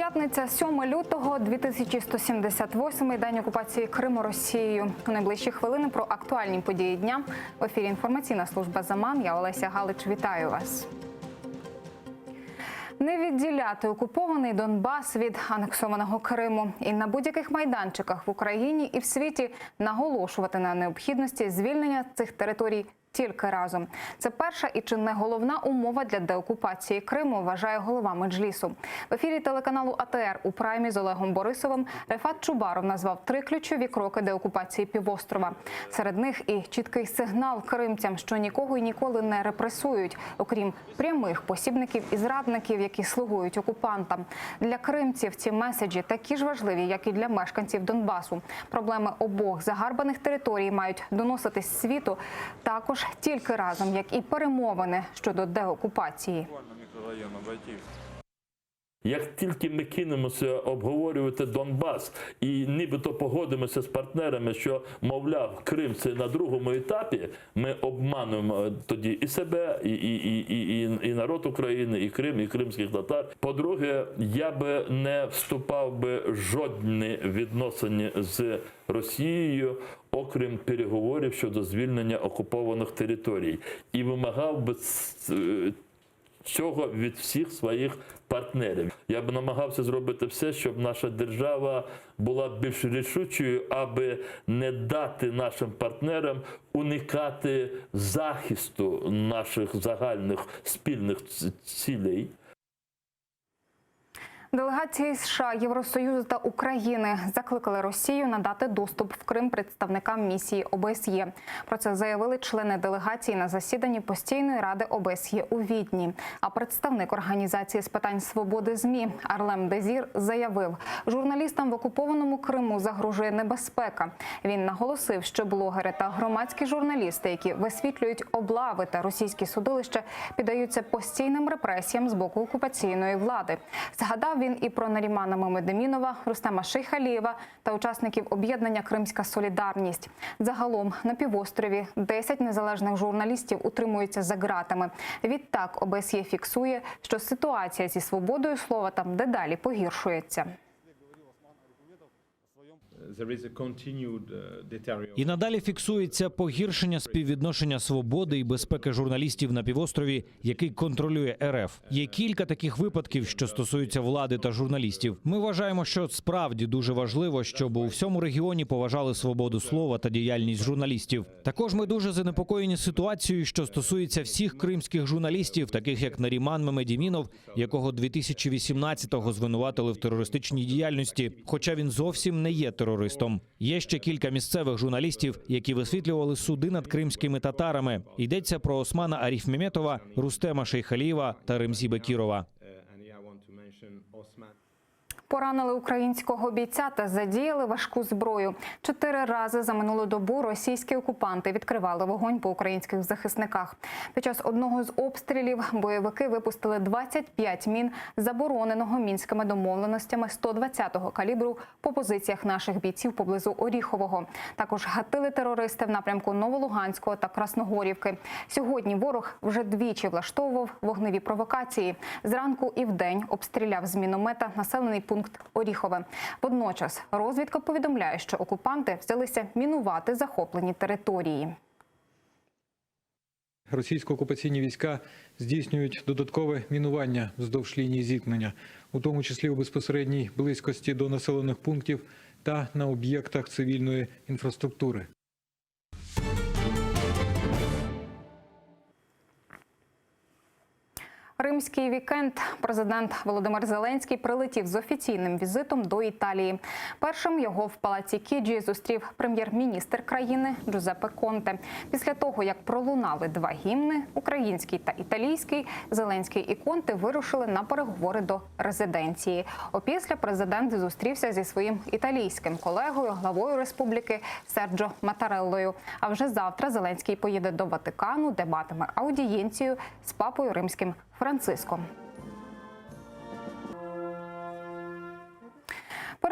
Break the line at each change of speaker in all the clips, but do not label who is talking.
П'ятниця, 7 лютого, 2178 день окупації Криму Росією. У найближчі хвилини про актуальні події дня в ефірі інформаційна служба Заман. Я Олеся Галич. Вітаю вас. Не відділяти окупований Донбас від анексованого Криму і на будь-яких майданчиках в Україні і в світі наголошувати на необхідності звільнення цих територій тільки разом. Це перша і чи не головна умова для деокупації Криму, вважає голова Меджлісу. В ефірі телеканалу АТР у праймі з Олегом Борисовим Рефат Чубаров назвав три ключові кроки деокупації півострова. Серед них і чіткий сигнал кримцям, що нікого і ніколи не репресують, окрім прямих посібників і зрадників, які слугують окупантам. Для кримців ці меседжі такі ж важливі, як і для мешканців Донбасу. Проблеми обох загарбаних територій мають доноситись світу також тільки разом, як і перемовини щодо деокупації.
Буквально микрорайон обойти.
Як тільки ми кинемося обговорювати Донбас і нібито погодимося з партнерами, що мовляв, Крим це на другому етапі, ми обмануємо тоді і себе, і, і, і, і, і, і народ України, і Крим, і кримських татар. По-друге, я би не вступав би в жодні відносини з Росією, окрім переговорів щодо звільнення окупованих територій, і вимагав би е, цього від всіх своїх партнерів. Я б намагався зробити все, щоб наша держава була більш рішучою, аби не дати нашим партнерам уникати захисту наших загальних спільних цілей.
Делегації США, Євросоюзу та України закликали Росію надати доступ в Крим представникам місії ОБСЄ. Про це заявили члени делегації на засіданні постійної ради ОБСЄ у Відні. А представник організації з питань свободи ЗМІ Арлем Дезір заявив, журналістам в окупованому Криму загрожує небезпека. Він наголосив, що блогери та громадські журналісти, які висвітлюють облави та російські судилища, піддаються постійним репресіям з боку окупаційної влади. Згадав він і про Нарімана Мамедемінова, Рустема Шейхалієва та учасників об'єднання Кримська Солідарність. Загалом на півострові 10 незалежних журналістів утримуються за ґратами. Відтак ОБСЄ фіксує, що ситуація зі свободою слова там дедалі погіршується.
Uh,
І надалі фіксується погіршення співвідношення свободи і безпеки журналістів на півострові, який контролює РФ. Є кілька таких випадків, що стосуються влади та журналістів. Ми вважаємо, що справді дуже важливо, щоб у всьому регіоні поважали свободу слова та діяльність журналістів. Також ми дуже занепокоєні ситуацією, що стосується всіх кримських журналістів, таких як Наріман Мемедімінов, якого 2018-го звинуватили в терористичній діяльності, хоча він зовсім не є терористом. Є ще кілька місцевих журналістів, які висвітлювали суди над кримськими татарами. Йдеться про Османа Аріфмеметова, Рустема Шейхалієва та Ремзі Бекірова.
Поранили українського бійця та задіяли важку зброю. Чотири рази за минулу добу російські окупанти відкривали вогонь по українських захисниках. Під час одного з обстрілів бойовики випустили 25 мін забороненого мінськими домовленостями 120-го калібру по позиціях наших бійців поблизу Оріхового. Також гатили терористи в напрямку Новолуганського та Красногорівки. Сьогодні ворог вже двічі влаштовував вогневі провокації. Зранку і вдень обстріляв з міномета населений пункт Оріхове. Водночас розвідка повідомляє, що окупанти взялися мінувати захоплені території.
Російсько-окупаційні війська здійснюють додаткове мінування вздовж лінії зіткнення, у тому числі у безпосередній близькості до населених пунктів та на об'єктах цивільної інфраструктури.
Римський вікенд президент Володимир Зеленський прилетів з офіційним візитом до Італії. Першим його в палаці Кіджі зустрів прем'єр-міністр країни Джузеппе Конте. Після того, як пролунали два гімни український та італійський, Зеленський і Конте вирушили на переговори до резиденції. Опісля президент зустрівся зі своїм італійським колегою, главою республіки Серджо Матареллою. А вже завтра Зеленський поїде до Ватикану, де матиме аудієнцію з папою римським Франциском.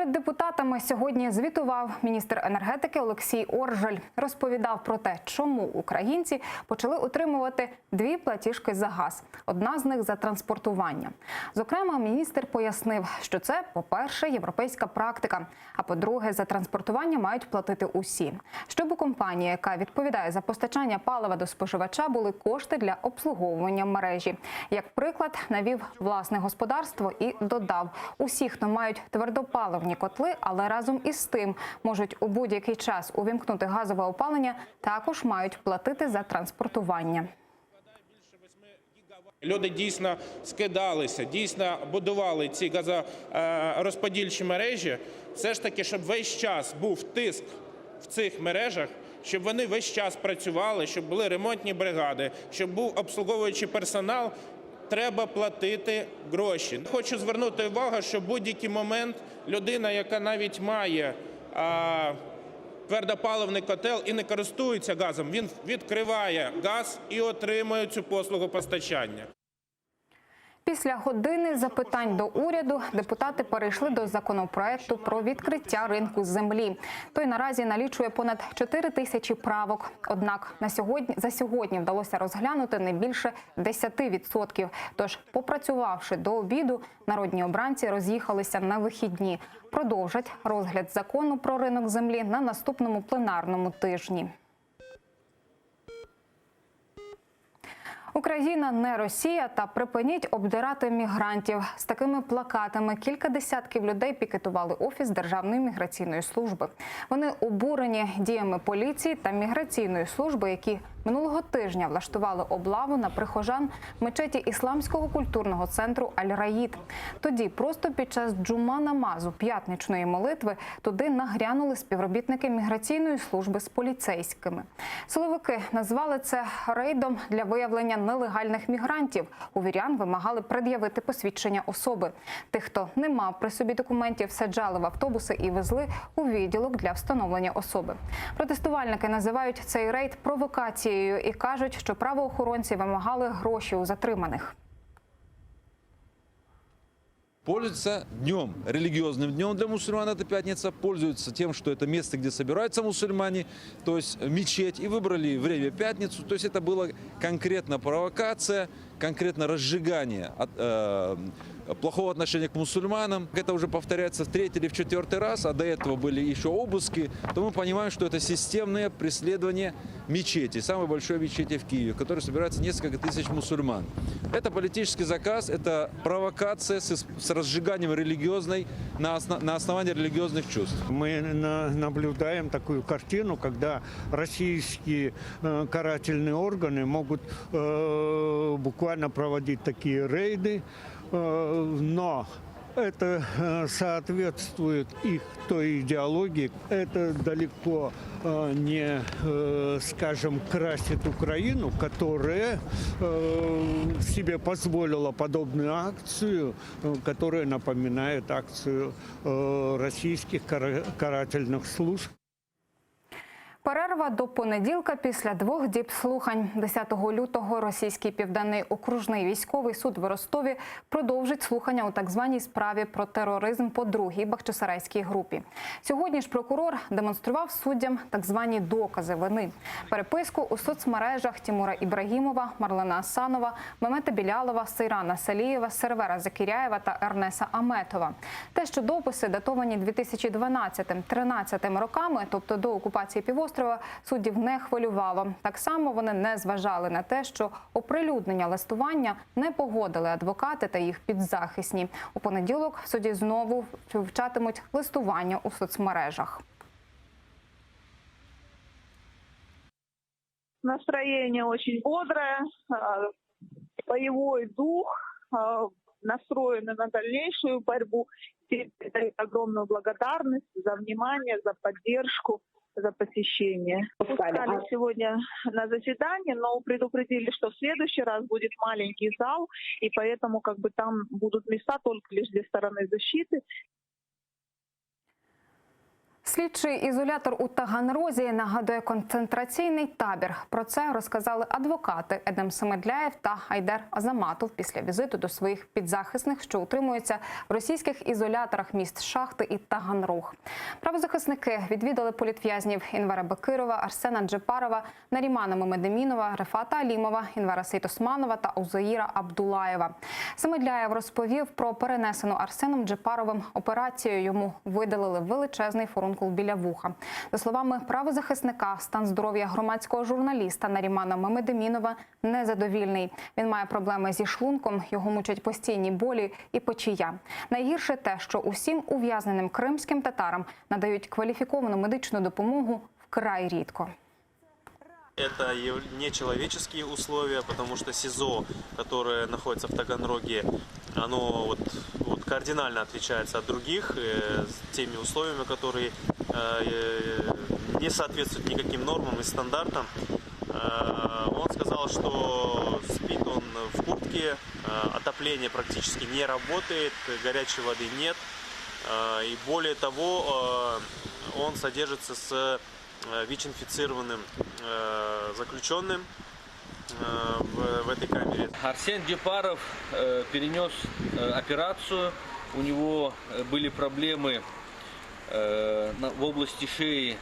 Перед депутатами сьогодні звітував міністр енергетики Олексій Оржель. Розповідав про те, чому українці почали отримувати дві платіжки за газ. Одна з них за транспортування. Зокрема, міністр пояснив, що це, по-перше, європейська практика. А по-друге, за транспортування мають платити усі. Щоб у компанії, яка відповідає за постачання палива до споживача, були кошти для обслуговування мережі. Як приклад, навів власне господарство і додав: усі, хто мають твердопаливні котли, але разом із тим можуть у будь-який час увімкнути газове опалення, також мають платити за транспортування.
Люди дійсно скидалися, дійсно будували ці газорозподільчі мережі. Все ж таки, щоб весь час був тиск в цих мережах, щоб вони весь час працювали, щоб були ремонтні бригади, щоб був обслуговуючий персонал. Треба платити гроші. Хочу звернути увагу, що в будь-який момент людина, яка навіть має а, твердопаливний котел і не користується газом, він відкриває газ і отримує цю послугу постачання.
Після години запитань до уряду депутати перейшли до законопроекту про відкриття ринку землі. Той наразі налічує понад 4 тисячі правок. Однак на сьогодні за сьогодні вдалося розглянути не більше 10%. Тож, попрацювавши до обіду, народні обранці роз'їхалися на вихідні. Продовжать розгляд закону про ринок землі на наступному пленарному тижні. Україна не Росія та припиніть обдирати мігрантів. З такими плакатами кілька десятків людей пікетували офіс Державної міграційної служби. Вони обурені діями поліції та міграційної служби, які минулого тижня влаштували облаву на прихожан мечеті Ісламського культурного центру Аль-Раїд. Тоді, просто під час джума намазу п'ятничної молитви, туди нагрянули співробітники міграційної служби з поліцейськими. Силовики назвали це рейдом для виявлення нелегальних мігрантів. У вірян вимагали пред'явити посвідчення особи. Тих, хто не мав при собі документів, саджали в автобуси і везли у відділок для встановлення особи. Протестувальники називають цей рейд провокацією і кажуть, що правоохоронці вимагали гроші у затриманих.
Пользуются днем, религиозным днем для мусульман, это пятница, пользуются тем, что это место, где собираются мусульмане, то есть мечеть, и выбрали время пятницу, то есть это была конкретно провокация, конкретно разжигание от, э, плохого отношения к мусульманам. Это уже повторяется в третий или в четвертый раз, а до этого были еще обыски, то мы понимаем, что это системное преследование мечети, самой большой мечети в Киеве, в которой собирается несколько тысяч мусульман. Это политический заказ, это провокация с, с разжиганием религиозной на, осно- на основании религиозных чувств.
Мы на- наблюдаем такую картину, когда российские э, карательные органы могут э, буквально проводить такие рейды, э, но это э, соответствует их той идеологии. Это далеко э, не, э, скажем, красит Украину, которая э, себе позволила подобную акцию, э, которая напоминает акцию э, российских кара- карательных служб.
Перерва до понеділка після двох діб слухань. 10 лютого російський південний окружний військовий суд в Ростові продовжить слухання у так званій справі про тероризм по другій Бахчисарайській групі. Сьогодні ж прокурор демонстрував суддям так звані докази вини. Переписку у соцмережах Тімура Ібрагімова, Марлена Асанова, Мемета Білялова, Сейрана Салієва, Сервера Закіряєва та Ернеса Аметова. Те, що дописи датовані 2012-13 роками, тобто до окупації півострова, суддів не хвилювало. Так само вони не зважали на те, що оприлюднення листування не погодили адвокати та їх підзахисні. У понеділок в суді знову вивчатимуть листування у соцмережах.
Настроение очень бодрое, э, боевой дух, э, настроены на дальнейшую борьбу. Все передают огромную благодарность за внимание, за поддержку, за посещение. Пускали сегодня на заседание, но предупредили, что в следующий раз будет маленький зал, и поэтому как бы там будут места только лишь для стороны защиты.
Слідчий ізолятор у Таганрозі нагадує концентраційний табір. Про це розказали адвокати Едем Семедляєв та Айдер Азаматов після візиту до своїх підзахисних, що утримуються в російських ізоляторах міст Шахти і Таганрог. Правозахисники відвідали політв'язнів Інвера Бекирова, Арсена Джепарова, Нарімана Мемедемінова, Рефата Алімова, Інвера Сейтосманова та Узаїра Абдулаєва. Семедляєв розповів про перенесену Арсеном Джепаровим операцію. Йому видалили величезний фурункул біля вуха. За словами правозахисника, стан здоров'я громадського журналіста Нарімана Мемедемінова незадовільний. Він має проблеми зі шлунком, його мучать постійні болі і печія. Найгірше те, що усім ув'язненим кримським татарам надають кваліфіковану медичну допомогу вкрай рідко.
Это яв- нечеловеческие условия, потому что СИЗО, которое находится в Таганроге, оно вот, вот кардинально отличается от других э, с теми условиями, которые э, э, не соответствуют никаким нормам и стандартам. Э, Он сказал, что спит он в куртке, э, отопление практически не работает, горячей воды нет. Э, И более того, э, он содержится с э, ВИЧ-инфицированным э, заключенным э, в, в этой камере.
Арсен Джепаров э, перенес э, операцию. У него э, были проблемы э, на- в области шеи.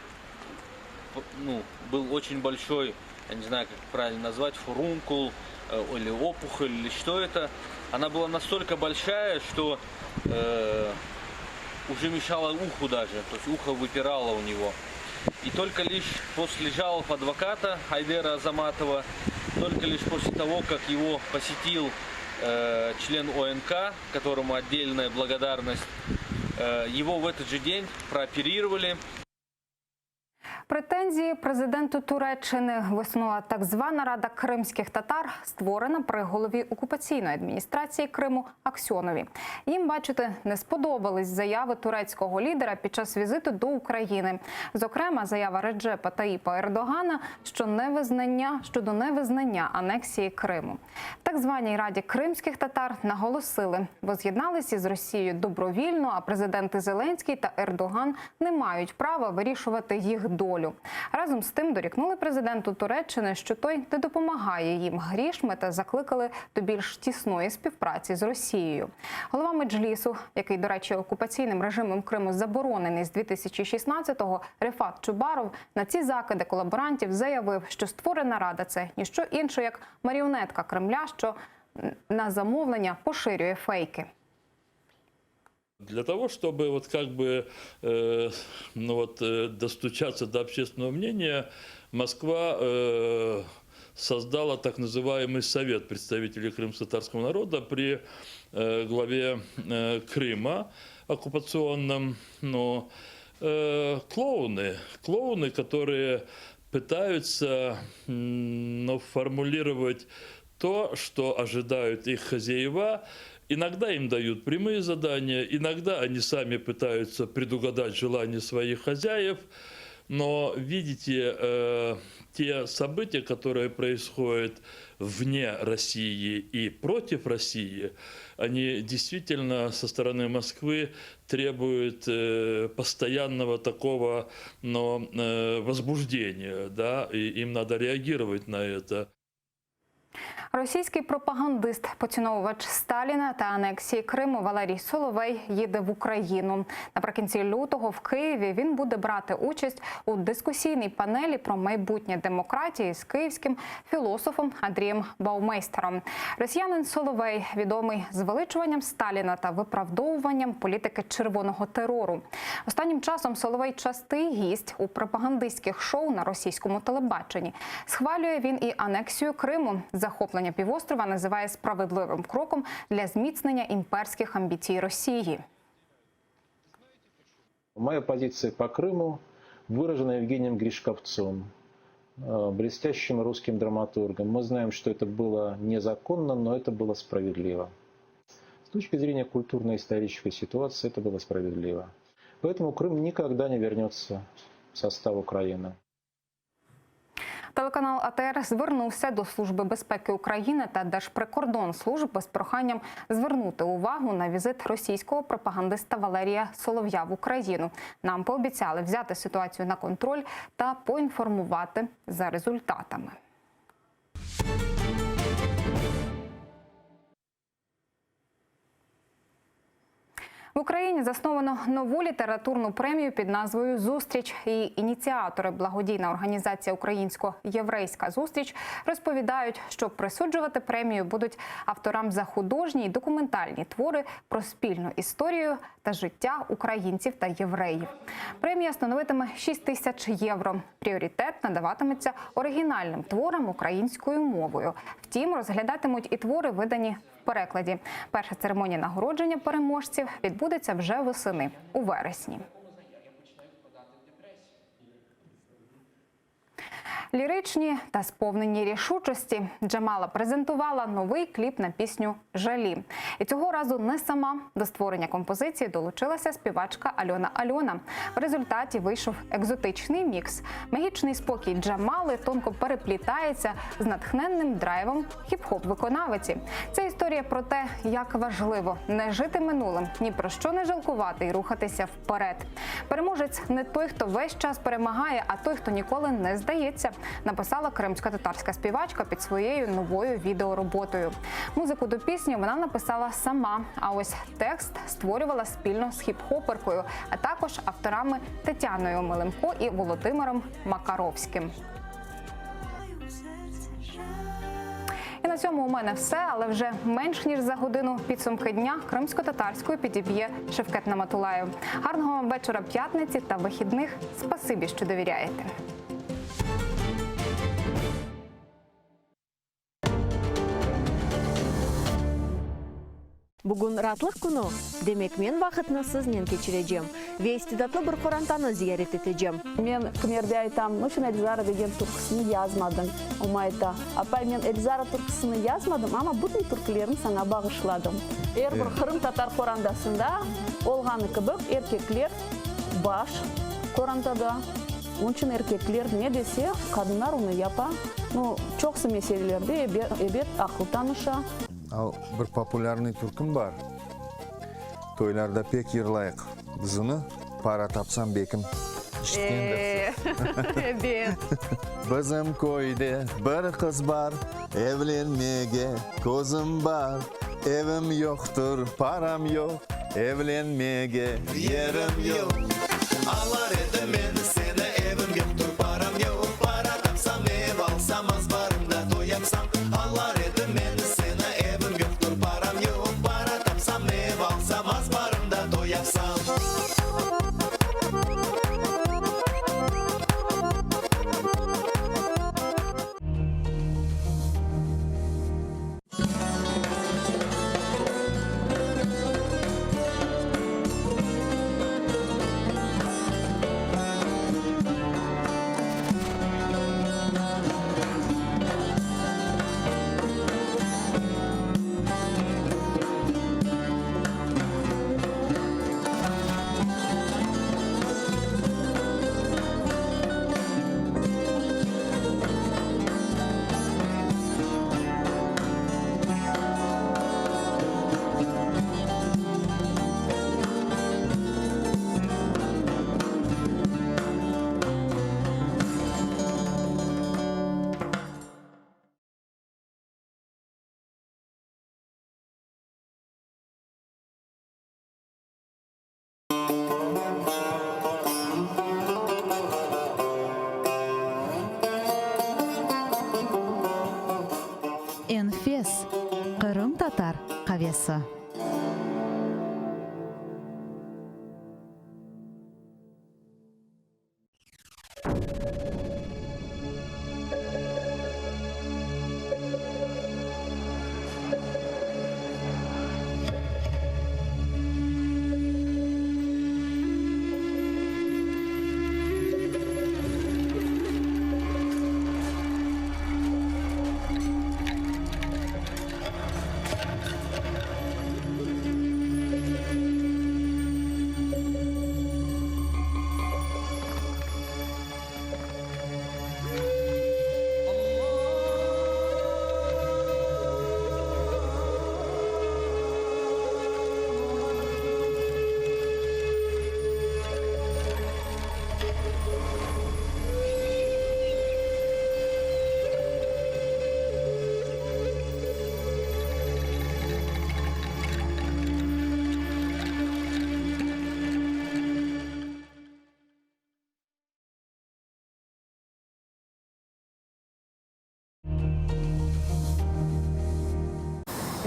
П- Ну, был очень большой, я не знаю, как правильно назвать, фурункул э, или опухоль, или что это. Она была настолько большая, что э, уже мешала уху даже, то есть ухо выпирало у него. И только лишь после жалоб адвоката Айдера Азаматова, только лишь после того, как его посетил э, член ОНК, которому отдельная благодарность, э, его в этот же день прооперировали.
Претензії президенту Туреччини висунула так звана Рада кримських татар, створена при голові окупаційної адміністрації Криму Аксьонові. Їм, бачите, не сподобались заяви турецького лідера під час візиту до України. Зокрема, заява Реджепа Таїпа Ердогана що невизнання щодо невизнання анексії Криму. В так званій Раді кримських татар наголосили, воз'єдналися із Росією добровільно, а президенти Зеленський та Ердоган не мають права вирішувати їх долю. Разом з тим дорікнули президенту Туреччини, що той не допомагає їм грішми та закликали до більш тісної співпраці з Росією. Голова Меджлісу, який, до речі, окупаційним режимом Криму заборонений з 2016-го, Рефат Чубаров на ці закиди колаборантів заявив, що створена рада це ніщо інше, як маріонетка Кремля, що на замовлення поширює фейки.
Для того, чтобы вот как бы э, ну вот, э, достучаться до общественного мнения, Москва э, создала так называемый Совет представителей крымско-татарского народа при э, главе э, Крыма оккупационном. Но э, клоуны, клоуны, которые пытаются м, ну, формулировать то, что ожидают их хозяева. Иногда им дают прямые задания, иногда они сами пытаются предугадать желания своих хозяев. Но видите, э, те события, которые происходят вне России и против России, они действительно со стороны Москвы требуют э, постоянного такого но, э, возбуждения, да, и им надо реагировать на это.
Російський пропагандист, поціновувач Сталіна та анексії Криму Валерій Соловей їде в Україну. Наприкінці лютого в Києві він буде брати участь у дискусійній панелі про майбутнє демократії з київським філософом Андрієм Баумейстером. Росіянин Соловей відомий звеличуванням Сталіна та виправдовуванням політики червоного терору. Останнім часом Соловей частий гість у пропагандистських шоу на російському телебаченні. Схвалює він і анексію Криму. Захоплення півострова називає справедливим кроком для зміцнення імперських амбіцій Росії.
Моя позиция по Крыму выражена Евгением Гришковцом, э, блестящим русским драматургом. Мы знаем, что это было незаконно, но это было справедливо. С точки зрения культурно-исторической ситуации это было справедливо. Поэтому Крым никогда не вернется в состав Украины.
Телеканал АТР звернувся до Служби безпеки України та Держприкордонслужби з проханням звернути увагу на візит російського пропагандиста Валерія Солов'я в Україну. Нам пообіцяли взяти ситуацію на контроль та поінформувати за результатами. В Україні засновано нову літературну премію під назвою Зустріч. Її ініціатори, благодійна організація Українсько-єврейська зустріч, розповідають, що присуджувати премію будуть авторам за художні й документальні твори про спільну історію та життя українців та євреїв. Премія становитиме 6 тисяч євро. Пріоритет надаватиметься оригінальним творам українською мовою. Втім, розглядатимуть і твори, видані в перекладі. Перша церемонія нагородження переможців відбудеться вже восени у вересні. Ліричні та сповнені рішучості Джамала презентувала новий кліп на пісню Жалі. І цього разу не сама до створення композиції долучилася співачка Альона Альона. В результаті вийшов екзотичний мікс. Магічний спокій Джамали тонко переплітається з натхненним драйвом хіп-хоп виконавиці. Це історія про те, як важливо не жити минулим, ні про що не жалкувати і рухатися вперед. Переможець не той, хто весь час перемагає, а той, хто ніколи не здається, написала кримсько-татарська співачка під своєю новою відеороботою. Музику до пісні вона написала сама. А ось текст створювала спільно з хіп-хоперкою, а також авторами Тетяною Милимко і Володимиром Макаровським. І на цьому у мене все, але вже менш ніж за годину підсумки дня кримсько-татарською підіб'є Шевкет Наматулаєв. Гарного вам вечора п'ятниці та вихідних. Спасибі, що довіряєте.
Bugün raatlıq künü, demek men vaqıtnı siznen keçirecem ve istidatlı bir qorantanı ziyaret etecem.
Men kimerde aytam, Niçün Elzara degen türküsini yazmadıñ? O ayta, Apay, men Elzara türküsini yazmadım, amma bütün türkülerni saña bağışladım. Er bir qırımtatar qorandasında olğanı kibi, erkekler baş qorantada. Onıñ içün erkekler ne dese, qadınlar onı yapa. Nu, çoqusı meselelerde, ebet, aqıl tanışa.
Al, bir populârnıy türküm bar, toylarda pek yırlayıq biz onı, Para tapsam bekim, işitkendirsiz.
Ebet.
Bizim köyde bir qız bar, evlenmege közüm bar, Evim yoqtır, param yoq, evlenmege yerim yoq.
Alar edim men seni, evim yoqtır, param yoq, Para tapsam, ev alsam, azbarımda toy yapsam. Alar edim men seni, evim yoqtır, param yoq, Para tapsam, ev alsam, azbarımda toy yapsam.
Enfes qırımtatar qavesi.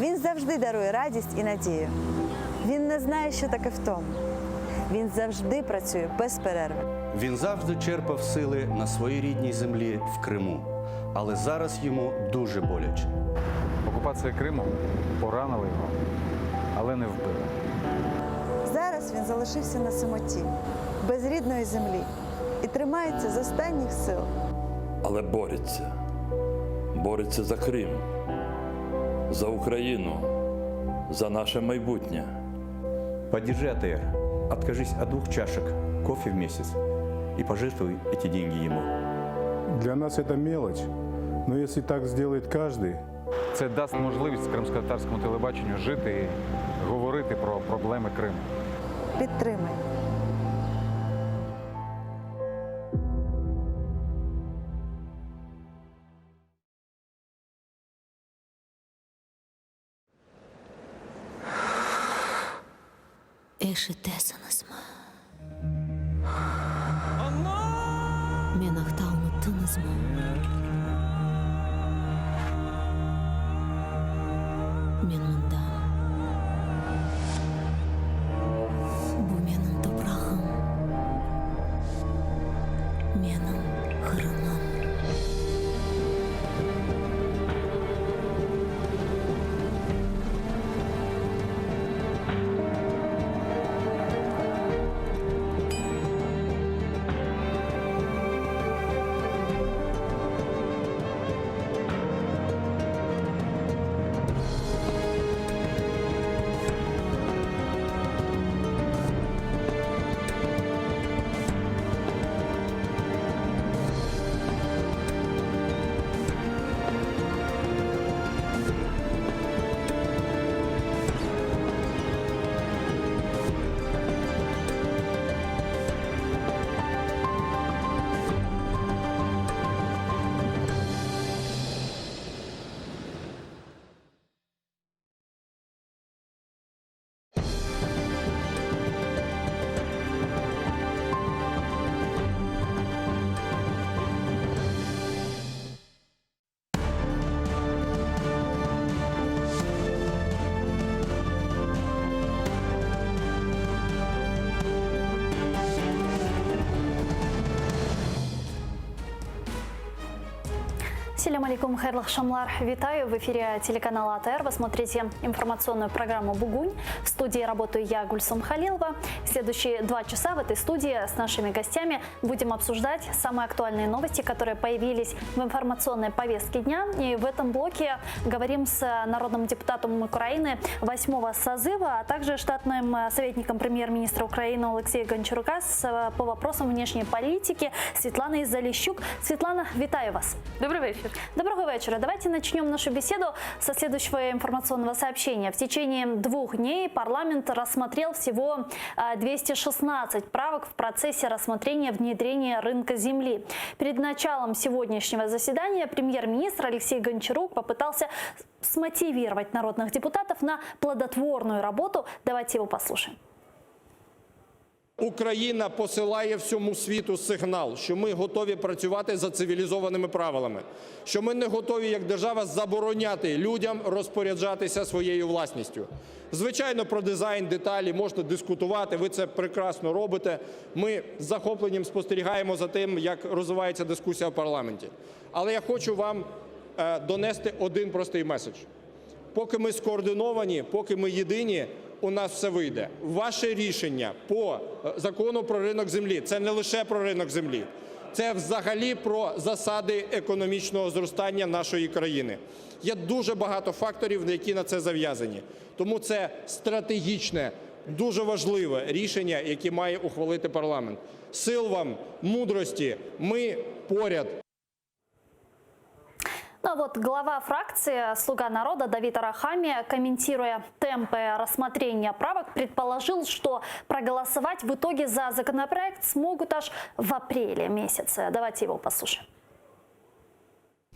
Він завжди дарує радість і надію. Він не знає, що таке втома. Він завжди працює без перерви.
Він завжди черпав сили на своїй рідній землі в Криму, але зараз йому дуже боляче.
Окупація Криму поранила його, але не вбила.
Зараз він залишився на самоті, без рідної землі і тримається з останніх сил.
Але бореться. Бореться за Крим, за Україну, за наше майбутнє.
Поддержи АТР. Откажись от двух чашек кофе в месяц и пожертвуй эти деньги ему.
Для нас это мелочь, но если так сделает каждый,
Це дасть можливість кримськотатарському телебаченню жити і говорити про проблеми Криму.
Підтримай.
Eşitesiñizmi? Men aqta unuttıñızmı? Men mındam. Bu menim toprağım, menim Qırımım.
Selâm aleyküm, hayırlı aqşamlar. Витаю в эфире телеканала АТР. Вы смотрите информационную программу «Бугунь». В студии работаю я, Гульсум Халилова. Следующие два часа в этой студии с нашими гостями будем обсуждать самые актуальные новости, которые появились в информационной повестке дня. И в этом блоке говорим с народным депутатом Украины восьмого созыва, а также штатным советником премьер-министра Украины Алексея Гончарука с, по вопросам внешней политики Светланой Залищук. Светлана, вітаю вас.
Добрый вечер.
Доброго вечера. Давайте начнем нашу беседу со следующего информационного сообщения. В течение двух дней парламент рассмотрел всего 216 правок в процессе рассмотрения внедрения рынка земли. Перед началом сегодняшнего заседания премьер-министр Алексей Гончарук попытался смотивировать народных депутатов на плодотворную работу. Давайте его послушаем.
Україна посилає всьому світу сигнал, що ми готові працювати за цивілізованими правилами, що ми не готові як держава забороняти людям розпоряджатися своєю власністю. Звичайно, про дизайн, деталі можна дискутувати, ви це прекрасно робите. Ми з захопленням спостерігаємо за тим, як розвивається дискусія в парламенті. Але я хочу вам е, донести один простий меседж. Поки ми скоординовані, поки ми єдині, у нас все вийде. Ваше рішення по е, закону про ринок землі – це не лише про ринок землі, це взагалі про засади економічного зростання нашої країни. Є дуже багато факторів, які на це зав'язані. Тому це стратегічне, дуже важливе рішення, яке має ухвалити парламент. Сил вам, мудрості, ми поряд.
Ну а вот глава фракции «Слуга народа» Давид Арахамия, комментируя темпы рассмотрения правок, предположил, что проголосовать в итоге за законопроект смогут аж в апреле месяце. Давайте его послушаем.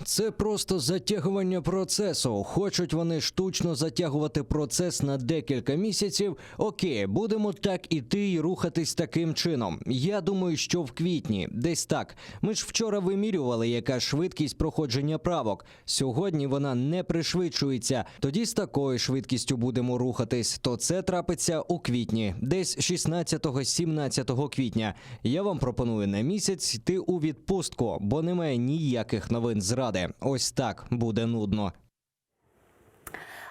Це просто затягування процесу. Хочуть вони штучно затягувати процес на декілька місяців. Окей, будемо так іти і рухатись таким чином. Я думаю, що в квітні, десь так. Ми ж вчора вимірювали, яка швидкість проходження правок. Сьогодні вона не пришвидшується. Тоді з такою швидкістю будемо рухатись. То це трапиться у квітні, десь 16-17 квітня. Я вам пропоную на місяць йти у відпустку, бо немає ніяких новин з ради. Ось так буде нудно.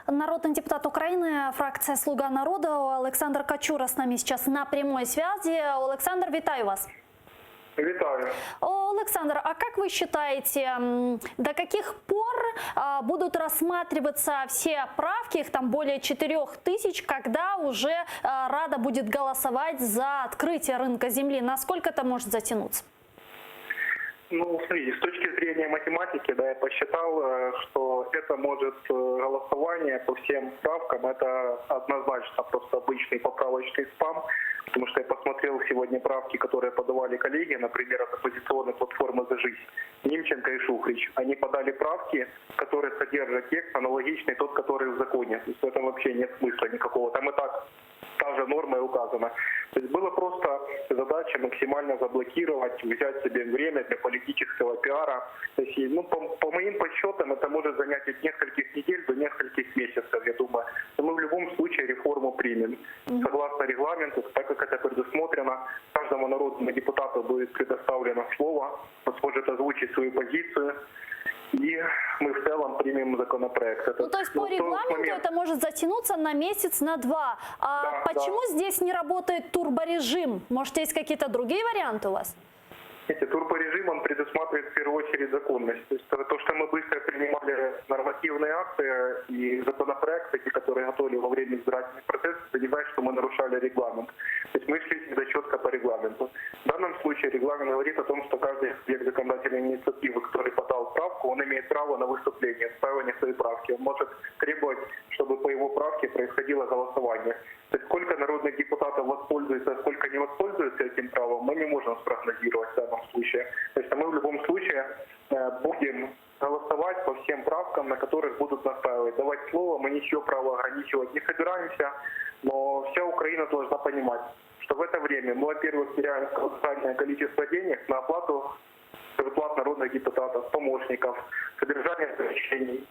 Народный депутат Украины, фракция «Слуга народа» Александр Качура с нами сейчас на прямой связи. Александр, вітаю вас.
Вітаю.
Александр, а как вы считаете, м, до каких пор а, будут рассматриваться все правки, их там более 4000, когда уже а, Рада будет голосовать за открытие рынка земли? Насколько это может затянуться?
Ну, смотрите, с точки зрения математики, да, я посчитал, э, что это может э, голосование по всем правкам, это однозначно просто обычный поправочный спам, потому что я посмотрел сегодня правки, которые подавали коллеги, например, от оппозиционной платформы «За жизнь», Немченко и Шуфрич. Они подали правки, которые содержат текст, аналогичный тот, который в законе. То есть в этом вообще нет смысла никакого. Там и так та же норма и указана. То есть было просто задача максимально заблокировать, взять себе время для политического пиара. То есть, ну, по, по моим подсчетам, это может занять от нескольких недель до нескольких месяцев, я думаю. Но мы в любом случае реформу примем. Согласно регламенту, так как это предусмотрено, каждому народному депутату будет предоставлено слово, он сможет озвучить свою позицию. И мы в целом примем законопроект. Это,
Ну, то есть по
ну, тот
регламенту
момент-
это может затянуться на месяц, на два. А
Да,
почему здесь не работает турборежим? Может, есть какие-то другие варианты у вас?
Знаете, турборежим, он предусматривает в первую очередь законность. То есть то, то, что мы быстро принимали нормативные акты и законопроекты, те, которые готовили во время избирательных процессов, это не значит, что мы нарушали регламент. То есть мы шли всегда четко по регламенту. В данном случае регламент говорит о том, что каждый субъект законодательной инициативы, который подал правку, он имеет право на выступление, отстаивание своей правки. Он может требовать, чтобы по его правке происходило голосование. То есть сколько народных депутатов воспользуется, а сколько не воспользуется этим правом, мы не можем спрогнозировать в данном случае. То есть мы в любом случае э, будем голосовать по всем правкам, на которых будут настаивать. Давать слово мы ничего права ограничивать не собираемся, но вся Украина должна понимать, что в это время мы, во-первых, теряем колоссальное количество денег на оплату зарплат народных депутатов, помощников, содержание помещений.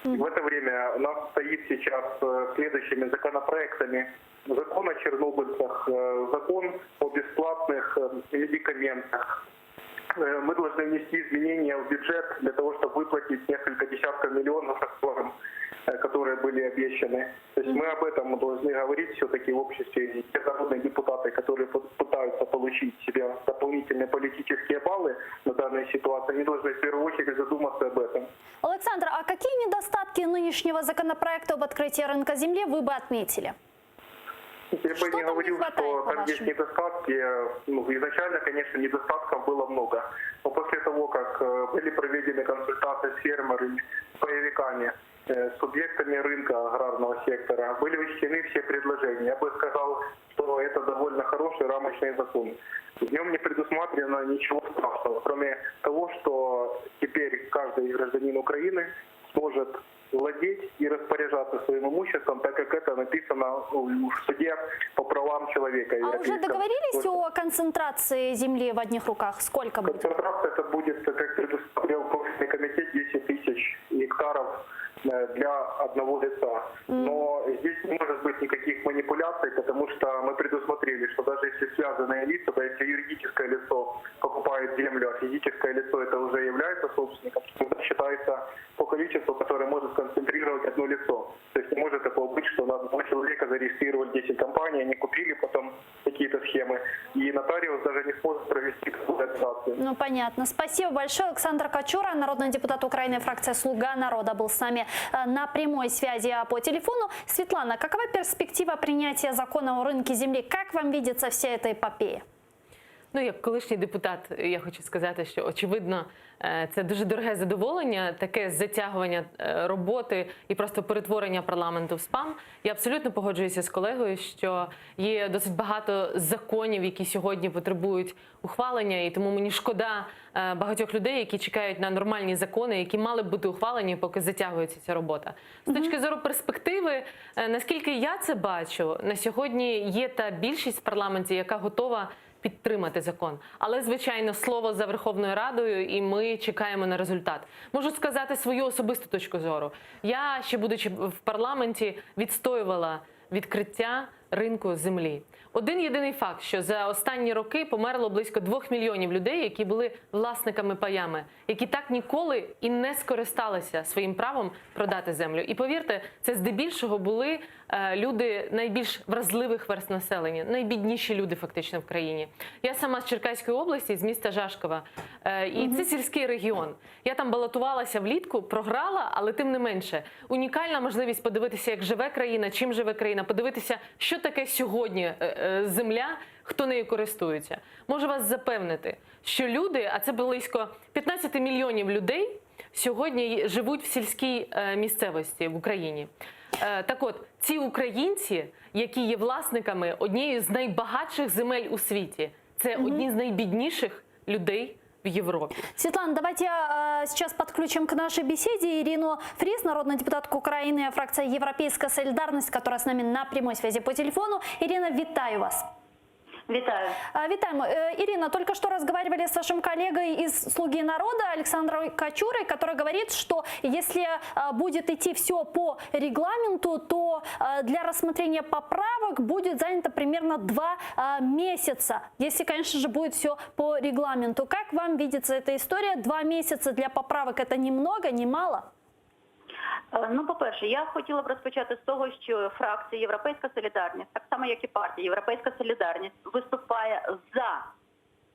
И в это время у нас стоит сейчас э, следующими законопроектами закон о чернобыльцах, э, закон о бесплатных э, медикаментах. Э, Мы должны внести изменения в бюджет для того, чтобы выплатить несколько десятков миллионов акторам, э, которые были обещаны. То есть мы об этом должны говорить все-таки в обществе. И те народные депутаты, которые пы- пытаются получить себе дополнительные политические баллы на данной ситуации, они должны в первую очередь задуматься об этом.
Александр, а какие недостатки нынешнего законопроекта об открытии рынка земли вы бы отметили?
Я бы не говорил, что там есть недостатки. Ну, изначально, конечно, недостатков было много. Но после того, как э, были проведены консультации с фермерами, с паевиками, э, с субъектами рынка аграрного сектора, были учтены все предложения. Я бы сказал, что это довольно хороший рамочный закон. В нем не предусмотрено ничего страшного, кроме того, что теперь каждый гражданин Украины сможет владеть и распоряжаться своим имуществом, так как это написано в суде по правам человека.
А уже
европейском.
договорились о концентрации земли в одних руках? Сколько будет?
Концентрация это будет, как предусмотрел профильный комитет, 10 тысяч гектаров э, для одного лица. Но здесь не может быть никаких манипуляций, потому что мы предусмотрели, что даже если связанные лица, да, если юридическое лицо покупает землю, а физическое лицо это уже является собственником, то это считается по количеству, которое может концентрировать одно лицо. То есть не может такого быть, что на одного человека зарегистрировали 10 компаний, они купили потом какие-то схемы, и нотариус даже не сможет провести такую операцию.
Ну, понятно. Спасибо большое. Александр Качура, народный депутат Украины, фракция «Слуга народа», был с нами э, на прямой связи а по телефону. Светлана, какова перспектива принятия закона о рынке земли? Как вам видится вся эта эпопея?
Ну, як колишній депутат, я хочу сказати, що очевидно, е, це дуже дороге задоволення, таке затягування е, роботи і просто перетворення парламенту в спам. Я абсолютно погоджуюся з колегою, що є досить багато законів, які сьогодні потребують ухвалення, і тому мені шкода е, багатьох людей, які чекають на нормальні закони, які мали б бути ухвалені, поки затягується ця робота. З точки зору перспективи, е, наскільки я це бачу, на сьогодні є та більшість в парламенті, яка готова підтримати закон. Але звичайно, слово за Верховною Радою, і ми чекаємо на результат. Можу сказати свою особисту точку зору. Я ще будучи в парламенті, відстоювала відкриття ринку землі. Один єдиний факт, що за останні роки померло близько двох мільйонів людей, які були власниками паями, які так ніколи і не скористалися своїм правом продати землю. І повірте, це здебільшого були е, люди найбільш вразливих верст населення, найбідніші люди фактично в країні. Я сама з Черкаської області, з міста Жашкова, Е, і це сільський регіон. Я там балотувалася влітку, програла, але тим не менше унікальна можливість подивитися, як живе країна, чим живе країна, подивитися, що таке сьогодні е, е, земля, хто нею користується. Можу вас запевнити, що люди, а це близько 15 мільйонів людей, сьогодні живуть в сільській е, місцевості в Україні. Е, Так от, ці українці, які є власниками однієї з найбагатших земель у світі, це одні з найбідніших людей в Європі.
Светлана, давайте э, сейчас подключим к нашей беседе Ирину Фриз, народную депутатку Украины, фракция «Европейская солидарность», которая с нами на прямой связи по телефону. Ирина, вітаю вас.
Вітаю.
А, Вітаємо. Э, Ирина, только что разговаривали с вашим коллегой из «Слуги народа» Александром Качурой, который говорит, что если э, будет идти все по регламенту, то э, для рассмотрения поправок будет занято примерно два месяца. Если, конечно же, будет все по регламенту. Как вам видится эта история? Два месяца для поправок – это ни много, ни мало?
Е, Ну, по-перше, я хотіла б розпочати з того, що фракція Європейська Солідарність, так само як і партія Європейська Солідарність, виступає за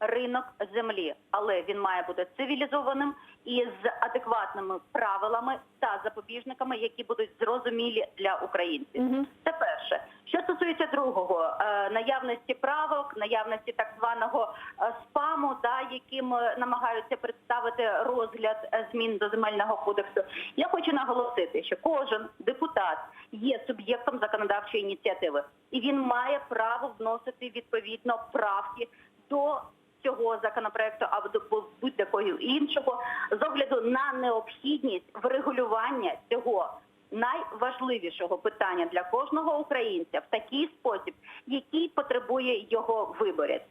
ринок землі, але він має бути цивілізованим і з адекватними правилами та запобіжниками, які будуть зрозумілі для українців. Це перше. Що стосується другого, е, наявності правок, наявності так званого е, спаму, да, яким е, намагаються представити розгляд е, змін до земельного кодексу, я хочу наголосити, що кожен депутат є суб'єктом законодавчої ініціативи, і він має право вносити відповідно правки до цього законопроекту або до будь-якого іншого з огляду на необхідність врегулювання цього найважливішого питання для кожного українця в такий спосіб, який потребує його виборець.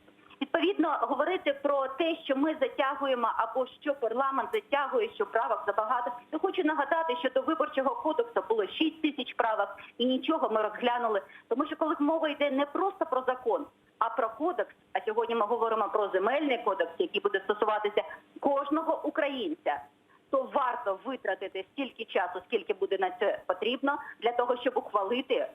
Відповідно, говорити про те, що ми затягуємо або що парламент затягує, що правок забагато. Я хочу нагадати, що до виборчого кодексу було 6 тисяч правок, і нічого ми розглянули. Тому що коли мова йде не просто про закон, а про кодекс, а сьогодні ми говоримо про земельний кодекс, який буде стосуватися кожного українця. То варто витратити стільки часу, скільки буде на це потрібно, для того, щоб ухвалити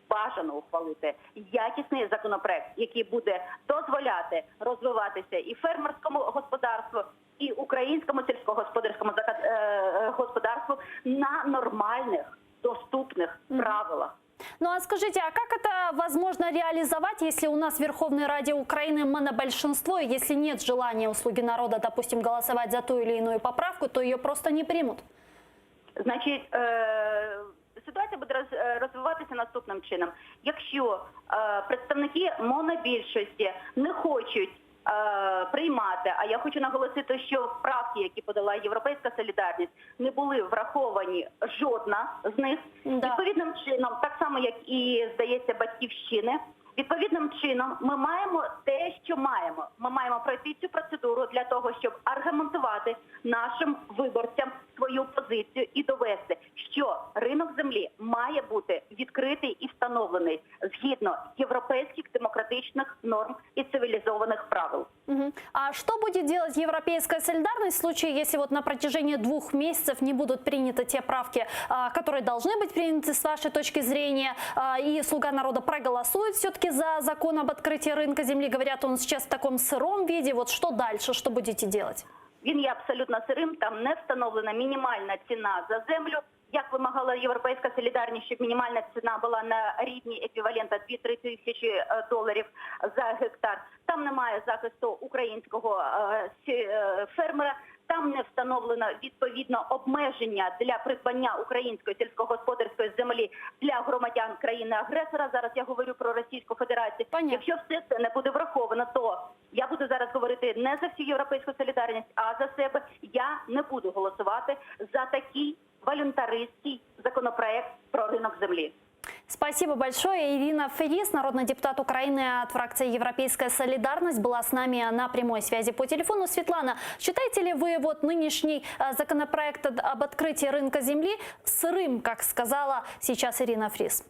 бажано ухвалити якісний законопроект, який буде дозволяти розвиватися і фермерському господарству, і українському сільськогосподарському зака- е, е, господарству на нормальних доступних правилах.
Ну а скажите, а как это возможно реализовать, если у нас в Верховной Раде Украины монобольшинство, и если нет желания у «Слуги народа», допустим, голосовать за ту или иную поправку, то ее просто не примут?
Значить, е, ситуація буде роз- е, розвиватися наступним чином. Якщо е, представники монобільшості не хочуть е, приймати, а я хочу наголосити, що правки, які подала Європейська солідарність, не були враховані жодна з них. Відповідним чином, так само як і здається, батьківщини. Відповідним чином, ми маємо те, що маємо. Ми маємо пройти цю процедуру для того, щоб аргументувати нашим виборцям свою позицію і довести, що ринок землі має бути відкритий і встановлений згідно європейських демократичних норм і цивілізованих правил.
Мгм. А что будет делать Европейская солидарность в случае, если вот на протяжении двух месяцев не будут приняты те правки, а, которые должны быть приняты с вашей точки зрения, а, и «Слуга народа» проголосует все-таки за закон об открытии рынка земли? Говорят, он сейчас в таком сыром виде. Вот что дальше, что будете делать?
Він є абсолютно сирим, там не встановлена мінімальна ціна за землю. Як вимагала Європейська солідарність, щоб мінімальна ціна була на рівні еквівалента 2-3 тисячі е, доларів за гектар. Там. Там немає захисту українського е, сі- е, фермера. Там не встановлено відповідно обмеження для придбання української сільськогосподарської землі для громадян країни-агресора. Зараз я говорю про Російську Федерацію. Якщо все це не буде враховано, то я буду зараз говорити не за всю європейську солідарність, а за себе. Я не буду голосувати за такий волюнтаристський законопроект про ринок землі.
Спасибо большое. Ирина Фриз, народный депутат Украины от фракции «Европейская солидарность», была с нами на прямой связи по телефону. Светлана, считаете ли вы вот нынешний э, законопроект об открытии рынка земли сырым, как сказала сейчас Ирина Фриз?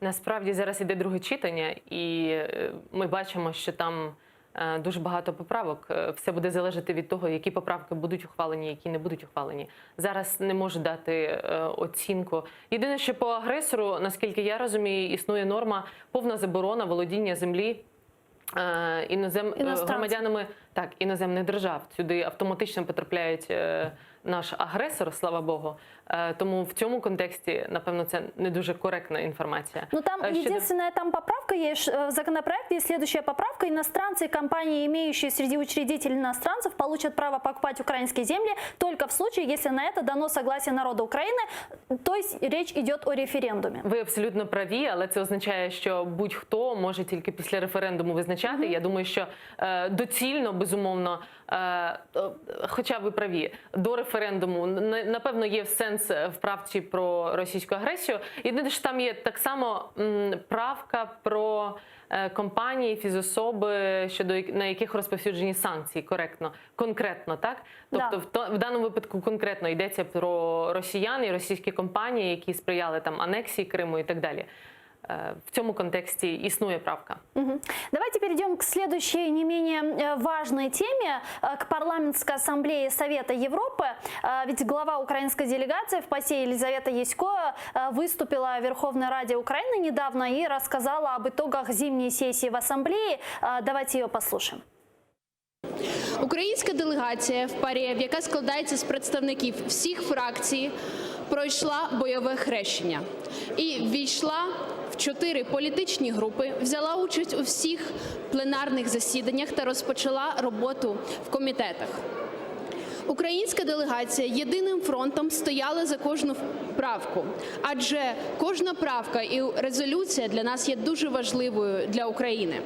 Насправді зараз іде друге читання, і е, ми бачимо, що там е, дуже багато поправок. Е, Все буде залежати від того, які поправки будуть ухвалені, які не будуть ухвалені. Зараз не можу дати е, оцінку. Єдине, що по агресору, наскільки я розумію, існує норма повна заборона володіння землі е, інозем... е,
Іностранцям.
громадянами так, іноземних держав. Сюди автоматично потрапляють е, наш агресор, слава Богу. Е, Тому в цьому контексті, напевно, це не дуже коректна інформація.
Ну там
Е, щодо-
единственная там поправка есть э, в законопроекте, есть следующая поправка. Иностранцы и компании, имеющие среди учредителей иностранцев, получат право покупать украинские земли только в случае, если на это дано согласие народа Украины. То есть речь идет о референдуме.
Ви абсолютно праві, але це означає, що будь-хто може тільки після референдуму визначати. Я думаю, що е, доцільно, безумовно, е, е, хоча ви праві, до референдуму на- напевно є сенс в правці про російську агресію. Єдине, що там є так само м, правка про е, компанії, фізособи, щодо як- на яких розповсюджені санкції, коректно, конкретно, так?
Да.
Тобто в, то, в даному випадку конкретно йдеться про росіян і російські компанії, які сприяли там анексії Криму і так далі. Е, В цьому контексті існує правка.
Мгм. Давайте перейдем к следующей не менее э, важной теме, э, к парламентской ассамблее Совета Европы. Э, Ведь глава украинской делегации в ПАСЕ Елизавета Ясько э, выступила в Верховной Раде Украины недавно и рассказала об итогах зимней сессии в ассамблее. Э, Давайте ее послушаем.
Українська делегація в ПАРЄ, яка складається з представників всіх фракцій, пройшла бойове хрещення і ввійшла в чотири політичні групи, взяла участь у всіх пленарних засіданнях та розпочала роботу в комітетах. Українська делегація єдиним фронтом стояла за кожну правку, адже кожна правка і резолюція для нас є дуже важливою для України.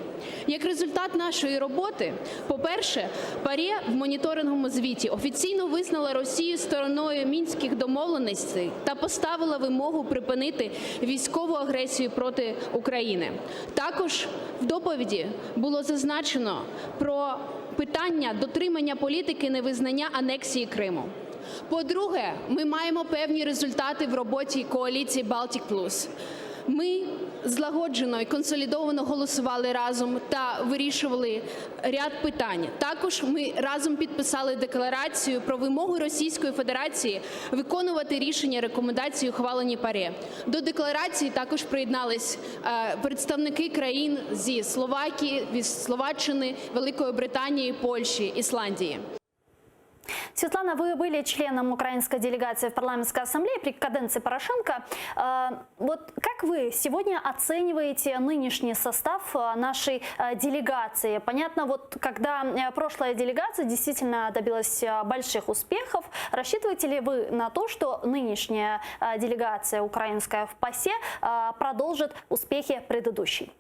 Як результат нашої роботи, по-перше, ПАРЄ в моніторинговому звіті офіційно визнала Росію стороною мінських домовленостей та поставила вимогу припинити військову агресію проти України. Також в доповіді було зазначено про питання дотримання політики невизнання анексії Криму. По-друге, ми маємо певні результати в роботі коаліції Baltic Plus. Ми злагоджено і консолідовано голосували разом та вирішували ряд питань. Також ми разом підписали декларацію про вимогу Російської Федерації виконувати рішення рекомендації, ухвалені ПАРЄ. До декларації також приєднались е, представники країн зі Словакії, від Словаччини, Великої Британії, Польщі, Ісландії.
Светлана, вы были членом украинской делегации в парламентской ассамблее при каденции Порошенко. Э, Вот как вы сегодня оцениваете нынешний состав э, нашей э, делегации? Понятно, вот когда э, прошлая делегация действительно добилась э, больших успехов, рассчитываете ли вы на то, что нынешняя э, делегация украинская в ПАСЕ э, продолжит успехи предыдущей?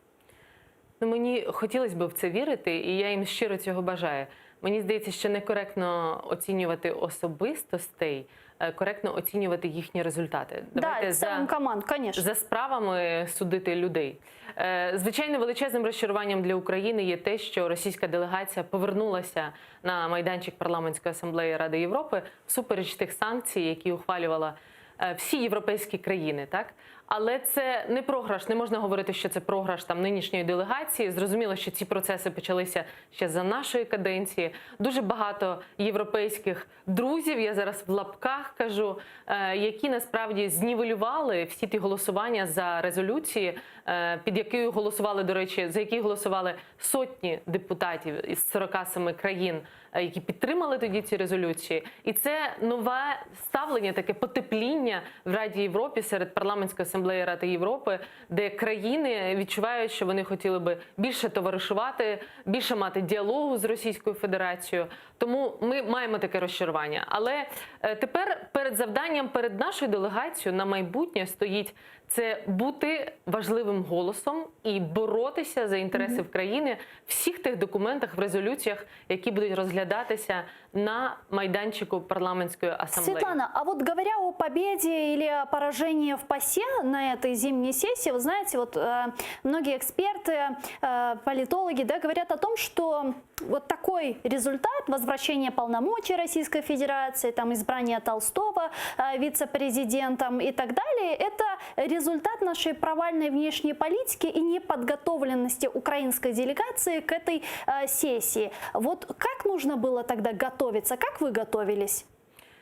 Ну, мені хотілося б в це вірити, і я їм щиро цього бажаю. Мені здається, що некоректно оцінювати особистостей, е, коректно оцінювати їхні результати.
Да, в целом команд, конечно.
за справами судити людей. Е, Звичайно, величезним розчаруванням для України є те, що російська делегація повернулася на майданчик парламентської асамблеї Ради Європи всупереч тих санкцій, які ухвалювала е, всі європейські країни, так але це не програш. Не можна говорити, що це програш там нинішньої делегації. Зрозуміло, що ці процеси почалися ще за нашої каденції. Дуже багато європейських друзів, я зараз в лапках кажу, е, які насправді знівелювали всі ті голосування за резолюції, е, під якою голосували, до речі, за які голосували сотні депутатів із 47 країн, е, які підтримали тоді ці резолюції. І це нове ставлення, таке потепління в Раді Європі серед парламентської асамблеї. асамблеї Ради Європи, де країни відчувають, що вони хотіли би більше товаришувати, більше мати діалогу з Російською Федерацією. Тому ми маємо таке розчарування. Але е, тепер перед завданням, перед нашою делегацією на майбутнє стоїть це бути важливим голосом і боротися за інтереси України в всіх тих документах, в резолюціях, які будуть розглядатися на майданчику парламентської асамблеї.
Светлана, а вот говоря о победе или о поражении в ПАСЕ на этой зимней сессии, вы знаете, вот э, многие эксперты, э, политологи, да, говорят о том, что вот такой результат возвращения полномочий Российской Федерации, там избрание Толстого э, вице-президентом и так далее, это результат нашей провальной внешней политики и неподготовленности украинской делегации к этой э, сессии. Вот как нужно было тогда готовиться? Как вы готовились?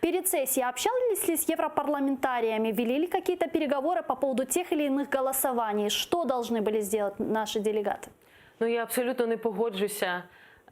Перед сессией общались ли с европарламентариями, вели ли какие-то переговоры по поводу тех или иных голосований? Что должны были сделать наши делегаты?
Ну я абсолютно не погоджуся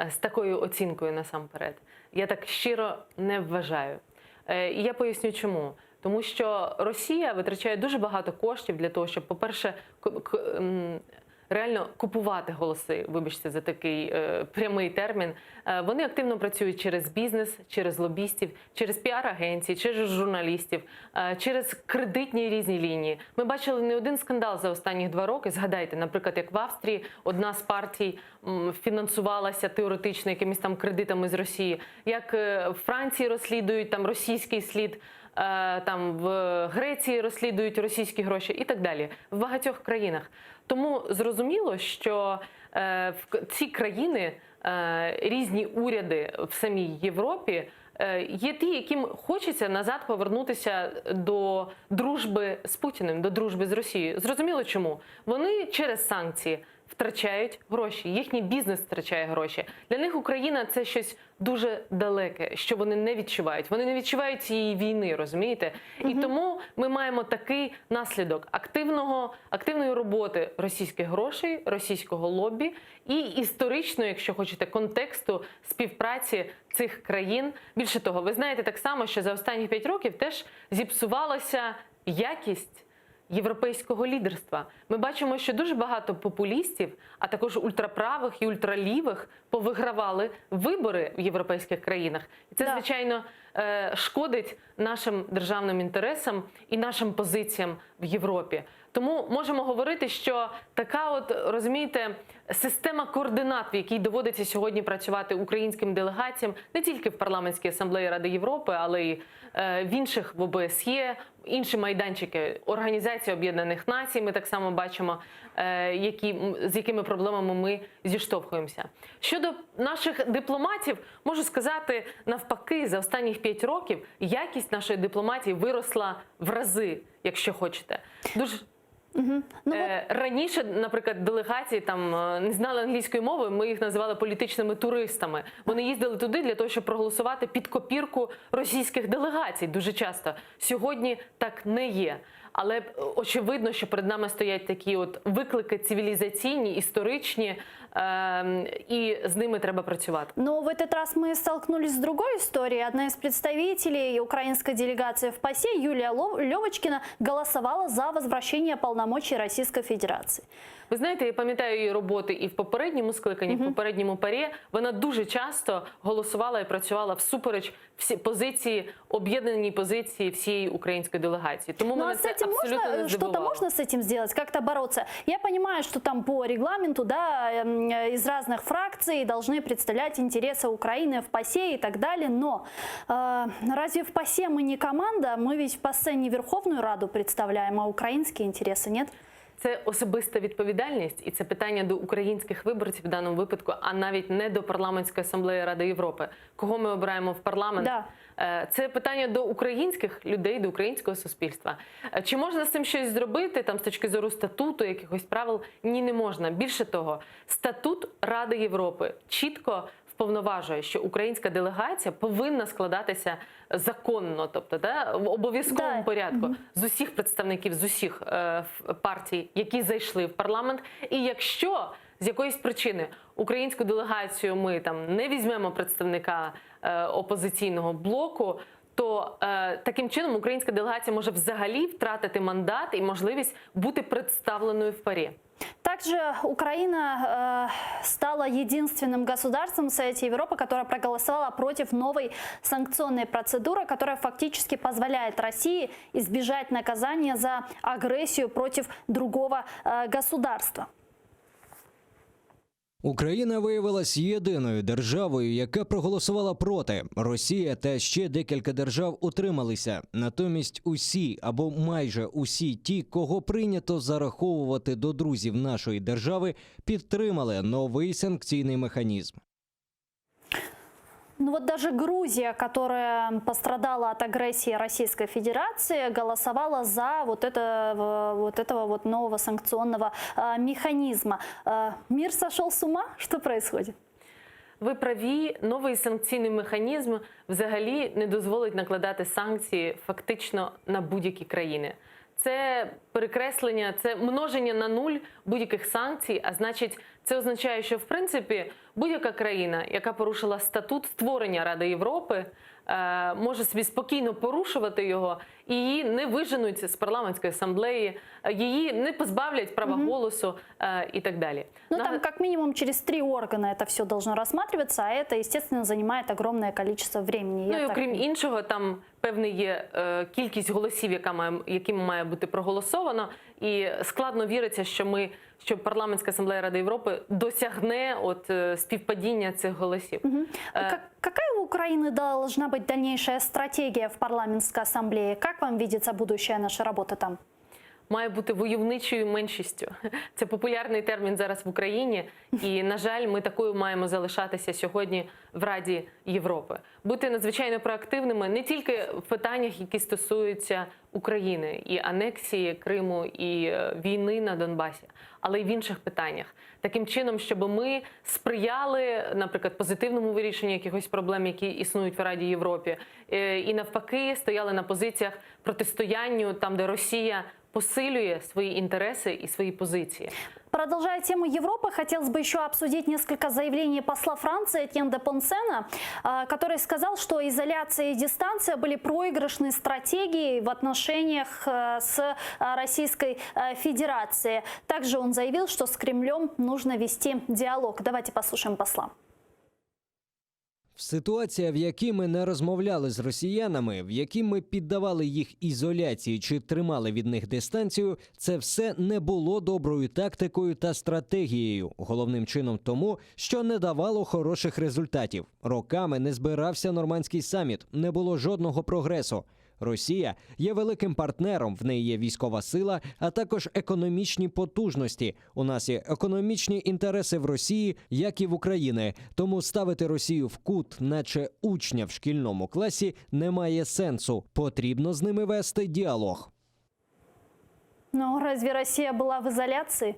е, з такою оцінкою насамперед. Я так щиро не вважаю. Е, І я поясню чому. Тому що Росія витрачає дуже багато коштів для того, щоб, по-перше, к- к- м, реально купувати голоси, вибачте за такий е, прямий термін. Е, вони активно працюють через бізнес, через лобістів, через піар-агенції, через журналістів, е, через кредитні різні лінії. Ми бачили не один скандал за останні два роки. Згадайте, наприклад, як в Австрії одна з партій м, фінансувалася теоретично якимись там кредитами з Росії, як е, в Франції розслідують там російський слід. е, Там в Греції розслідують російські гроші і так далі в багатьох країнах. Тому зрозуміло, що е, в к- ці країни, е, різні уряди в самій Європі. е, Є ті, яким хочеться назад повернутися до дружби з Путіним, до дружби з Росією. Зрозуміло, чому вони через санкції втрачають гроші, їхній бізнес втрачає гроші. Для них Україна це щось дуже далеке, що вони не відчувають. Вони не відчувають цієї війни, розумієте? І тому ми маємо такий наслідок активного активної роботи російських грошей, російського лобі і історично, якщо хочете, контексту співпраці цих країн. Більше того, ви знаєте так само, що за останні 5 років теж зіпсувалася якість європейського лідерства. Ми бачимо, що дуже багато популістів, а також ультраправих і ультралівих повигравали вибори в європейських країнах. І це, звичайно, е, шкодить нашим державним інтересам і нашим позиціям в Європі. Тому можемо говорити, що така, от розумієте, система координат, в якій доводиться сьогодні працювати українським делегаціям не тільки в парламентській асамблеї Ради Європи, але й е, в інших в ОБСЄ, інші майданчики Організації Об'єднаних Націй. Ми так само бачимо, е, які м, з якими проблемами ми зіштовхуємося. Щодо наших дипломатів, можу сказати навпаки, за останніх 5 років якість нашої дипломатії виросла в рази, якщо хочете. Дуже Е, Раніше, наприклад, делегації там е, не знали англійської мови, ми їх називали політичними туристами. Вони їздили туди для того, щоб проголосувати під копірку російських делегацій. Дуже часто сьогодні так не є. Але е, очевидно, що перед нами стоять такі от виклики цивілізаційні, історичні, е, і з ними треба працювати.
Но в этот раз мы столкнулись с другой историей. Одна из представителей украинской делегации в ПАСЕ, Юлия Лов- Левочкина, голосовала за возвращение полномочий Российской Федерации.
Ви знаєте, я пам'ятаю її роботи і в попередньому скликанні, і в попередньому парі. Вона дуже часто голосувала і працювала всупереч всі позиції, об'єднаній позиції всієї української делегації. Тому
Ну а
мене
с
це
этим
абсолютно
можно,
не
э, что-то
здивувало.
можно с этим сделать, как-то бороться? Я понимаю, что там по регламенту, да, эм, э, из разных фракций должны представлять интересы Украины в ПАСЕ и так далее, но э, разве в ПАСЕ мы не команда? Мы ведь в ПАСЕ не Верховную Раду представляем, а украинские интересы, нет?
Це особиста відповідальність, і це питання до українських виборців в даному випадку, а навіть не до парламентської асамблеї Ради Європи. Кого ми обираємо в парламент?
Да.
Е, Це питання до українських людей, до українського суспільства. Е, Чи можна з цим щось зробити там з точки зору статуту, якихось правил? Ні, не можна. Більше того, статут Ради Європи чітко вповноважує, що українська делегація повинна складатися законно, тобто да, в обов'язковому порядку з усіх представників, з усіх е, ф- партій, які зайшли в парламент. І якщо з якоїсь причини українську делегацію ми там не візьмемо представника е, опозиційного блоку. То е, таким чином українська делегація може взагалі втратити мандат і можливість бути представленою в ПАРЄ.
Также Украина э, стала единственным государством в Совете Европы, которое проголосовало против новой санкционной процедуры, которая фактически позволяет России избежать наказания за агрессию против другого э, государства.
Україна виявилась єдиною державою, яка проголосувала проти. Росія та ще декілька держав утрималися. Натомість усі або майже усі ті, кого прийнято зараховувати до друзів нашої держави, підтримали новий санкційний механізм.
Ну вот даже Грузия, которая пострадала от агрессии Российской Федерации, голосовала за вот, это, вот этого вот нового санкционного э, механизма. Э, мир сошел с ума? Что происходит?
Ви праві, новий санкційний механізм взагалі не дозволить накладати санкції фактично на будь-які країни. Це перекреслення, це множення на нуль будь-яких санкцій. А значить, це означає, що в принципі будь-яка країна, яка порушила статут створення Ради Європи, е, може собі спокійно порушувати його, і її не виженуть з парламентської асамблеї, е, її не позбавлять права голосу е, і так далі.
Ну, там как минимум через три органа это все должно рассматриваться, а это, естественно, занимает огромное количество времени.
Ну
Я
і
так
окрім іншого, там певний є е, кількість голосів, яка має яким має бути проголосовано, і складно віриться, що ми що парламентська асамблея Ради Європи досягне от е, співпадіння цих голосів. Е,
Как- какая у Украины должна быть дальнейшая стратегия в парламентской ассамблее? Как вам видится будущая наша работа там?
має бути войовничою меншістю. Це популярний термін зараз в Україні, і на жаль, ми такою маємо залишатися сьогодні в Раді Європи. Бути надзвичайно проактивними не тільки в питаннях, які стосуються України і анексії Криму, і е, війни на Донбасі, але й в інших питаннях. Таким чином, щоб ми сприяли, наприклад, позитивному вирішенню якихось проблем, які існують в Раді Європі, е, і навпаки стояли на позиціях протистоянню там, де Росія посилює свої інтереси і свої позиції.
Продолжая тему Европы, хотелось бы еще обсудить несколько заявлений посла Франции Этьен де Понсена, э, который сказал, что изоляция и дистанция были проигрышной стратегией в отношениях э, с э, Российской э, Федерацией. Также он заявил, что с Кремлем нужно вести диалог. Давайте послушаем посла.
Ситуація, в якій ми не розмовляли з росіянами, в якій ми піддавали їх ізоляції чи тримали від них дистанцію, це все не було доброю тактикою та стратегією. Головним чином тому, що не давало хороших результатів. Роками не збирався нормандський саміт, не було жодного прогресу. Росія є великим партнером, в неї є військова сила, а також економічні потужності. У нас є економічні інтереси в Росії, як і в Україні. Тому ставити Росію в кут, наче учня в шкільному класі, немає сенсу. Потрібно з ними вести діалог.
Ну, разве Россия была в изоляции?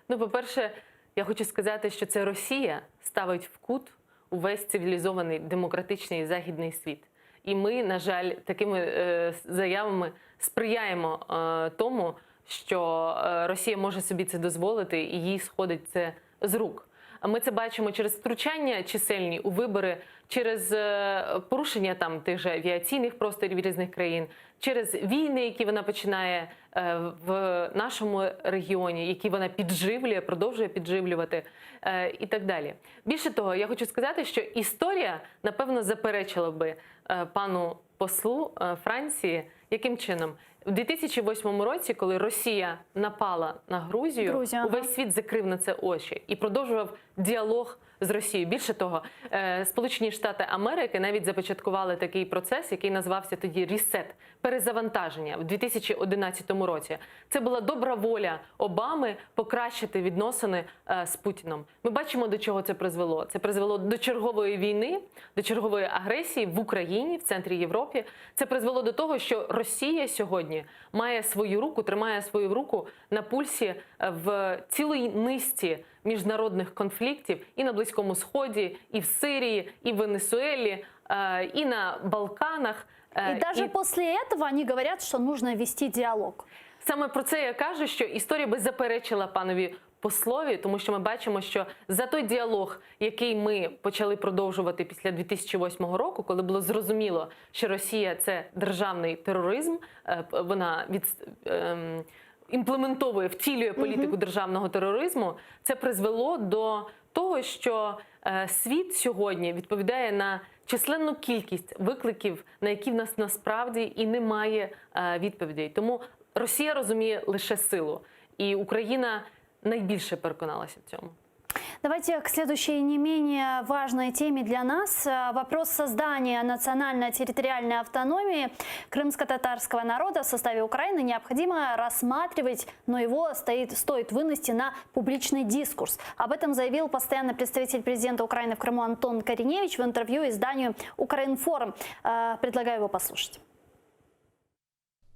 Ну, по-перше, я хочу сказати, що це Росія ставить в кут увесь цивілізований демократичний західний світ. І ми, на жаль, такими е, заявами сприяємо е, тому, що е, Росія може собі це дозволити, і їй сходить це з рук. А Ми це бачимо через втручання чисельні у вибори, через е, порушення там тих же авіаційних просторів різних країн, через війни, які вона починає е, в нашому регіоні, які вона підживлює, продовжує підживлювати е, і так далі. Більше того, я хочу сказати, що історія напевно заперечила би е, пану послу е, Франції, яким чином у 2008 році, коли Росія напала на Грузію,
Грузію, ага.
увесь світ закрив на це очі і продовжував діалог з Росією. Більше того, е, Сполучені Штати Америки навіть започаткували такий процес, який назвався тоді reset перезавантаження в 2011 році. Це була добра воля Обами покращити відносини е, з Путіном. Ми бачимо, до чого це призвело. Це призвело до чергової війни, до чергової агресії в Україні, в центрі Європі. Це призвело до того, що Росія сьогодні має свою руку, тримає свою руку на пульсі е, в цілій низці міжнародних конфліктів і на Близькому Сході, і в Сирії, і в Венесуелі, е, і на Балканах. Е,
И даже после этого они говорят, что нужно вести диалог.
Саме про це я кажу, що історія би заперечила панові. послові, тому що ми бачимо, що за той діалог, який ми почали продовжувати після 2008 року, коли було зрозуміло, що Росія це державний тероризм, е, п- вона від ем, імплементовує, втілює політику державного тероризму, це призвело до того, що е, світ сьогодні відповідає на численну кількість викликів, на які в нас насправді і немає е, відповідей. Тому Росія розуміє лише силу, і Україна найбільше переконалася в цьому.
Давайте к следующей не менее важной теме для нас. Э, Вопрос создания национально-территориальной автономии крымско-татарского народа в составе Украины необходимо рассматривать, но его стоит, стоит вынести на публичный дискурс. Об этом заявил постоянный представитель президента Украины в Крыму Антон Кориневич в интервью изданию «Укринформ». Э, Предлагаю его послушать.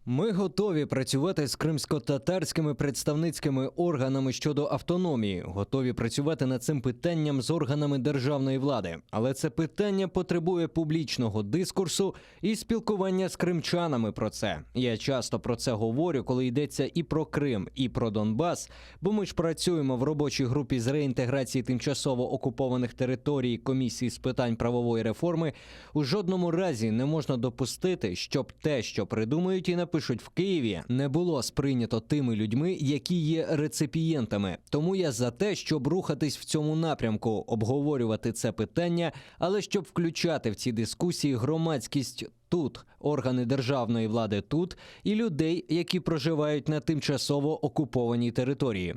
Ми готові працювати з кримсько-татарськими представницькими органами щодо автономії, готові працювати над цим питанням з органами державної влади. Але це питання потребує публічного дискурсу і спілкування з кримчанами про це. Я часто про це говорю, коли йдеться і про Крим, і про Донбас, бо ми ж працюємо в робочій групі з реінтеграції тимчасово окупованих територій комісії з питань правової реформи. У жодному разі не можна допустити, щоб те, що придумають і напишуть в Києві, не було сприйнято тими людьми, які є реципієнтами. Тому я за те, щоб рухатись в цьому напрямку, обговорювати це питання, але щоб включати в ці дискусії громадськість тут, органи державної влади тут і людей, які проживають на тимчасово окупованій території.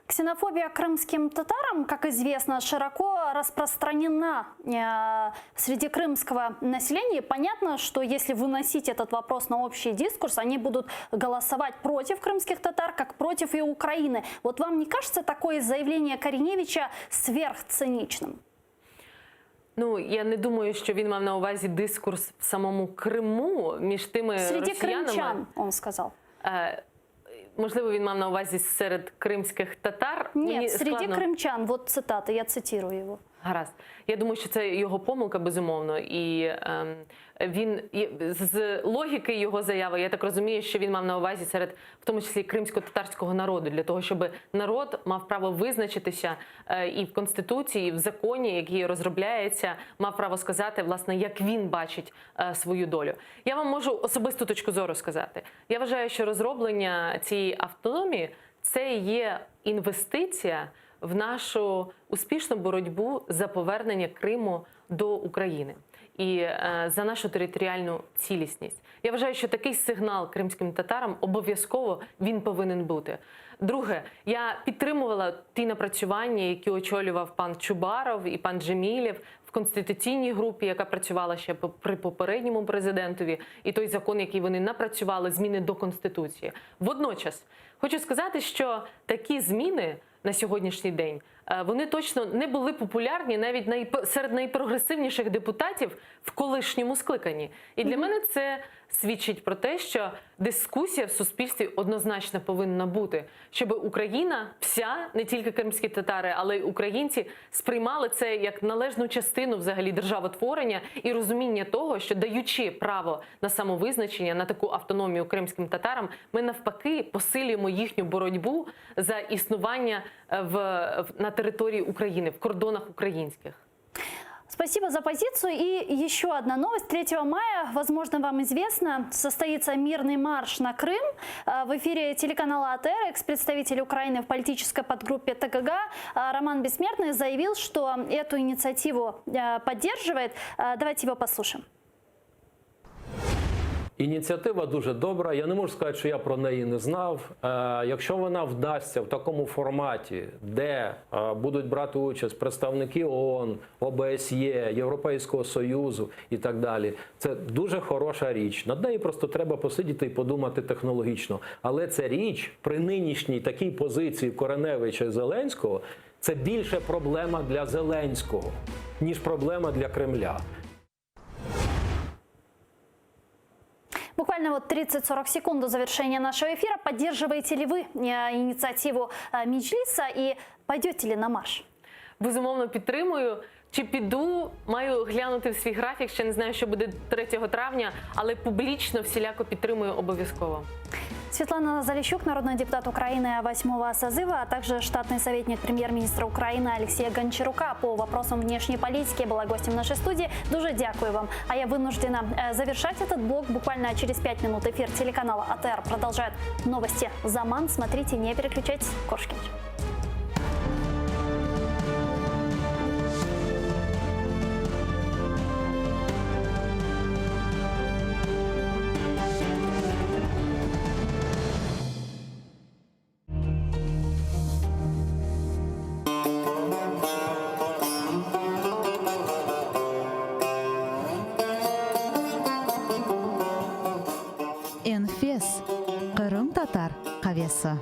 Ксенофобия к крымским татарам, как известно, широко распространена э, среди крымского населения. Понятно, что если выносить этот вопрос на общий дискурс, они будут голосовать против крымских татар, как против и Украины. Вот вам не кажется такое заявление Кориневича сверхциничным?
Ну я не думаю, що він мав на увазі дискурс в самому Криму між тими
Среди
росіянами.
крымчан, он сказал.
Е, можливо, він мав на увазі серед кримських татар.
Нет,
Мені
среди
складно.
крымчан, вот цитата, я цитирую его.
Гаразд. Я думаю, що це його помилка, безумовно. І ем, він і з логіки його заяви, я так розумію, що він мав на увазі серед, в тому числі, кримсько-татарського народу, для того, щоб народ мав право визначитися е, і в конституції, і в законі, який розробляється, мав право сказати, власне, як він бачить е, свою долю. Я вам можу особисту точку зору сказати. Я вважаю, що розроблення цієї автономії це є інвестиція в нашу успішну боротьбу за повернення Криму до України і е, за нашу територіальну цілісність. Я вважаю, що такий сигнал кримським татарам обов'язково він повинен бути. Друге, я підтримувала ті напрацювання, які очолював пан Чубаров і пан Джемілєв в конституційній групі, яка працювала ще при попередньому президентові, і той закон, який вони напрацювали, зміни до конституції. Водночас хочу сказати, що такі зміни на сьогоднішній день е, вони точно не були популярні навіть найп- серед найпрогресивніших депутатів в колишньому скликанні. І для мене це свідчить про те, що дискусія в суспільстві однозначно повинна бути, щоб Україна вся, не тільки кримські татари, але й українці сприймали це як належну частину взагалі державотворення і розуміння того, що даючи право на самовизначення, на таку автономію кримським татарам, ми навпаки посилюємо їхню боротьбу за існування е, в, в- на території України, в кордонах українських.
Спасибо за позицию. И еще одна новость. 3 мая, возможно, вам известно, состоится мирный марш на Крым. Э, В эфире телеканала АТР экс-представитель Украины в политической подгруппе ТКГ э, Роман Бессмертный заявил, что эту инициативу э, поддерживает. Э, Давайте его послушаем.
Ініціатива дуже добра. Я не можу сказати, що я про неї не знав. Е, Якщо вона вдасться в такому форматі, де е, будуть брати участь представники ООН, ОБСЄ, Європейського Союзу і так далі, це дуже хороша річ. Над нею просто треба посидіти і подумати технологічно. Але ця річ при нинішній такій позиції Кореневича і Зеленського це більше проблема для Зеленського, ніж проблема для Кремля.
Буквально вот 30-40 секунд до завершения нашего эфира. Поддерживаете ли вы э, инициативу э, Меджлиса и пойдете ли на марш?
Безумовно, підтримую. Чи піду, маю глянути в свій графік, ще не знаю, що буде 3 травня, але публічно всіляко підтримую обов'язково.
Светлана Залищук, народный депутат Украины восьмого созыва, а также штатный советник премьер-министра Украины Алексея Гончарука по вопросам внешней политики была гостем нашей студии. Дуже дякую вам. А я вынуждена э, завершать этот блок. Буквально через 5 минут эфир телеканала АТР продолжает новости Заман. Смотрите, не переключайтесь. Körüşkence.
Enfes, qırımtatar qavesi.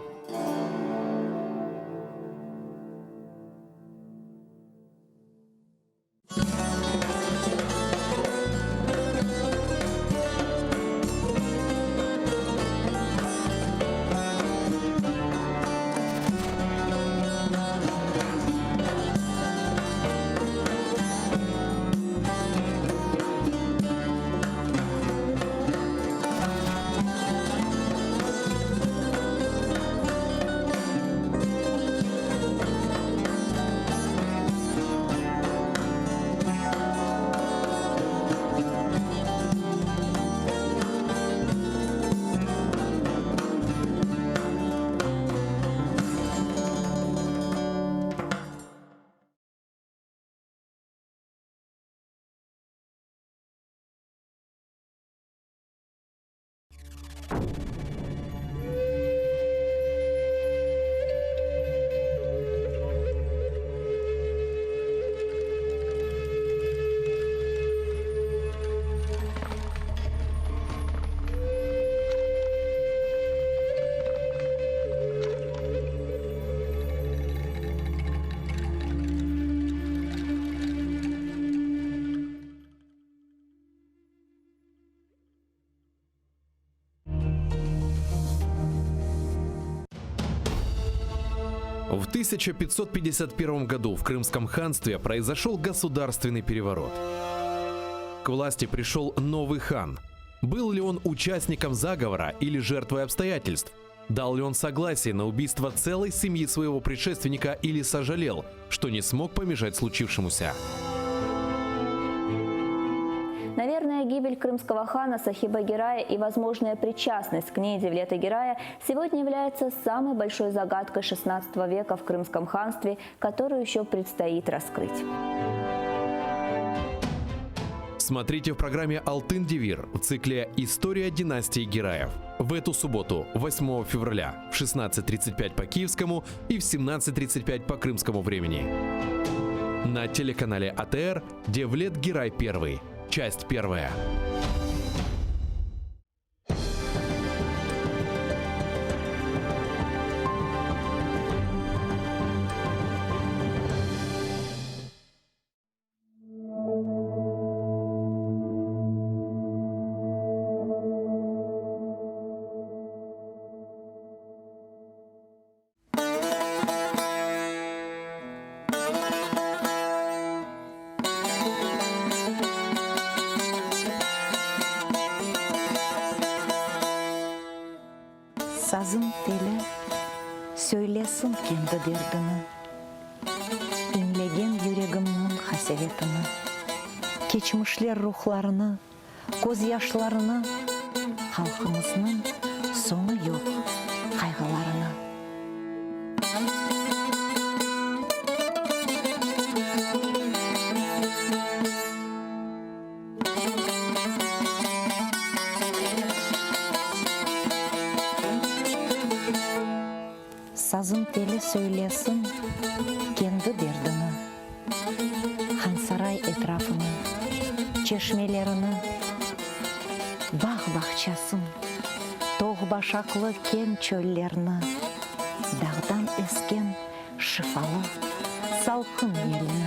В 1551 году в Крымском ханстве произошел государственный переворот. К власти пришел новый хан. Был ли он участником заговора или жертвой обстоятельств? Дал ли он согласие на убийство целой семьи своего предшественника или сожалел, что не смог помешать случившемуся?
Наверное, гибель крымского хана Сахиба Герая и возможная причастность к ней Девлета Герая сегодня является самой большой загадкой XVI века в Крымском ханстве, которую еще предстоит раскрыть.
Смотрите в программе «Алтын Девир» в цикле «История династии Гераев» в эту субботу, 8 февраля, в 16.35 по киевскому и в 17.35 по крымскому времени. На телеканале АТР «Девлет Герай I». Часть первая.
Sazım teli söylesin kendi derdini, İñlegen yüregimniñ qasevetini, Keçmişler ruhlarını, közyaşlarını, Halqımıznıñ soñu yoq qayğılarını. Sazım teli söylesin kendi derdini, Hansaray etrafını, çeşmelerini, Bağ-bağçasın, toğ başaqlı keñ çöllerni, Dağdan esken şifalı salqın yelni.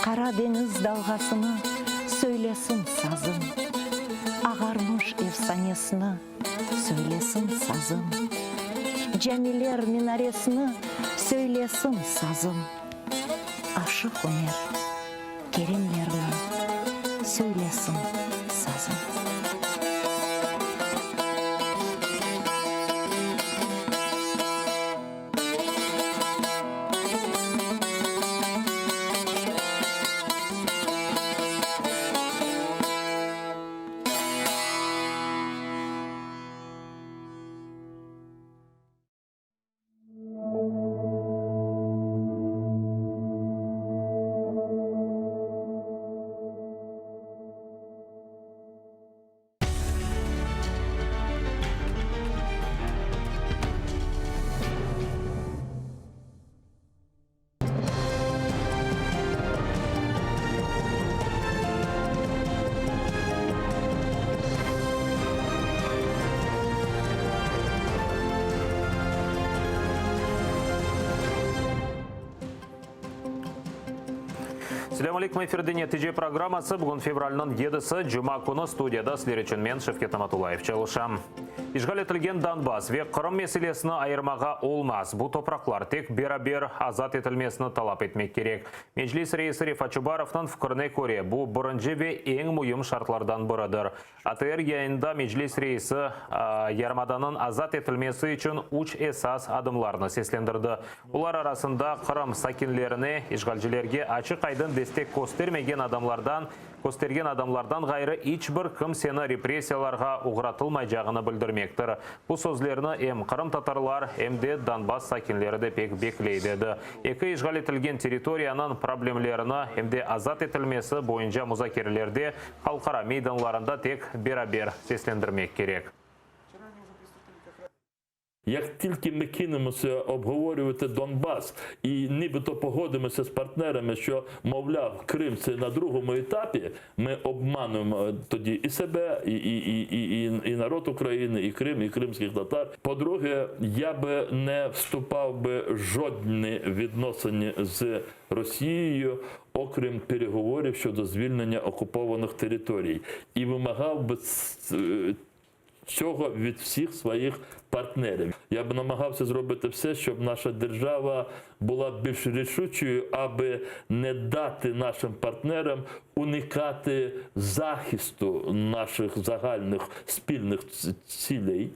Qara. deñiz dalğasını söylesin sazım. Ağarmış efsanesini söylesin sazım. Camiler minaresini söylesin sazım. Aşıq Ümer Kerimlerni söylesin sazım.
Selâm aleyküm, efirde Netice programması. Bugün fevralniñ yedisi, cuma künü, studiyada sizler içün men, Şevket Namatullayev, çalışam. İşğal etilgen Donbass ve Qırım meselesini ayırmağa olmaz. Bu topraqlar tek beraber azat etilmesini talap etmek kerek. Meclis reisi Refat Çubarovnıñ fikrine köre, bu birinci ve eñ müim şartlardan biridir. ATR yayınında Meclis reisi yarımadanıñ azat etilmesi içün üç esas adımlarnı seslendirdi. Olar arasında Qırım sakinlerine işğalcilerge açıq-aydın destek köstermegen adamlardan köstergen adamlardan ğayrı iç bir kimseni repressiyalarğa oğratılmaycağını bildirmektir. Bu sözlerni em qırımtatarlar, em de Donbass sakinleri de pek bekley, dedi. Eki işğal etilgen territoriyanıñ problemlerini em de azat etilmesi boyunca muzakerelerde halqara meydanlarında tek beraber seslendirmek kerek.
Як тільки ми кинемося обговорювати Донбас і нібито погодимося з партнерами, що, мовляв, Крим це на другому етапі, ми обмануємо тоді і себе, і, і, і, і, і, і народ України, і Крим, і кримських татар. По-друге, я би не вступав би жодні відносини з Росією, окрім переговорів щодо звільнення окупованих територій, і вимагав би цього від всіх своїх партнерів. Я б намагався зробити все, щоб наша держава була більш рішучою, аби не дати нашим партнерам уникати захисту наших загальних спільних цілей.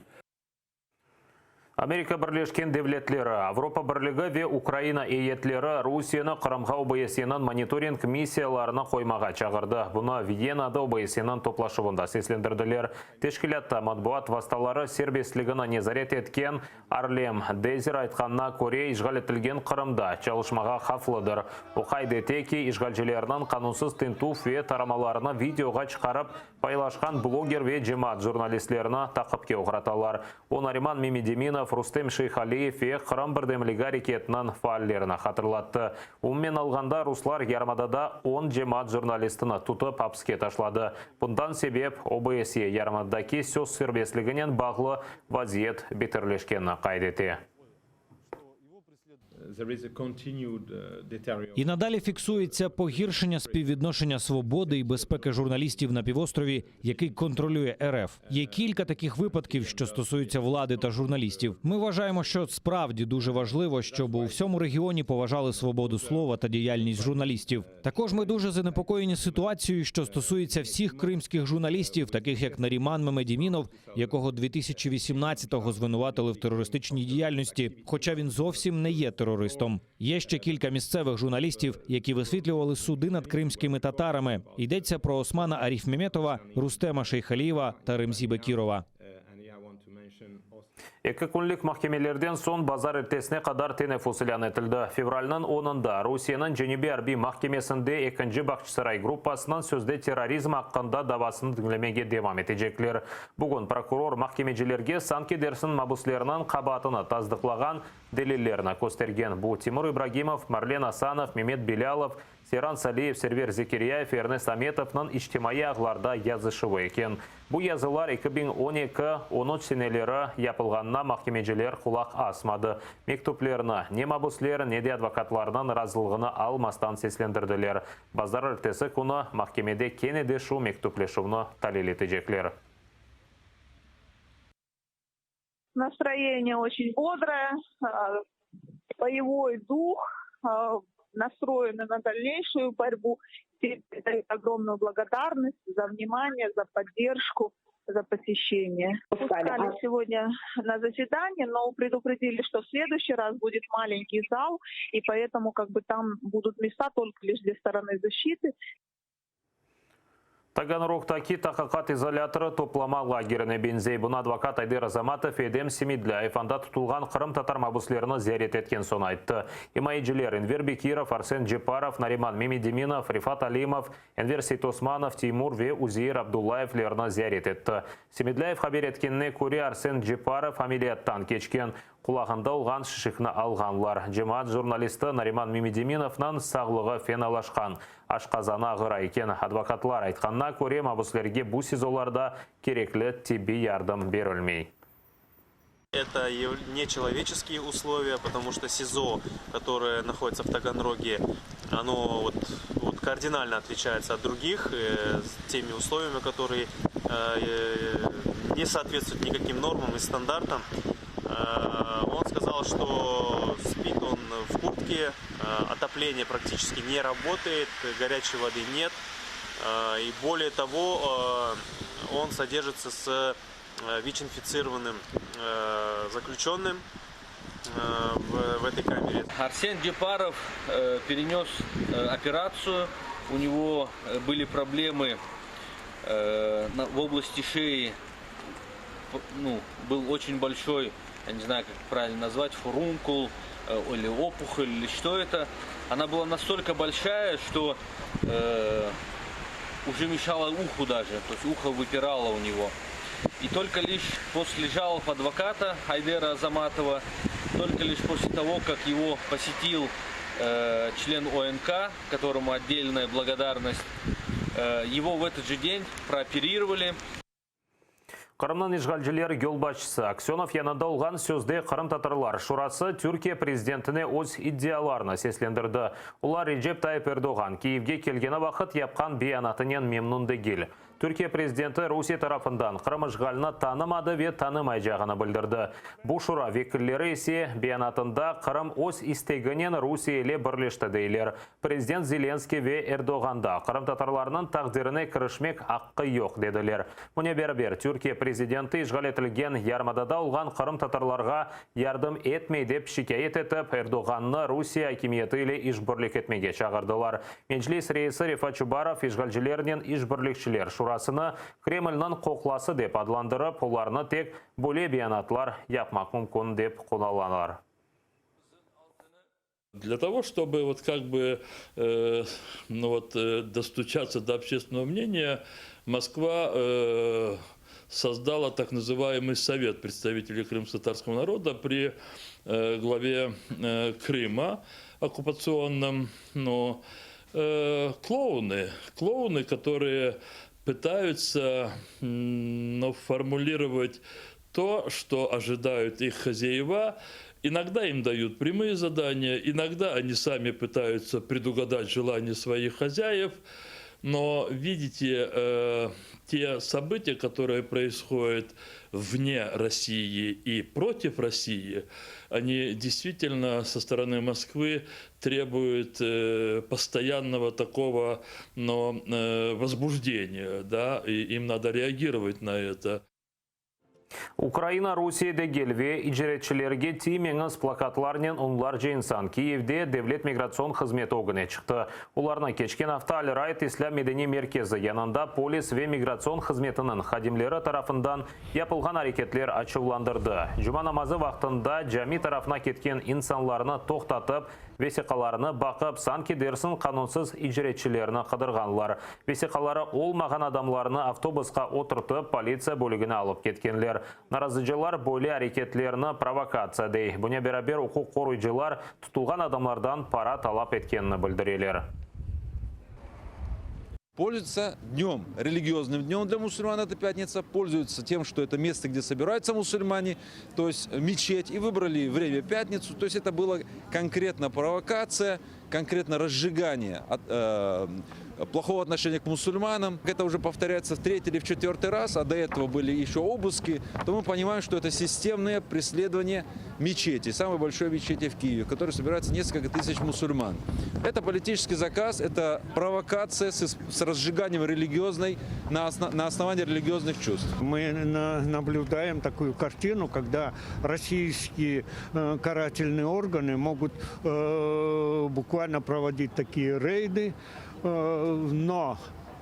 Amerika Birleşken Devletleri, Avropa Birligi ve Ukraina eyyetleri Rusiyeni Qırımğa OBSYEniñ monitoring missiyalarını qoymağa çağırdı. Bunı Viyenada OBSYEniñ toplaşuvında seslendirdiler. Teşkilâtta matbuat vastaları serbestligini nezaret etken Arlem Dezer aytqanına köre, işğal etilgen Qırımda çalışmağa havflıdır. O qayd ete ki, işğalcilerniñ qanunsız tintüv ve taramalarını videoğa çıqarıp paylaşqan bloger ve cemaat jurnalistlerini taqipke oğratalar. O, Nariman Memedeminov, Rustem Şeyhaliyev ve Qırım birdemligi areketiniñ faallerini hatırlattı. Umumen alğanda, ruslar yarımadada on cemaat jurnalistini tutıp apske taşladı. Bundan sebep, OBSYE yarımadadaki söz serbestliginen bağlı vaziyet beterleşkenini qayd ete.
І надалі фіксується погіршення співвідношення свободи і безпеки журналістів на півострові, який контролює РФ. Є кілька таких випадків, що стосуються влади та журналістів. Ми вважаємо, що справді дуже важливо, щоб у всьому регіоні поважали свободу слова та діяльність журналістів. Також ми дуже занепокоєні ситуацією, що стосується всіх кримських журналістів, таких як Наріман Мемедімінов, якого 2018-го звинуватили в терористичній діяльності, хоча він зовсім не є терористом. Є ще кілька місцевих журналістів, які висвітлювали суди над кримськими татарами. Йдеться про Османа Аріфмеметова, Рустема Шейхалієва та Ремзі Бекірова.
Eki künlik mahkemelerden soñ bazar ertesine qadar teneffüs ilân etildi. Fevralniñ onunda Rusiyeniñ Cenübiy arbiy mahkemesinde ekinci Bağçasaray gruppasınıñ sözde terrorizm aqqında davasını diñlemege devam etecekler. Bugün prokuror mahkemecilerge sanki dersiñ mabüsleriniñ qabaatını tasdıqlağan delillerni köstergen. Bu Timur İbragimov, Marlen Asanov, Memet Belâlov, Seyran Saliyev, Server Zekeryayev, Ernest Ametovnıñ içtimaiy ağlarda yazışuvı eken. Bu yazılar 2012, on üç seneleri yapılğanına mahkemeciler qulaq asmadı. Mektüplerni ne mabüsler, ne de advokatlarnıñ razılığını almastan seslendirdiler. Bazarertesi künü mahkemede kene de şu mektüpleşüvni talil etecekler.
Настроение очень бодрое, боевой дух, настроены на дальнейшую борьбу. Передают огромную благодарность за внимание, за поддержку, за посещение. Пускали сегодня на заседание, но предупредили, что в следующий раз будет маленький зал, и поэтому как бы там будут места только лишь для стороны защиты.
Taganrogtaki taqiqat izolâtorı toplama lagerine beñzey. Bunı advokat Ayder Azamatov Edem Semedlâyev anda tutulğan qırımtatar mabüslerini ziyaret etken soñ ayttı. İmayeciler Enver Bekirov, Arsen Ceparov, Nariman Memedeminov, Refat Alimov, Enver Seytosmanov, Teymur ve Uzeir Abdullayevlerni ziyaret etti. Semedlâyev haber etkenine köre, Arsen Ceparov ameliyattan keçken, qulağında olğan şişikni alğanlar. Cemaat jurnalisti Nariman Memedeminovnıñ sağlığı fenalaşqan, aşqazanı ağıra eken. Advokatlar aytqanına köre, mabüslerge bu SİZOlarda kerekli tibbiy yardım berilmey.
Это нечеловеческие условия, потому что СИЗО, которое находится в Таганроге, оно вот, вот кардинально отличается от других э, с теми условиями, которые э, не соответствуют никаким нормам и стандартам. Э, он сказал, что спит он в куртке, отопление практически не работает, горячей воды нет. И более того, он содержится с ВИЧ-инфицированным заключенным в, в этой камере.
Арсен Джепаров перенес операцию, у него были проблемы в области шеи, ну, был очень большой, я не знаю, как правильно назвать, фурункул или опухоль, или что это. Она была настолько большая, что э, уже мешала уху даже, то есть ухо выпирало у него. И только лишь после жалоб адвоката Айдера Азаматова, только лишь после того, как его посетил э, член ОНК, которому отдельная благодарность, э, его в этот же день прооперировали.
Qırımnıñ işğalciler yolbaşçısı Aksönov yanında olğan sözde Qırımtatarlar Şurası Türkiye prezidentine öz iddialarını seslendirdi. Olar Recep Tayyip Erdoğan Kiyevge kelgeni vaqıt yapqan beyanatınen memnün degil. Türkiye prezidenti Rusiye tarafından Qırım işğalini tanımadı ve tanımaycağını bildirdi. Bu şura vekilleri ise beyanatında Qırım öz isteginen Rusiye ile birleşti deyler. Prezident Zelenskıy ve Erdoğanda qırımtatarlarnıñ taqdirine kirişmek aqqı yoq, dediler. Bunen beraber, Türkiye prezidenti işğal etilgen yarımadada olğan qırımtatarlarğa yardım etmey dep şikâyet etip, Erdoğannı Rusiye akimiyeti ile işbirlik etmege çağırdılar. Meclis reisi Refat Çubarov işğalcilernen işbirlikçiler şurasını Kremlniñ qoqlası dep adlandırıp, olarnı tek böyle beyanatlar yapmaq mümkün dep qullanılar.
Для того, чтобы вот как бы э, ну вот, э, достучаться до общественного мнения, Москва э, создала так называемый Совет представителей крымско-татарского народа при э, главе э, Крыма оккупационном. Но э, клоуны, клоуны, которые пытаются ну, формулировать то, что ожидают их хозяева. Иногда им дают прямые задания, иногда они сами пытаются предугадать желания своих хозяев. Но видите, э, те события, которые происходят вне России и против России, они действительно со стороны Москвы требуют э, постоянного такого но, э, возбуждения, да, и им надо реагировать на это.
Ukraina Rusiye degil ve icretçilerge tiymeñiz plakatlarnen onlarca insan Kiyevde Devlet migratsion hızmeti ögüne çıqtı. Olarnı keçken afta Al-Raid islâm medeniy merkezi yanında polis ve migratsion hızmetiniñ hadimleri tarafından yapılğan areketler açuvlandırdı. Cuma namazı vaqtında cami tarafına ketken insanlarnı toqtatıp, Vesiqalarını baqıp, sanki dersiñ qanunsız icretçilerni qıdırğanlar. Vesiqaları olmağan adamlarnı avtobusqa oturtıp, politsiya bölügine alıp ketkenler. Narazıcılar böyle areketlerni provokatsiya dey. Bunen beraber uquq qoruyıcılar tutulğan adamlardan para talap etkenini bildireler.
Пользуются днем, религиозным днем для мусульман, это пятница, пользуются тем, что это место, где собираются мусульмане, то есть мечеть, и выбрали время пятницу. То есть это была конкретно провокация, конкретно разжигание от, э, плохого отношения к мусульманам. Это уже повторяется в третий или в четвертый раз, а до этого были еще обыски, то мы понимаем, что это системное преследование мечети, самой большой мечети в Киеве, в которой собирается несколько тысяч мусульман. Это политический заказ, это провокация с, с разжиганием религиозной, на, основ, на основании религиозных чувств.
Мы на, наблюдаем такую картину, когда российские э, карательные органы могут э, буквально проводить такие рейды, э, но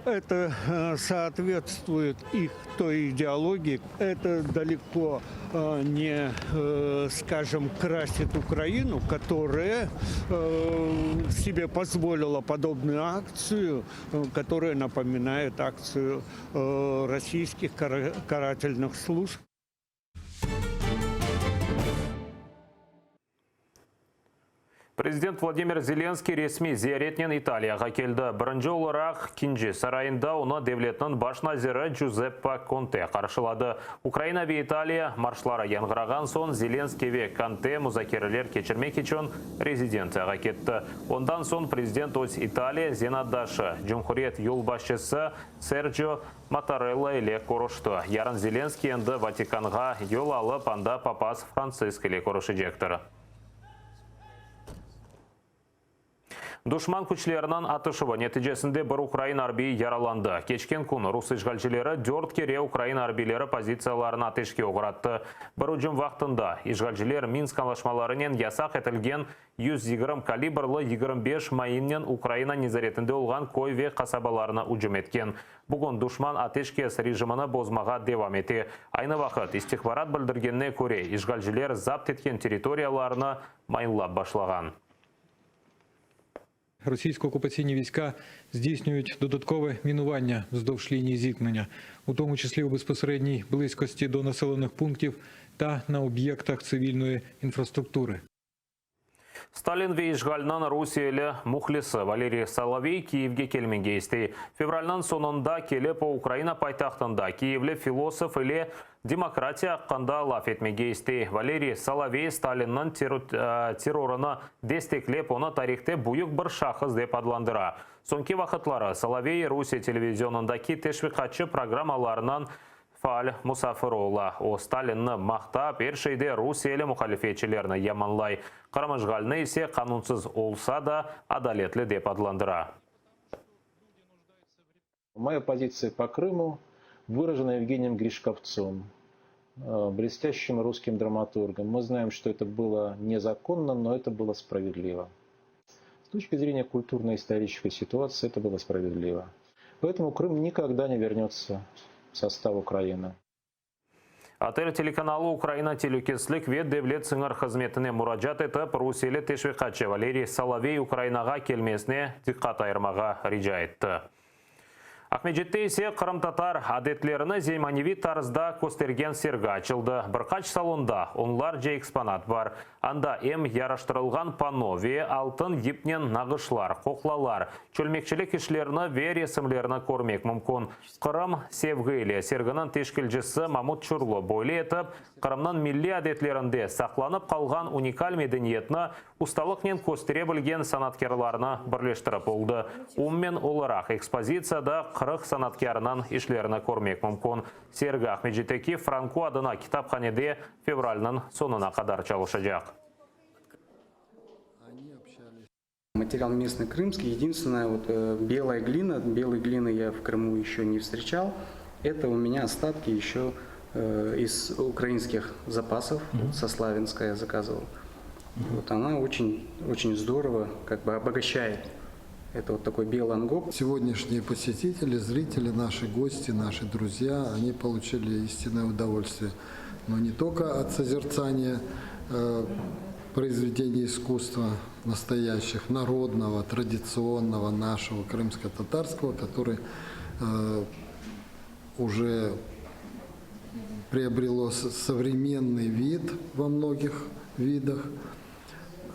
это э, соответствует их той идеологии. Это далеко э, не, э, скажем, красит Украину, которая себе позволила подобную акцию, которая напоминает акцию российских карательных служб.
Prezident Vladimir Zelenskiy resmiy ziyaretnen İtaliyağa keldi. Birinci olaraq Kinci sarayında onı devletniñ baş naziri Cüzeppa Konte qarşıladı. Ukraina ve İtaliya marşları yañğırağan soñ Zelenskiy ve Konte muzakereler keçirmek içün rezidentsiyağa ketti. Ondan soñ prezident öz İtaliya zenaatdaşı, cumhuriyet yolbaşçısı Sercio Mattarella ile körüşti. Yarın Zelenskiy endi Vatikanğa yol alıp, anda papaz Frantsisk ile körüşecektir. Duşman küçleriniñ atışuvı neticesinde bir ukrain arbiyi yaralandı. Keçken kün rus işğalcileri dört kere ukrain arbiyleri pozitsiyalarını ateşke oğrattı. Bir ücüm vaqtında işğalciler Minsk añlaşmalarınen yasaq etilgen 120 kalibrlı 25 mainnen Ukraina nezaretinde olğan köy ve qasabalarına ücüm etken. Bugün duşman ateşkes rejimini bozmağa devam ete. Aynı vaqıt, istihbarat bildirgenine köre, işğalciler zapt etken territoriyalarını mayınlap başlağan.
Російсько-окупаційні війська здійснюють додаткове мінування вздовж лінії зіткнення, у тому числі у безпосередній близькості до населених пунктів та на об'єктах цивільної інфраструктури.
Stalin ve işğalniñ rusiyeli mühlisi Valeriy Solovey Kiyevge kelmege istey. Fevralniñ soñunda kelip, o, Ukraina paytahtında kiyevli filosof ile demokratiya aqqında laf etmege istey. Valeriy Solovey Stalinniñ terrorını desteklep, onı tarihte büyük bir şahıs dep adlandıra. Soñki vaqıtları Solovey Rusiye televizionındaki teşviqatçı programmalarınıñ Faal musafiri ola. O, Stalinni maqtap, er şeyde rusiyeli muhalifetçilerni yamanlay, Qırım işğalini ise qanunsız olsa da, adaletli dep adlandıra.
Moya pozitsiya po Krımu выражена Евгением Гришковцом, блестящим русским драматургом. Мы знаем, что это было незаконно, но это было справедливо. С точки зрения культурно-исторической ситуации это было справедливо. Поэтому Крым никогда не вернется в состав Украины.
ATR telekanalı Ukraina telükesizlik ve devlet sıñır hızmetine muracaat etip, rusiyeli teşviqatçı Valeriy Solovey Ukrainağa kelmesine diqqat ayırmağa rica etti. Aqmescitte ise qırımtatar adetlerini zemaneviy tarzda köstergen sergi açıldı. Bir qaç salonda onlarca eksponat bar. Anda em yaraştırılğan pano ve altın yipnen nağışlar, qoqlalar, çölmekçilik işlerini ve resimlerni körmek mümkün. Qırım, sevgi ile serginiñ teşkilcisi Mamut Çurlu böyle etip, Qırımnıñ milliy adetlerinde saqlanıp qalğan unikal medeniyetni ustalıqnen köstere bilgen sanatkârlarnı birleştirip oldı. Umumen olaraq, ekspozitsiyada 40 sanatkârnıñ işlerini körmek mümkün. Sergi Aqmescitteki Franko adına kitaphanede fevralniñ soñuna qadar çalışacaq.
Материал местный крымский. Единственное, вот э, белая глина, белой глины я в Крыму еще не встречал. Это у меня остатки еще э, из украинских запасов, mm -hmm. со Славянска я заказывал. Mm -hmm. Вот она очень, очень здорово как бы обогащает. Это вот такой белый ангоб.
Сегодняшние посетители, зрители, наши гости, наши друзья, они получили истинное удовольствие. Но не только от созерцания э, произведений искусства настоящих, народного, традиционного нашего крымско-татарского, который э, уже приобрело современный вид во многих видах,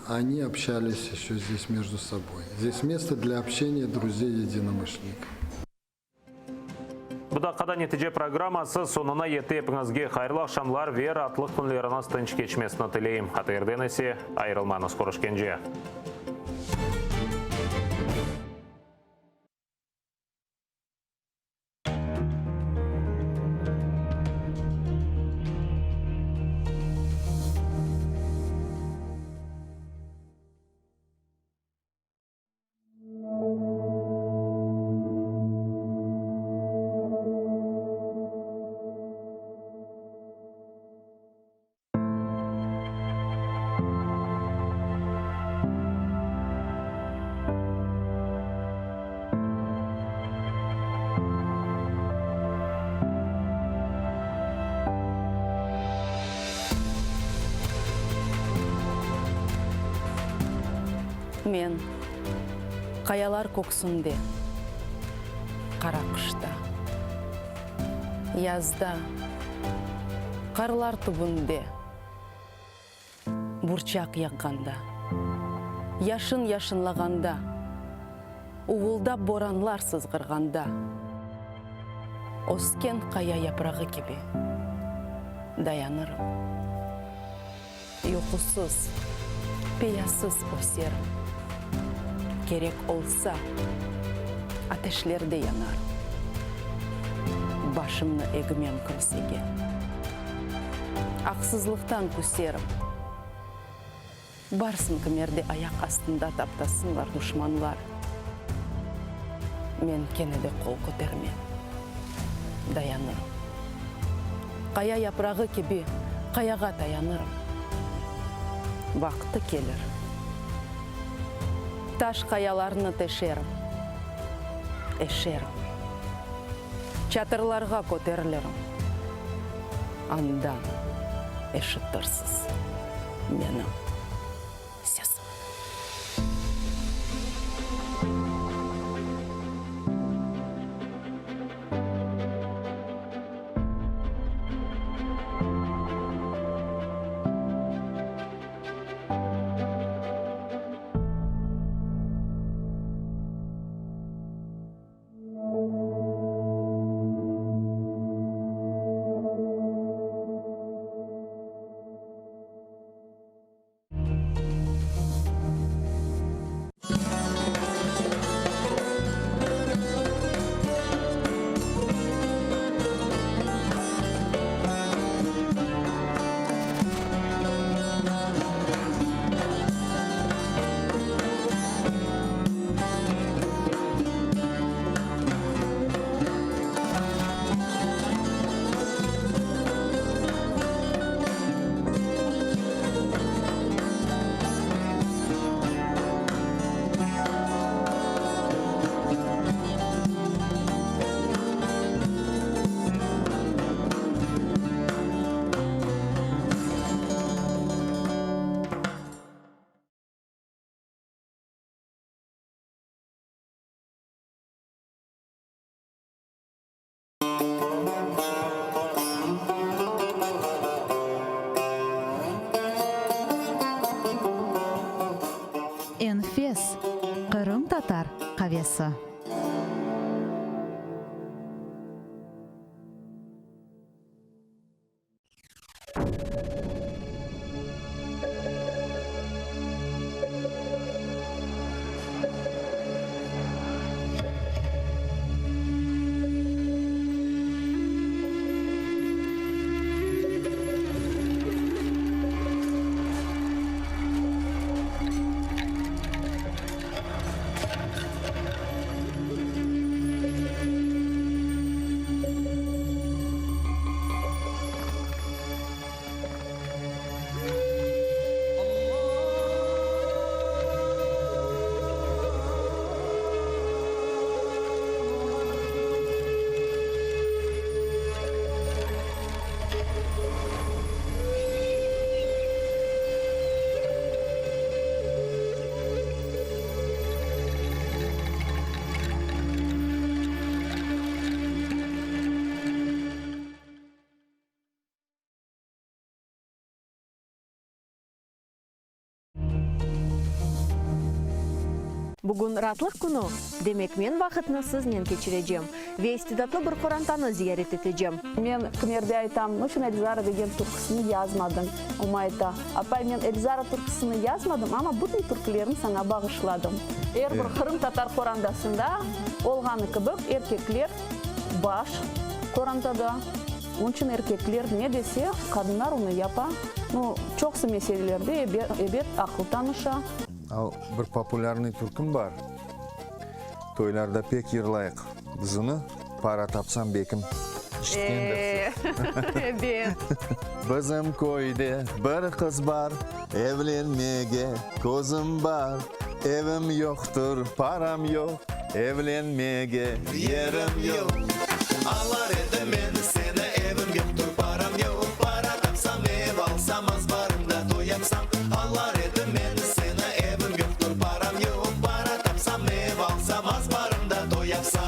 они общались еще здесь между собой. Здесь место для общения друзей-единомышленников.
Bu daqqada Netice programması soñuna yetti. Epiñizge hayırlı aqşamlar ve raatlıq künleriñiz tınç keçmesini tileyim. ATRden ise ayırılmañız. Körüşkence.
Men, qayalar köksünde, qara qışta, Yazda, qarlar tübünde, burçaq yağğanda, Yaşın yaşınlağanda, uvuldap boranlar sızğırğanda, Ösken qaya yaprağı kibi dayanırım. Yuqusız, peyasız öserim. Kerek olsa, ateşlerde yanarım. Başımnı egmem kimsege. Aqsızlıqtan küserim. Barsın kimerde ayaq astında taptasınlar duşmanlar. Men kene de qol kötermem. Dayanırım. Qaya yaprağı kibi qayağa tayanırım. Vaqtı kelir. Taş qayalarnı teşerim. Eşerim. Çatırlarğa köterilirim. Andan eşitirsiz menim sesimni.
Enfes, qırımtatar qavesi.
Bugün raatlıq künü, demek men vaqıtnı siznen keçirecem ve istidatlı bir qorantanı ziyaret etecem.
Men kimerde aytam, ne içün Elzara degen türküsini yazmadıñ? Oma ayta, Apay, men Elzara türküsini yazmadım, amma bütün türkülerni saña bağışladım. Er bir qırımtatar qorandasında olğanı kibi, erkekler baş qorantada. Onıñ içün erkekler ne dese, qadınlar onı yapa. Nu, çoqusı meselelerde, ebet, aqıl tanışa.
Al, bir populârnıy türküm bar, toylarda pek yırlayıq biz onı, Para tapsam bekim, işitkendirsiz.
Ebet.
Bizim köyde bir qız bar, evlenmege közüm bar, evim yoqtır, param yoq, evlenmege yerim yoq.
Alar edim men seni, evim yoqtır, param yoq, para tapsam, ev alsam, azbarımda toy yapsam, alar edim men seni, evim yoqtır, param yoq, para tapsam, ev alsam, azbarımda toy yapsam.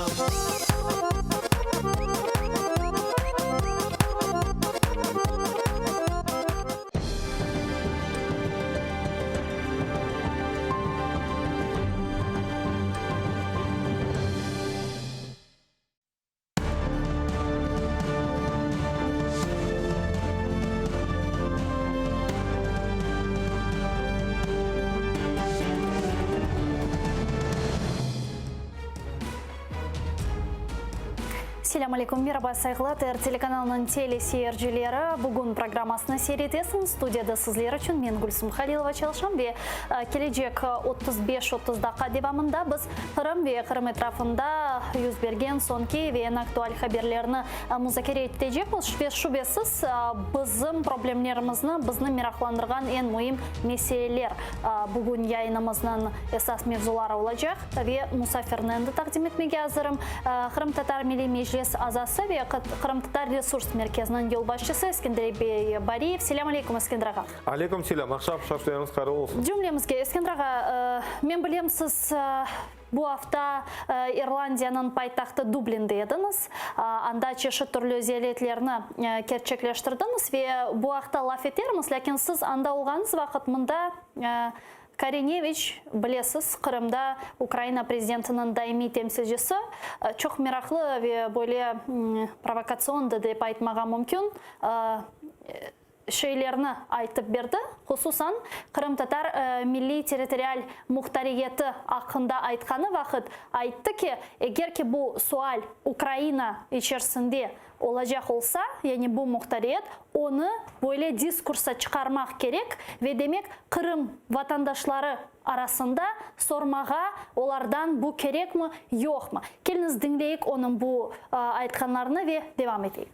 Selâm aleyküm, meraba, sayğılı ATR telekanalınıñ tele seyircileri. Bugün programmasını seyir etesiñiz. Studiyada sizler içün men Gülsüm Halilova çalışam ve kelecek 35-30 daqqa devamında biz Qırım ve Qırım etrafında yüz bergen soñki ve eñ aktual haberlerni muzakere etecekmiz ve şübesiz, bizim problemlerimizni, bizni meraqlandırğan eñ müim meseleler bugün yayınımıznıñ esas mevzuları olacaq. Ve musafirni endi taqdim etmege azırım, Qırımtatar Milliy Meclis azası ve Qırımtatar Resurs Merkeziniñ yolbaşçısı Eskender bey Bariyev. Selâm aleyküm, Eskender ağa.
Aleyküm selâm, aqşam şarflarıñız hayırlı olsun.
Cümlemizge, Eskender ağa, men bilem, siz bu afta İrlandiyanıñ paytahtı Dublinde ediñiz. Anda çeşit türlü ziyaretlerni kerçekleştirdiñiz ve bu aqta laf etermiz. Lâkin siz anda olğanıñız vaqıt mında Korineviç, bilesiz, Qırımda Ukraina prezidentiniñ daimiy temsilcisi, çoq meraqlı ve böyle provokatsion da dep aytmağa mümkün, şeylerni aytıp berdi, hususan, qırımtatar milliy-territorial muhtariyeti aqqında aytqanı vaqıt ayttı ki, eger ki bu sual Ukraina içersinde olacaq olsa, yani bu muhtariyet, onı böyle diskursa çıqarmaq kerek ve demek Qırım vatandaşları arasında sormağa olardan bu kerekmi, yoqmı. Keliñiz diñleyik onıñ bu aytqanlarını ve devam eteyik.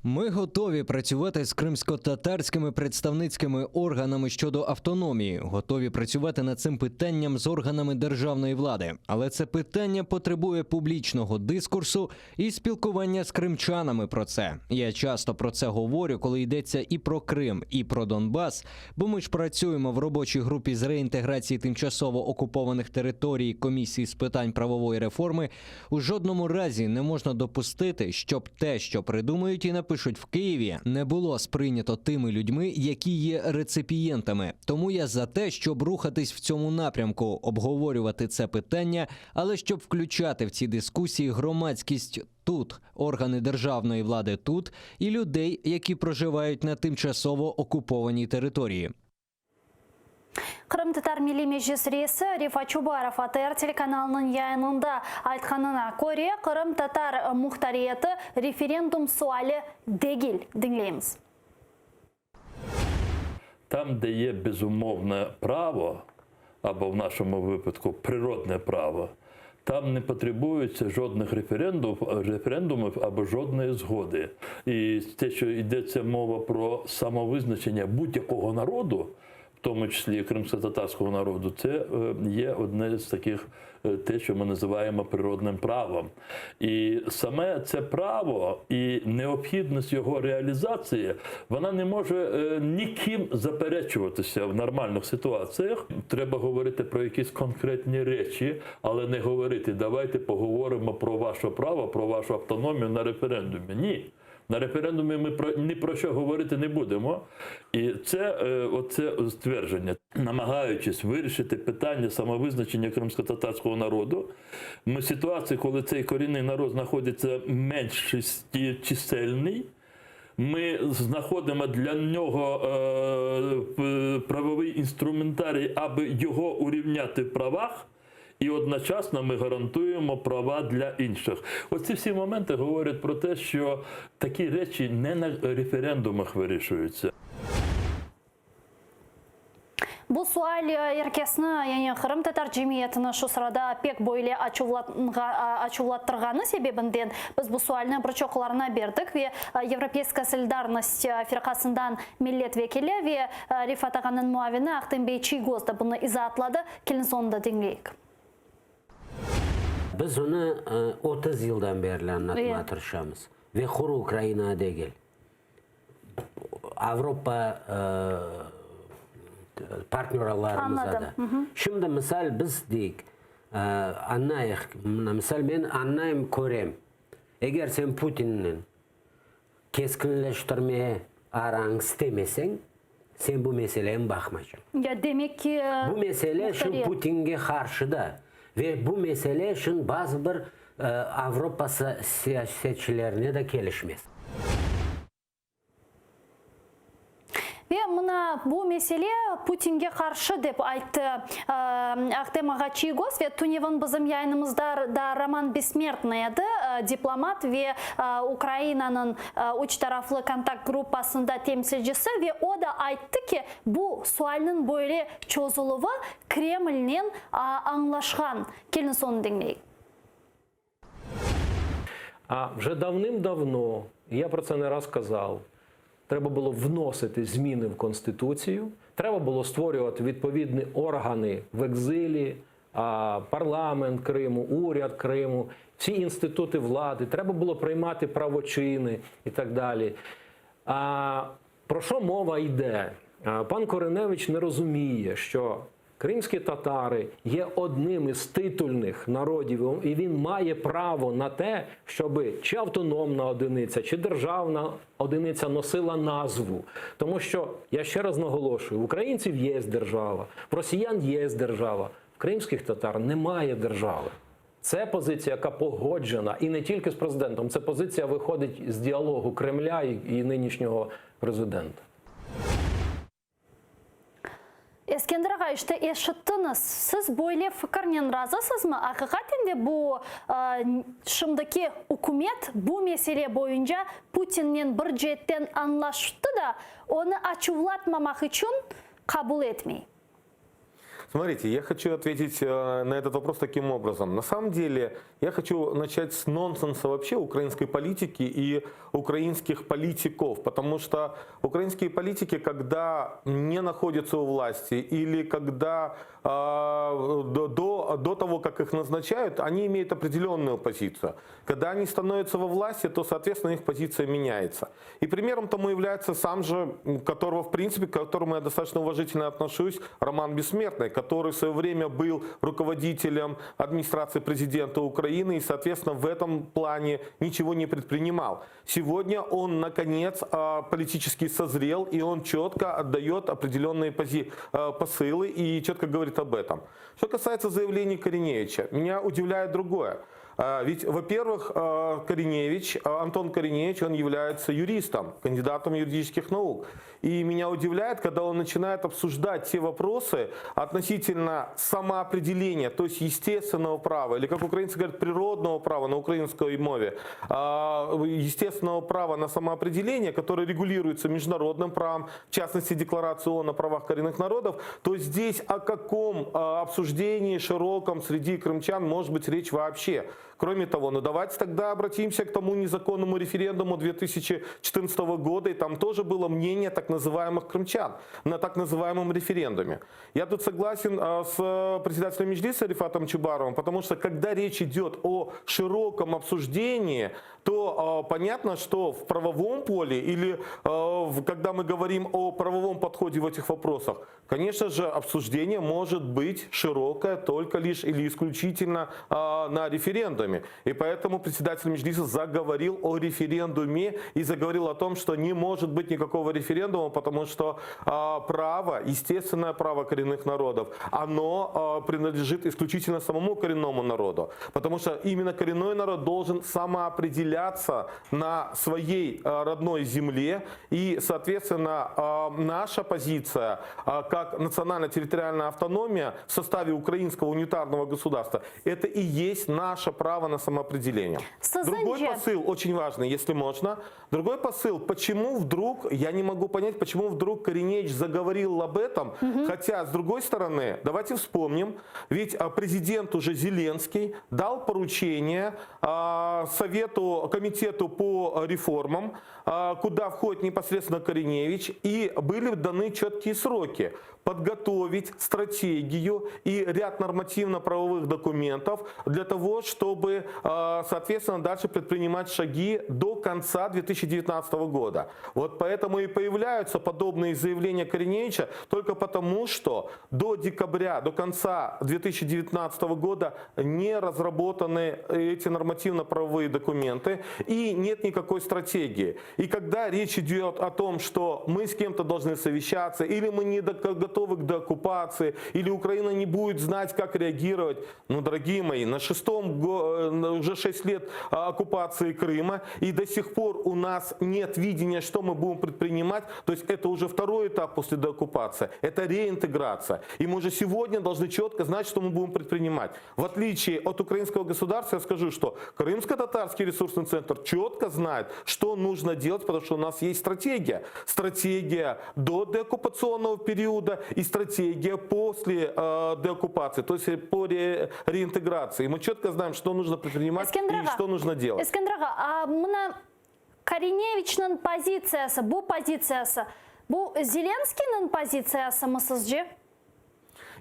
Ми готові працювати з кримськотатарськими представницькими органами щодо автономії, готові працювати над цим питанням з органами державної влади. Але це питання потребує публічного дискурсу і спілкування з кримчанами про це. Я часто про це говорю, коли йдеться і про Крим, і про Донбас, бо ми ж працюємо в робочій групі з реінтеграції тимчасово окупованих територій комісії з питань правової реформи. У жодному разі не можна допустити, щоб те, що придумають і напишуть в Києві, не було сприйнято тими людьми, які є реципієнтами. Тому я за те, щоб рухатись в цьому напрямку, обговорювати це питання, але щоб включати в ці дискусії громадськість тут, органи державної влади тут і людей, які проживають на тимчасово окупованій території.
Qırımtatar Milliy Meclis reisi Refat Çubarov ATR telekanalınıñ yayınında aytqanına köre, qırımtatar muhtariyeti referendum suali degil. Diñleymiz.
Там, де є безумовне право, або в нашому випадку природне право, там не потребується жодних референдумів або жодної згоди. І те, що йдеться мова про самовизначення будь-якого народу, в тому числі кримськотатарського народу, це е, є одне з таких е, те, що ми називаємо природним правом. І саме це право і необхідність його реалізації, вона не може е, ніким заперечуватися в нормальних ситуаціях. Треба говорити про якісь конкретні речі, але не говорити, давайте поговоримо про ваше право, про вашу автономію на референдумі. Ні. На референдумі ми про ні про що говорити не будемо. І це е, оце ствердження, намагаючись вирішити питання самовизначення кримськотатарського народу, ми в ситуації, коли цей корінний народ знаходиться меншості чисельний. Ми знаходимо для нього е, правовий інструментарій, аби його урівняти в правах, і одночасно ми гарантуємо права для інших. Оці всі моменти говорять про те, що такі речі не на референдумах вирішуються.
Bu sual er kesni, yani qırımtatar cemiyetini şu sırada pek böyle açuvlattırğanı sebebinden biz bu sualni bir çoqlarına berdik ve Европейская солидарность firqasından millet vekili ve Refat ağanıñ muavini Ahtem bey Çiygoz da bunı izaatladı. Keliñiz onı da diñleyik.
Biz onı 30 yıldan berli añlatmağa tırışamız. Ve quru Ukraina degil. Avropa partnöralarımıza da. Şimdi, misal, biz deyik, añlayıq, mına, misal, men añlayım, körem, eger sen Putinnen keskinleştirmeye arañ istemeseñ, sen bu meseleni baqmaycaq.
Ya, demek ki,
Bu mesele şimdi Putinge qarşı da ve bu mesele şimdi bazı bir Avropa siyasetçilerine de kelişmez.
Ve mına bu mesele Putinge qarşı, dep ayttı Ahtem ağa Çiygoz, ve tünevin bizim yayınımızda da Roman Bessmertnıy edi, diplomat ve Ukrainanıñ üç taraflı kontakt gruppasında temsilcisi, ve o da ayttı ki, bu sualniñ böyle çözülüvi Kremlnen añlaşqan. Keliñiz onı diñleyik.
А вже давним-давно, я про це не раз казав, треба було вносити зміни в Конституцію, треба було створювати відповідні органи в екзилі, парламент Криму, уряд Криму, всі інститути влади, треба було приймати правочини і так далі. А про що мова йде? Пан Кориневич не розуміє, що кримські татари є одним із титульних народів, і він має право на те, щоб чи автономна одиниця, чи державна одиниця носила назву. Тому що, я ще раз наголошую, в українців є держава, в росіян є держава, в кримських татар немає держави. Це позиція, яка погоджена, і не тільки з президентом, це позиція виходить з діалогу Кремля і, і нинішнього президента.
Eskender ağa, işte eşittiñiz, siz böyle fikirnen razısızmı? Aqiqaten de bu şimdiki ükümet bu mesele boyunca Putinnen bir ceetten añlaştı da, onı açuvlatmamaq içün qabul etmey?
Смотрите, я хочу ответить э, на этот вопрос таким образом. На самом деле, я хочу начать с нонсенса вообще украинской политики и украинских политиков, потому что украинские политики, когда не находятся у власти или когда э, до, до, до того, как их назначают, они имеют определенную позицию. Когда они становятся во власти, то, соответственно, их позиция меняется. И примером тому является сам же, которого, в принципе, к которому я достаточно уважительно отношусь, Роман Бессмертный, который в свое время был руководителем администрации президента Украины и, соответственно, в этом плане ничего не предпринимал. Сегодня он, наконец, а, политически созрел, и он четко отдает определенные пози а, посылы и четко говорит об этом. Что касается заявлений Кориневича, меня удивляет другое. А, ведь, во-первых, Кориневич, Антон Кориневич, он является юристом, кандидатом юридических наук. И меня удивляет, когда он начинает обсуждать те вопросы относительно самоопределения, то есть естественного права, или, как украинцы говорят, природного права на украинской мове, а, естественного права на самоопределение, которое регулируется международным правом, в частности, Декларацией ООН о правах коренных народов, то здесь о каком а, обсуждении широком среди крымчан может быть речь вообще? Кроме того, ну давайте тогда обратимся к тому незаконному референдуму 2014 года, и там тоже было мнение так называемых крымчан на так называемом референдуме. Я тут согласен а, с председателем Меджлиса Рефатом Чубаровым, потому что когда речь идет о широком обсуждении, то э, понятно, что в правовом поле или э, когда мы говорим о правовом подходе в этих вопросах, конечно же, обсуждение может быть широкое только лишь или исключительно э, на референдуме. референдуме. И поэтому председатель Меджлиса заговорил о референдуме и заговорил о том, что не может быть никакого референдума, потому что а, право, естественное право коренных народов, оно а, принадлежит исключительно самому коренному народу. Потому что именно коренной народ должен самоопределяться на своей а, родной земле. И, соответственно, а, наша позиция а, как национально-территориальная автономия в составе украинского унитарного государства, это и есть наше право на самоопределение. Другой
Siziñce.
посыл, очень важный, если можно. Другой посыл, почему вдруг, я не могу понять, почему вдруг Кориневич заговорил об этом, хотя, с другой стороны, давайте вспомним, ведь а, президент уже Зеленский дал поручение а, Совету, комитету по реформам, а, куда входит непосредственно Кориневич, и были даны четкие сроки подготовить стратегию и ряд нормативно-правовых документов для того, чтобы, а, соответственно, дальше предпринимать шаги до конца 2019 года. Вот поэтому и появляются подобные заявления Кориневича только потому, что до декабря, до конца 2019 года не разработаны эти нормативно-правовые документы и нет никакой стратегии. И когда речь идет о том, что мы с кем-то должны совещаться, или мы не до- готовы к деоккупации, или Украина не будет знать, как реагировать, ну, дорогие мои, на шестом, го- э, на- уже 6 лет а, оккупации Крыма, и до сих пор у нас нет видения, что мы будем предпринимать, то есть это уже второй этап после деоккупации, это реинтеграция. И мы уже сегодня должны четко знать, что мы будем предпринимать. В отличие от украинского государства, я скажу, что Крымско-Татарский ресурсный центр четко знает, что нужно делать, потому что у нас есть стратегия. Стратегия до деоккупационного периода и стратегия после э, деоккупации, то есть по ре- реинтеграции. И мы четко знаем, что нужно предпринимать
Eskender
и
ağa,
что нужно делать.
Eskender ağa, a mına Korineviçniñ pozitsiyası, bu pozitsiyası, bu Zelenskıynıñ pozitsiyası mı sizce?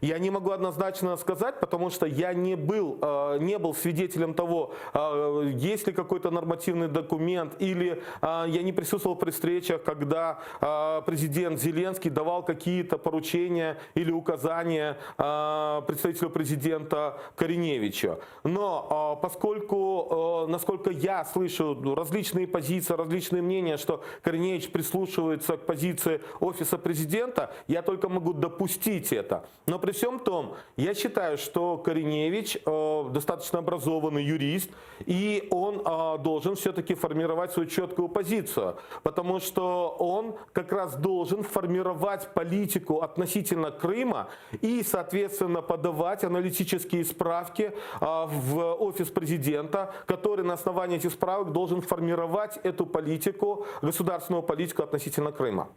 Я не могу однозначно сказать, потому что я не был, э, не был свидетелем того, э, есть ли какой-то нормативный документ, или э, я не присутствовал при встречах, когда э, президент Зеленский давал какие-то поручения или указания э, представителю президента Кориневичу. Но э, поскольку, э, насколько я слышу различные позиции, различные мнения, что Кориневич прислушивается к позиции офиса президента, я только могу допустить это. Но при всем том, я считаю, что Кориневич э, достаточно образованный юрист, и он э, должен все-таки формировать свою четкую позицию, потому что он как раз должен формировать политику относительно Крыма и, соответственно, подавать аналитические справки э, в офис президента, который на основании этих справок должен формировать эту политику, государственную политику относительно Крыма.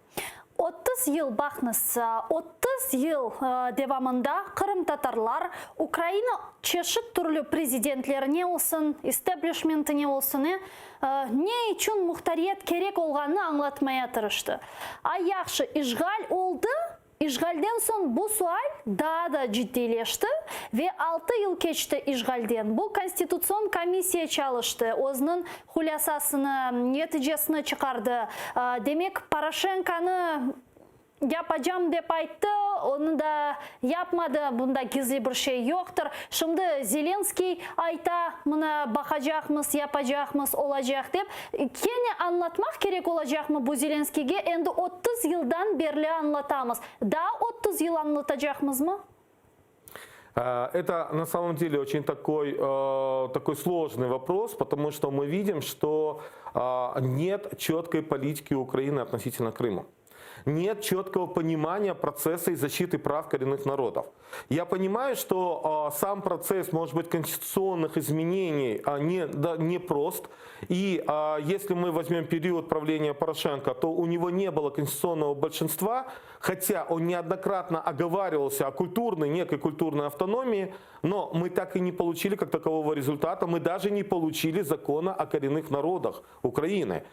30 yıl baqıñız, 30 yıl e, devamında qırımtatarlar Ukraina çeşit türlü prezidentlerine olsun, establishmentine olsun, e, ne içün muhtariyet kerek olğanını añlatmaya tırıştı. A yahşı işğal oldı, İşğalden soñ bu sual daa da ciddiyleşti ve 6 yıl keçti işğalden. Bu konstitutsion komissiya çalıştı, özüniñ hulâsasını, neticesini çıqardı. Demek, Poroşenkonı yapacam dep ayttı, onı da yapmadı, bunda gizli bir şey yoqtır. Şimdi Zelenskiy ayta, mına baqacaqmız, yapacaqmız, olacaq dep. Kene añlatmaq kerek olacaqmı bu Zelenskiyge? Endi 30 yıldan berli añlatamız. Daa 30 yıl añlatacaqmızmı?
Э, Это на самом деле очень такой, э, такой сложный вопрос, потому что мы видим, что э, нет четкой политики Украины относительно Крыма. Нет четкого понимания процесса и защиты прав коренных народов. Я понимаю, что э, сам процесс, может быть, конституционных изменений э, не, да, не прост. И э, если мы возьмем период правления Порошенко, то у него не было конституционного большинства, хотя он неоднократно оговаривался о культурной, некой культурной автономии, но мы так и не получили как такового результата, мы даже не получили закона о коренных народах Украины.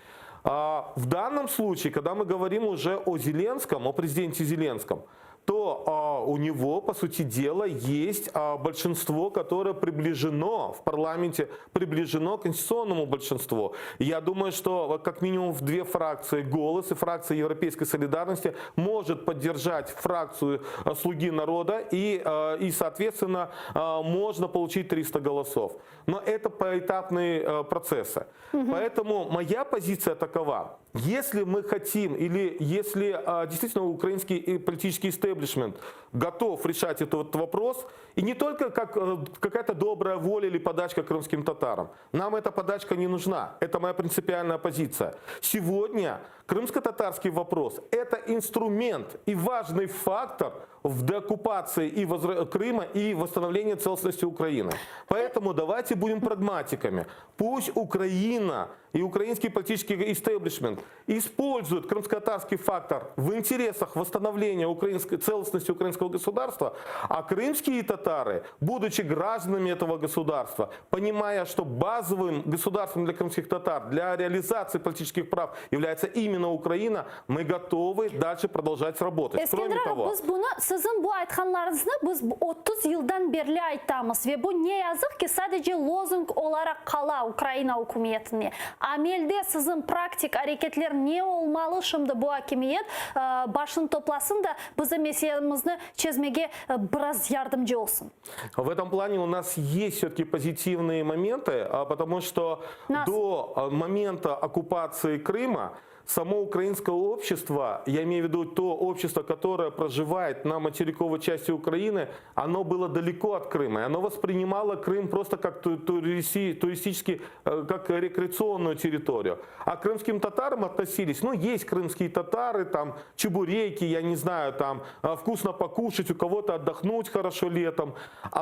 А, В данном случае, когда мы говорим уже о Зеленском, о президенте Зеленском, то я считаю, что он должен четко формировать позицию. то а, у него, по сути дела, есть а, большинство, которое приближено в парламенте, приближено к конституционному большинству. Я думаю, что как минимум в две фракции «Голос» и фракция Европейской солидарности может поддержать фракцию э, «Слуги народа» и, э, и соответственно, э, можно получить 300 голосов. Но это поэтапные процессы. Угу. Поэтому моя позиция такова. Если мы хотим или если действительно украинский политический истеблишмент готов решать этот вопрос, и не только как какая-то добрая воля или подачка крымским татарам. Нам эта подачка не нужна. Это моя принципиальная позиция. Сегодня крымско-татарский вопрос – это инструмент и важный фактор в деоккупации и возра... Крыма и восстановлении целостности Украины. Поэтому давайте будем прагматиками. Пусть Украина и украинский политический истеблишмент используют крымско-татарский фактор в интересах восстановления украинской, целостности украинского государства, а крымские татары, будучи гражданами этого государства, понимая, что базовым государством для крымских татар, для реализации политических прав является именно Украина, мы готовы дальше продолжать работать.
Eskender
Кроме того,
biz bunı, siziñ bu aytqanlarıñıznı biz 30 yıldan berli aytamız ve bu ne yazıq ki sadece lozung olaraq qala Ukraina ükümetine. Amelde siziñ praktik areketler ne olmalı şimdi bu akimiyet başını toplasın da bizim meselemizni çezmege biraz yardımcı olsun.
В этом плане у нас есть все-таки позитивные моменты, потому что
Нас.
до момента оккупации Крыма само украинское общество, я имею в виду то общество, которое проживает на материковой части Украины, оно было далеко от Крыма. И оно воспринимало Крым просто как туристический, э, как рекреационную территорию. А к крымским татарам относились, ну, есть крымские татары, там, чебуреки, я не знаю, там, э, вкусно покушать, у кого-то отдохнуть хорошо летом.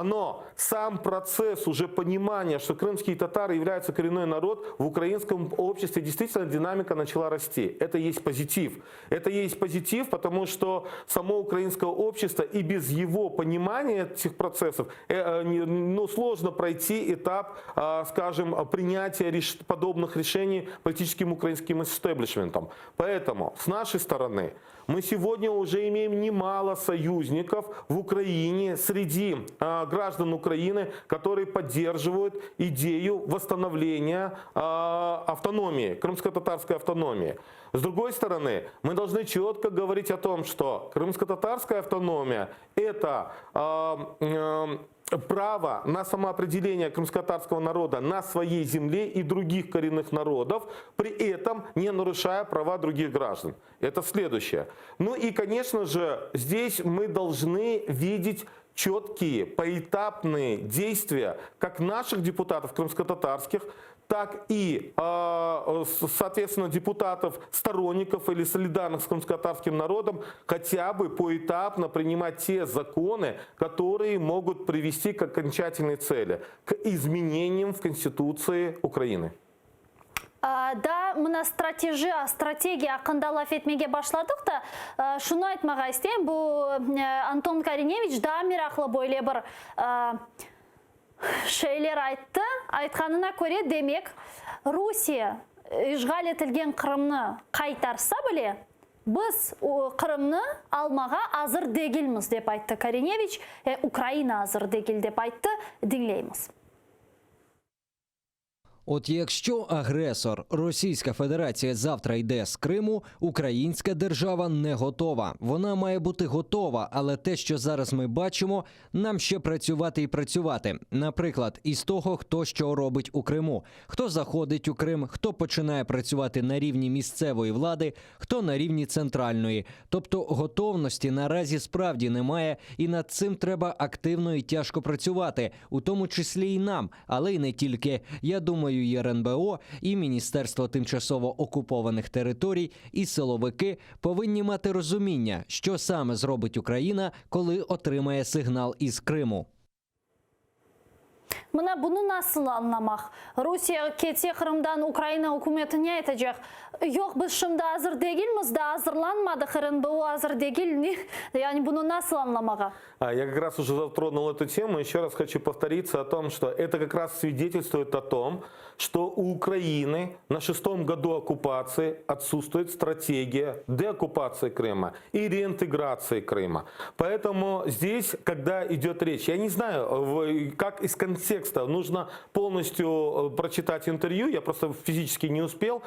Но сам процесс уже понимания, что крымские татары являются коренной народ, в украинском обществе действительно динамика начала расти. Это есть позитив. Это есть позитив, потому что само украинское общество и без его понимания этих процессов э, э, ну, сложно пройти этап, э, скажем, принятия реш подобных решений политическим украинским истеблишментом. Поэтому с нашей стороны мы сегодня уже имеем немало союзников в Украине, среди э, граждан Украины, которые поддерживают идею восстановления э, автономии, крымско-татарской автономии. С другой стороны, мы должны четко говорить о том, что крымско-татарская автономия – это э, э, право на самоопределение крымско-татарского народа на своей земле и других коренных народов, при этом не нарушая права других граждан. Это следующее. Ну и, конечно же, здесь мы должны видеть четкие, поэтапные действия как наших депутатов крымско-татарских, так и, а, соответственно, депутатов, сторонников или солидарных с крымско-татарским народом, хотя бы поэтапно принимать те законы, которые могут привести к окончательной цели, к изменениям в Конституции Украины.
Daa mına strateji, strategiya aqqında laf etmege başladıq da, şunı aytmağa isteyim, bu Anton Korineviç daa meraqlı böyle bir şeyler ayttı. Aytqanına köre, demek, Rusiye işğal etilgen Qırımnı qaytarsa bile, biz Qırımnı almağa azır degilmiz, dep ayttı Korineviç, Ukraina azır degil, dep ayttı. Diñleymiz.
От якщо агресор Російська Федерація завтра йде з Криму, українська держава не готова. Вона має бути готова, але те, що зараз ми бачимо, нам ще працювати і працювати. Наприклад, із того, хто що робить у Криму, хто заходить у Крим, хто починає працювати на рівні місцевої влади, хто на рівні центральної. Тобто готовності наразі справді немає, і над цим треба активно і тяжко працювати, у тому числі і нам, але й не тільки. Я думаю, і РНБО, і Міністерство тимчасово окупованих територій, і силовики повинні мати розуміння, що саме зробить Україна, коли отримає сигнал із Криму.
Mına bunı nasıl añlamaq? Rusiye ketse Qırımdan Ukraina ükümeti ne aytacaq? Yoq, biz şimdi azır degilmiz, daa azırlanmadıq, RNBO azır degil, ne? Yani bunı nasıl añlamağa?
Я как раз уже затронул эту тему. Еще раз хочу повториться о том, что это как раз свидетельствует о том, что у Украины на шестом году оккупации отсутствует стратегия деоккупации Крыма и реинтеграции Крыма. Поэтому здесь, когда идет речь, я не знаю, как из контекста, нужно полностью э, прочитать интервью, я просто физически не успел,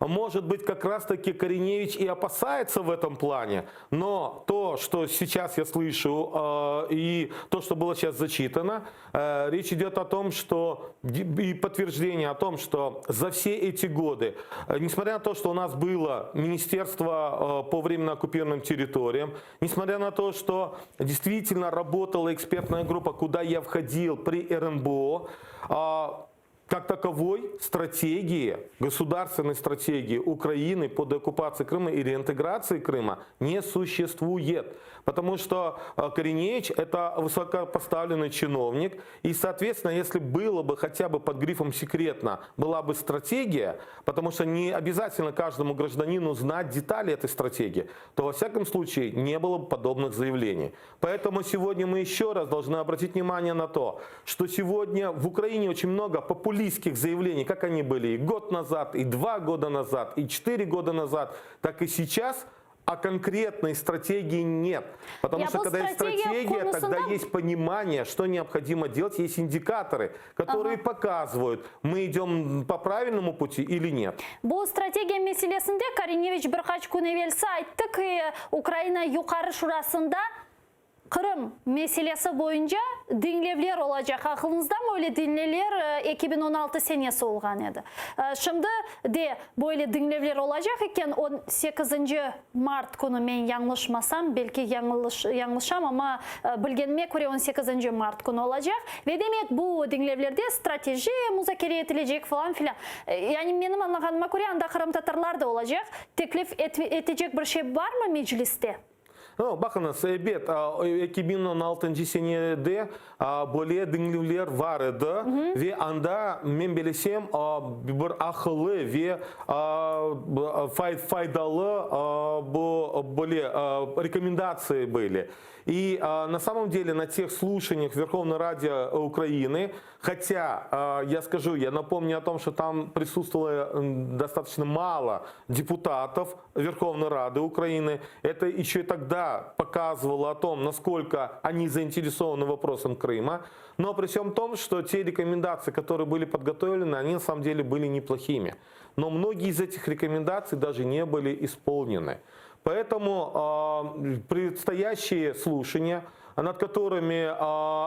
может быть, как раз-таки Кориневич и опасается в этом плане, но то, что сейчас я слышу, э, и то, что было сейчас зачитано, э, речь идет о том, что и подтверждение о том, что за все эти годы, э, несмотря на то, что у нас было Министерство по временно оккупированным территориям, несмотря на то, что действительно работала экспертная группа, куда я входил при РНБО, как таковой стратегии, государственной стратегии Украины по деоккупации Крыма и реинтеграции Крыма не существует. Потому что э, Кориневич это высокопоставленный чиновник, и, соответственно, если было бы хотя бы под грифом «секретно» была бы стратегия, потому что не обязательно каждому гражданину знать детали этой стратегии, то во всяком случае не было бы подобных заявлений. Поэтому сегодня мы еще раз должны обратить внимание на то, что сегодня в Украине очень много популистских заявлений, как они были и год назад, и два года назад, и четыре года назад, так и сейчас – а конкретной стратегии нет. Потому
Я
что когда есть стратегия, тогда есть понимание, что необходимо делать, есть индикаторы, которые ага. показывают, мы идем по правильному пути или нет.
Bu strategiya meselesinde Korineviç bir qaç kün evelsi ayttı ki, Ukraina Yuqarı Şurasında Qırım meselesi boyunca diñlevler olacaq. Aqılıñızdamı, öyle diñlevler 2016 senesi olğan edi. Şimdi de böyle diñlevler olacaq eken, on sekizinci mart künü, men yañlışmasam, belki yañlışam, amma bilgenime köre on sekizinci mart künü olacaq. Ve demek, bu diñlevlerde strateji muzakere etilecek falan filan. Yani menim añlağanıma köre, anda qırımtatarlar da olacaq. Teklif etecek bir şey barmı Mecliste?
No, baqıñız, ebet, 2016 senede böyle diñlevler bar edi ve anda, men bilesem, bir aqıllı ve faydalı bu böyle rekomendatsiya böyle. И на самом деле на тех слушаниях в Верховной Раде Украины, хотя, я скажу, я напомню о том, что там присутствовало достаточно мало депутатов Верховной Рады Украины, это еще и тогда показывало о том, насколько они заинтересованы вопросом Крыма. Но при всем том, что те рекомендации, которые были подготовлены, они на самом деле были неплохими. Но многие из этих рекомендаций даже не были исполнены. Поэтому э, предстоящие слушания, над которыми,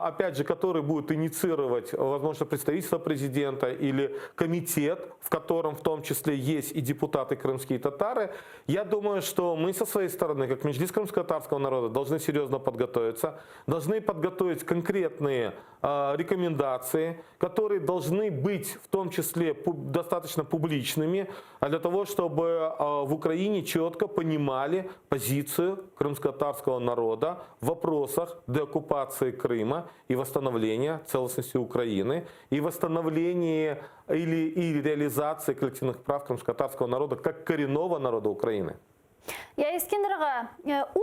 опять же, которые будут инициировать, возможно, представительство президента или комитет, в котором в том числе есть и депутаты крымские татары, я думаю, что мы со своей стороны, как Меджлис крымско-татарского народа, должны серьезно подготовиться, должны подготовить конкретные рекомендации, которые должны быть в том числе достаточно публичными, для того, чтобы в Украине четко понимали позицию крымско-татарского народа в вопросах деоккупации Крыма и восстановления целостности Украины, и восстановления или, и реализации коллективных прав крымско-татарского народа как коренного народа Украины.
Ya Eskender ağa,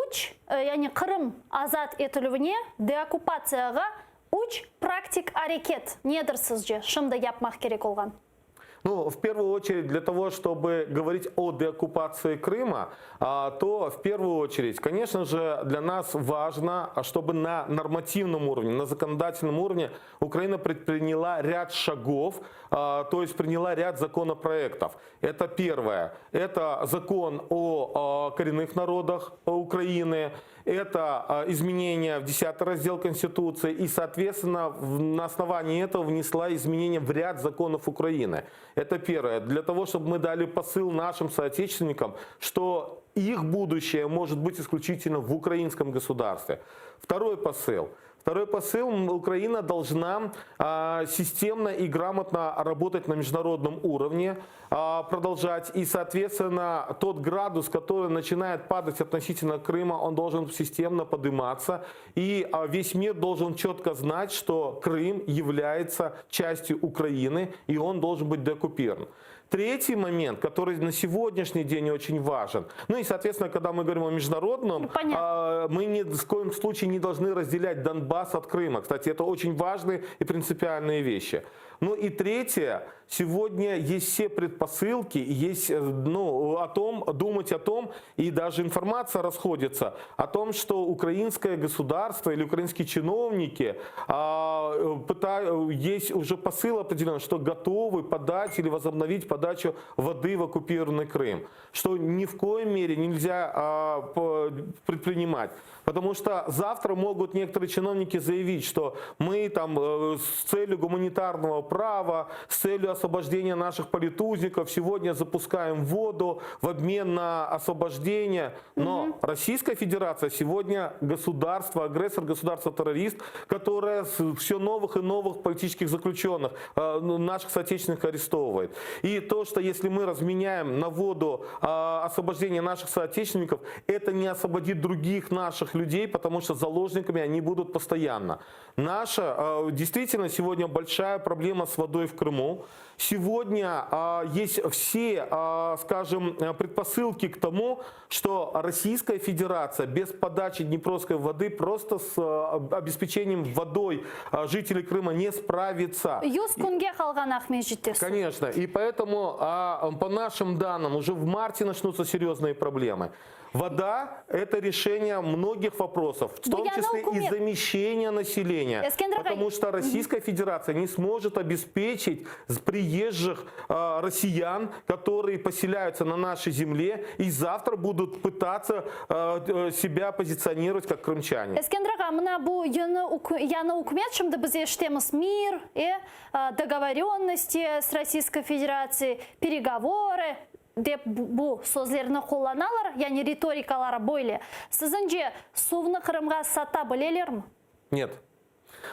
üç, yani Qırım azat etilüvine, deokkupatsiyağa üç praktik areket nedir sizce, şimdi yapmaq kerek olğan?
Ну, в первую очередь, для того, чтобы говорить о деоккупации Крыма, то в первую очередь, конечно же, для нас важно, чтобы на нормативном уровне, на законодательном уровне Украина предприняла ряд шагов, то есть приняла ряд законопроектов. Это первое. Это закон о коренных народах Украины, это изменения в 10 раздел Конституции и, соответственно, на основании этого внесла изменения в ряд законов Украины. Это первое. Для того, чтобы мы дали посыл нашим соотечественникам, что их будущее может быть исключительно в украинском государстве. Второй посыл. Второй посыл. Украина должна а, системно и грамотно работать на международном уровне, а, продолжать. И, соответственно, тот градус, который начинает падать относительно Крыма, он должен системно подниматься. И а, весь мир должен четко знать, что Крым является частью Украины, и он должен быть деоккупирован. Третий момент, который на сегодняшний день очень важен, ну и, соответственно, когда мы говорим о международном, а, мы ни в коем случае не должны разделять Донбасс от Крыма. Кстати, это очень важные и принципиальные вещи. Ну и третье, сегодня есть все предпосылки, есть э, ну, о том, думать о том, и даже информация расходится о том, что украинское государство или украинские чиновники, а, э, пыта- есть уже посыл определенный, что готовы подать или возобновить подачу воды в оккупированный Крым, что ни в коем мере нельзя а, по- предпринимать. Потому что завтра могут некоторые чиновники заявить, что мы там э, с целью гуманитарного права, с целью освобождения наших политузников сегодня запускаем воду в обмен на освобождение. Но Российская Федерация сегодня государство, агрессор, государство-террорист, которое все новых и новых политических заключенных, э, ну, наших соотечественников арестовывает. И то, что если мы разменяем на воду э, освобождение наших соотечественников, это не освободит других наших людей, потому что заложниками они будут постоянно. Наша, э, действительно, сегодня большая проблема с водой в Крыму. Сегодня э, есть все, э, скажем, э, предпосылки к тому, что Российская Федерация без подачи днепровской воды просто с э, обеспечением водой э, жителей Крыма не справится.
100 künge qalğan Aqmescitte suv.
Конечно. И поэтому, а, по нашим данным, уже в марте начнутся серьезные проблемы. Вода – это решение многих вопросов, в том
я
числе и
ükümet.
замещение населения.
Eskender aqay.
Потому что Российская Федерация не сможет обеспечить с приезжих а, россиян, которые поселяются на нашей земле и завтра будут пытаться а, э, себя позиционировать как крымчане.
Eskender ağa, mına bu yañı yañı ükümet şimdi biz eşitemiz мир, э, а, договоренности с Российской Федерацией, переговоры dep bu bu sözlerini qullanalar, yani ritorikaları böyle. Siziñce suvnı Qırımğa sata bilelermi?
Нет.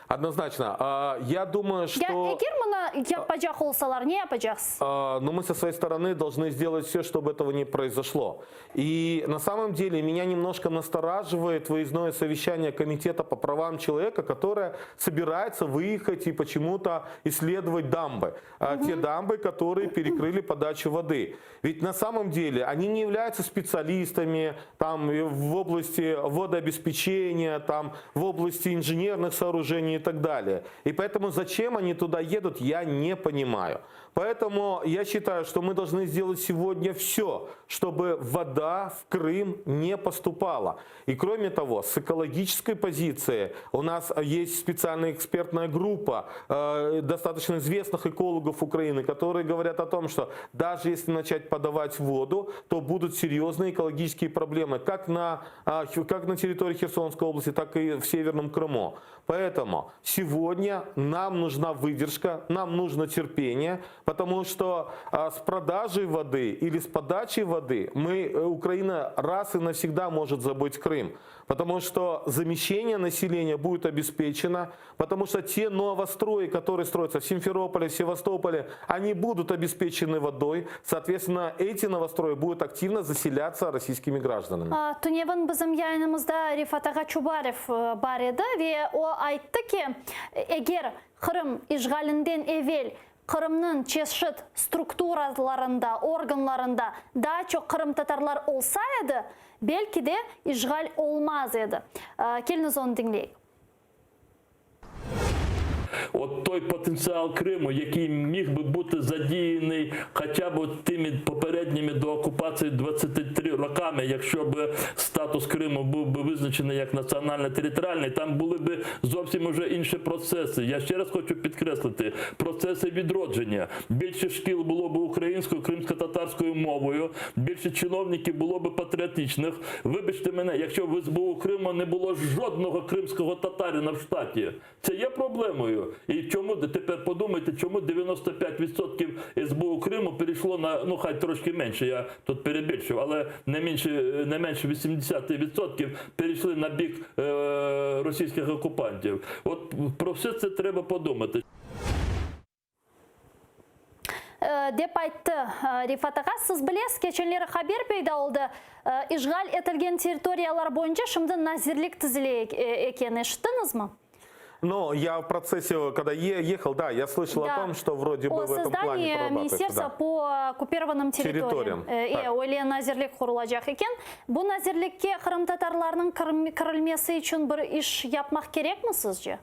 Однозначно. А, Я думаю, что...
Ya eger bunı yapacaq olsalar, ne yapacaqsız?
А, Но мы со своей стороны должны сделать все, чтобы этого не произошло. И на самом деле меня немножко настораживает выездное совещание Комитета по правам человека, которое собирается выехать и почему-то исследовать дамбы. А, Те дамбы, которые перекрыли подачу воды. Ведь на самом деле они не являются специалистами там, э, в области водообеспечения, там, в области инженерных сооружений и так далее. И поэтому зачем они туда едут, я не понимаю. Поэтому я считаю, что мы должны сделать сегодня все, чтобы вода в Крым не поступала. И кроме того, с экологической позиции у нас есть специальная экспертная группа э, достаточно известных экологов Украины, которые говорят о том, что даже если начать подавать воду, то будут серьезные экологические проблемы как на, а, как на территории Херсонской области, так и в Северном Крыму. Поэтому сегодня нам нужна выдержка, нам нужно терпение, потому что а, с продажей воды или с подачей воды мы, э, Украина раз и навсегда может забыть Крым. Потому что замещение населения будет обеспечено, потому что те новострои, которые строятся в Симферополе, в Севастополе, они будут обеспечены водой. Соответственно, эти новострои будут активно заселяться российскими гражданами.
A, Tünevin bizim yayınımızda Refat ağa Çubarov e, bar edi ve o ayttı ki, eger Qırım işğalinden evel Qırımnıñ çeşit strukturalarında, organlarında daa çoq qırımtatarlar olsa edi, belki de işğal olmaz edi. E, Keliñiz onı diñleyik.
От той потенціал Криму, який міг би бути задіяний хоча б от тими попередніми до окупації 23 роками, якщо б статус Криму був би визначений як національно-територіальний, там були б зовсім уже інші процеси. Я ще раз хочу підкреслити, процеси відродження. Більше шкіл було б українською, кримсько-татарською мовою, більше чиновників було б патріотичних. Вибачте мене, якщо в СБУ Криму не було жодного кримського татарина в штаті, це є проблемою. І чому тепер подумайте, чому 95% СБУ Криму перейшло на ну хай трошки менше, я тут перебільшив, але не менше не менше 80% перейшли на бік е, російських окупантів. От про все це треба подумати.
Dep ayttı Refat ağa. Siz bilesiz, keçenleri haber peyda oldı, işğal etilgen territoriyalar boyunca şimdi nazirlik tizile eken, eşittiñizmi?
Но я в процессе, когда ехал, да, я слышал
Да.
о том, что вроде бы
О
в этом плане
создании
прорабатывается.
Министерства
да.
по оккупированным территориям.
Территориям,
E, öyle nazirlik qurulacaq eken. Bu nazirlikke qırımtatarlarnıñ kirilmesi içün bir iş yapmaq kerekmi sizce?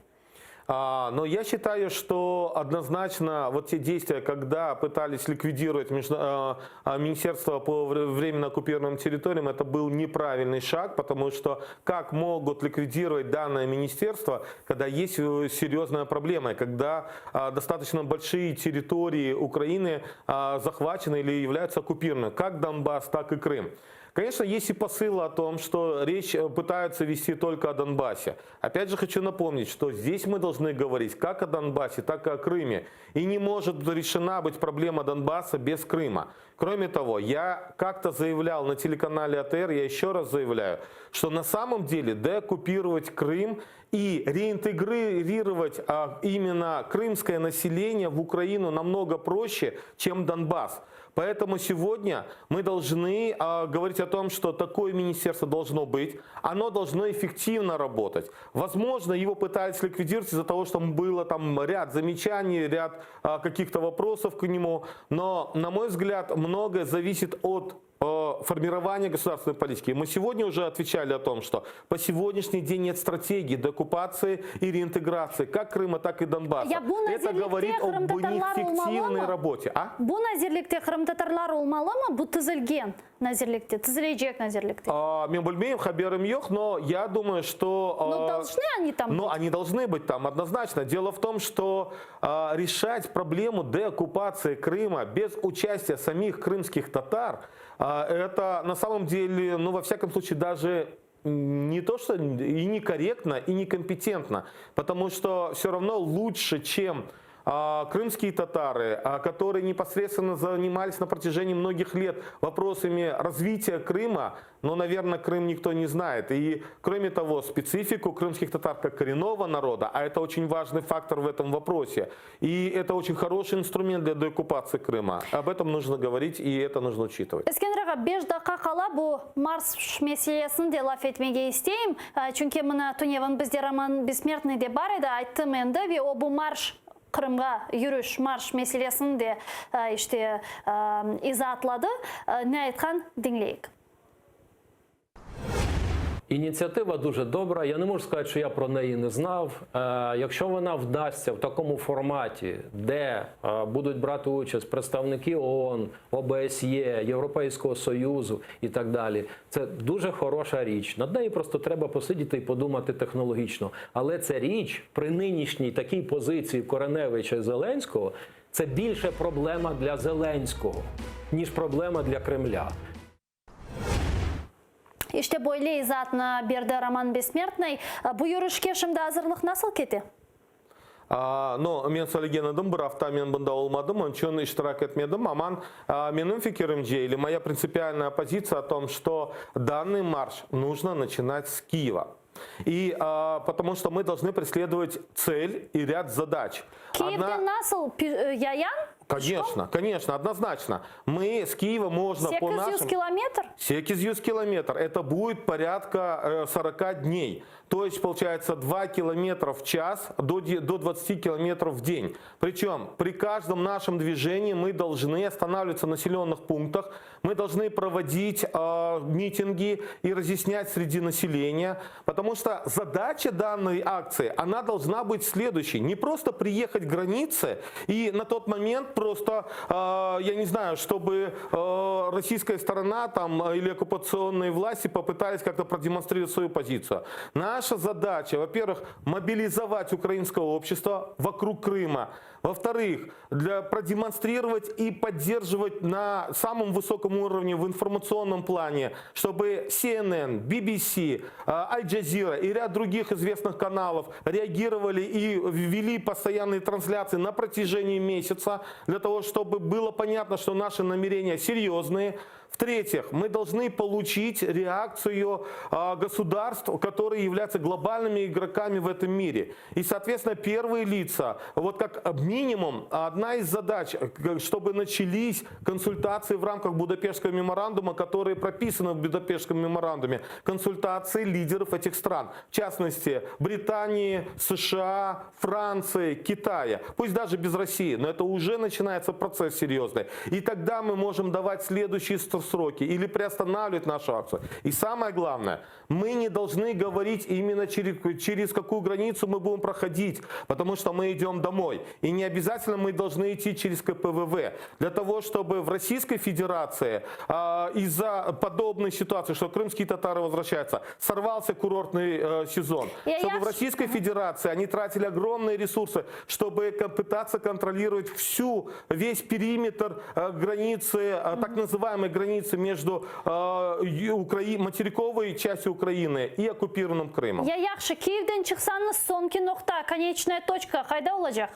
А, но я считаю, что однозначно вот те действия, когда пытались ликвидировать между, а, а, Министерство по временно оккупированным территориям, это был неправильный шаг, потому что как могут ликвидировать данное министерство, когда есть э, серьезная проблема, когда а, достаточно большие территории Украины а, захвачены или являются оккупированными, как Донбасс, так и Крым. Конечно, есть и посылы о том, что речь э, пытаются вести только о Донбассе. Опять же хочу напомнить, что здесь мы должны говорить как о Донбассе, так и о Крыме. И не может решена быть проблема Донбасса без Крыма. Кроме того, я как-то заявлял на телеканале АТР, я еще раз заявляю, что на самом деле деоккупировать Крым и реинтегрировать а, именно крымское население в Украину намного проще, чем Донбасс. Поэтому сегодня мы должны а, говорить о том, что такое министерство должно быть, оно должно эффективно работать. Возможно, его пытались ликвидировать из-за того, что было там ряд замечаний, ряд а, каких-то вопросов к нему, но, на мой взгляд, многое зависит от э, формирования государственной политики. Мы сегодня уже отвечали о том, что по сегодняшний день нет стратегии деоккупации и реинтеграции как Крыма, так и Донбасса.
Ya bu
Это
nazirlikte
говорит об
qırımtatarlar
неэффективной
olmalımı?
работе. А?
Bu nazirlikte qırımtatarlar olmalımı? Bu tizilgen nazirlikte, tizilecek nazirlikte.
А, Men bilmeyim, haberim yoq, но я думаю, что...
Но
а,
должны они там
Но они должны быть там, однозначно. Дело в том, что а, решать проблему деоккупации Крыма без участия самих крымских татар, а, это на самом деле, ну, во всяком случае, даже не то, что и некорректно, и некомпетентно, потому что все равно лучше, чем а, крымские татары, а, которые непосредственно занимались на протяжении многих лет вопросами развития Крыма, но, наверное, Крым никто не знает. И, кроме того, специфику крымских татар как коренного народа, а это очень важный фактор в этом вопросе, и это очень хороший инструмент для деоккупации Крыма. Об этом нужно говорить, и это нужно учитывать.
Eskender ağa, 5 daqqa qala bu marş meselesini de laf etmege isteyim. Çünki mına tünevin bizde Roman Bessmertnıy de bar edi, ayttım endi, ve o bu marş Qırımğa yürüş, marş meselesini de işte izaatladı. Ne aytqan, diñleyik.
Ініціатива дуже добра. Я не можу сказати, що я про неї не знав. Е, Якщо вона вдасться в такому форматі, де е, будуть брати участь представники ООН, ОБСЄ, Європейського Союзу і так далі, це дуже хороша річ. Над нею просто треба посидіти і подумати технологічно. Але ця річ при нинішній такій позиції Кореневича і Зеленського це більше проблема для Зеленського, ніж проблема для Кремля.
İşte böyle izaatnı berdi Roman Bessmertnıy. Bu yürüşke şimdi azırlıq nasıl kete?
А, Но men söylegen edim, bir afta men bunda olmadım, onıñ içün iştirak etmedim. Aman а, menim fikirimce или моя принципиальная позиция о том, что данный марш нужно начинать с Киева. И а, потому что мы должны преследовать цель и ряд задач.
Kiyevden nasıl yayan?
Конечно, конечно, однозначно. Мы с Киева можно по
800
нашим...
kilometr?
800 километр. Это будет порядка э, 40 дней. То есть, получается, 2 километра в час до, де- до 20 километров в день. Причем при каждом нашем движении мы должны останавливаться в населенных пунктах, мы должны проводить э, митинги и разъяснять среди населения, потому что задача данной акции, она должна быть следующей. Не просто приехать к границе и на тот момент просто, э, я не знаю, чтобы э, российская сторона там э, или оккупационные власти попытались как-то продемонстрировать свою позицию. Наша задача, во-первых, мобилизовать украинское общество вокруг Крыма. Во-вторых, для, продемонстрировать и поддерживать на самом высоком уровне в информационном плане, чтобы CNN, BBC, Аль Джазира и ряд других известных каналов реагировали и вели постоянные трансляции на протяжении месяца, для того, чтобы было понятно, что наши намерения серьезные. В-третьих, мы должны получить реакцию а, государств, которые являются глобальными игроками в этом мире. И, соответственно, первые лица, вот как минимум, одна из задач, чтобы начались консультации в рамках Будапештского меморандума, которые прописаны в Будапештском меморандуме, консультации лидеров этих стран, в частности, Британии, США, Франции, Китая, пусть даже без России, но это уже начинается процесс серьезный. И тогда мы можем давать следующие сроки или приостанавливать нашу акцию. И самое главное, мы не должны говорить именно через, через какую границу мы будем проходить, потому что мы идем домой. И не обязательно мы должны идти через КПВВ. Для того, чтобы в Российской Федерации э, из-за подобной ситуации, что крымские татары возвращаются, сорвался курортный э, сезон.
Я,
чтобы
я...
в Российской Федерации они тратили огромные ресурсы, чтобы пытаться контролировать всю, весь периметр э, границы, э, так называемой границы между э, Укра... материковой частью Украины и оккупированным Крымом.
Ya yahşı, Kiyevden çıqsañız soñki noqta, конечная точка, qayda olacaq?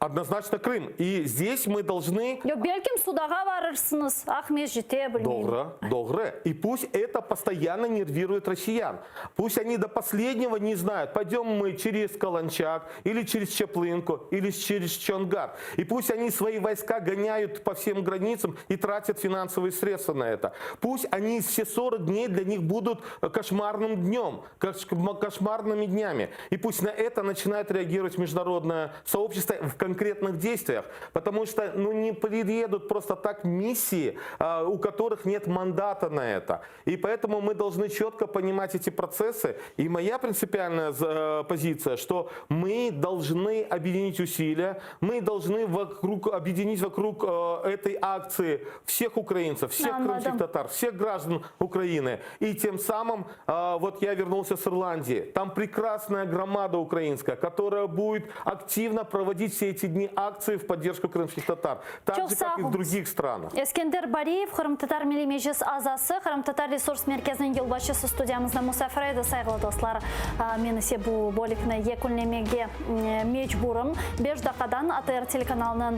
Однозначно Крым. И здесь мы должны...
Yoq, belkim Sudaqqa barırsıñız, Aqmescitke, bilmeyim.
Doğru, doğru. И пусть это постоянно нервирует россиян. Пусть они до последнего не знают, пойдем мы через Каланчак, или через Чаплынку, или через Чонгар. И пусть они свои войска гоняют по всем границам и тратят финансовые средства на это. Пусть они все 40 дней для них будут кошмарным днем, кошмарными днями. И пусть на это начинает реагировать международное сообщество в конкретных действиях. Потому что ну, не приедут просто так миссии, а, у которых нет мандата на это. И поэтому мы должны четко понимать эти процессы. И моя принципиальная э, позиция, что мы должны объединить усилия, мы должны вокруг, объединить вокруг э, этой акции всех украинцев, всех крымских татар, всех граждан Украины. И тем самым, э, вот я вернулся с Ирландии, там прекрасная громада украинская, которая будет активно проводить все эти дни акции в поддержку крымских татар, так же, как и в других странах.
Eskender Bariyev, Qırımtatar Milliy Meclis azası, Qırımtatar Resurs Merkeziniñ yolbaşçısı studiyamızda musafir edi, sayğılı dostlar. Men ise bu bölükni yekünlemege mecburım. Beş daqqadan ATR telekanalınıñ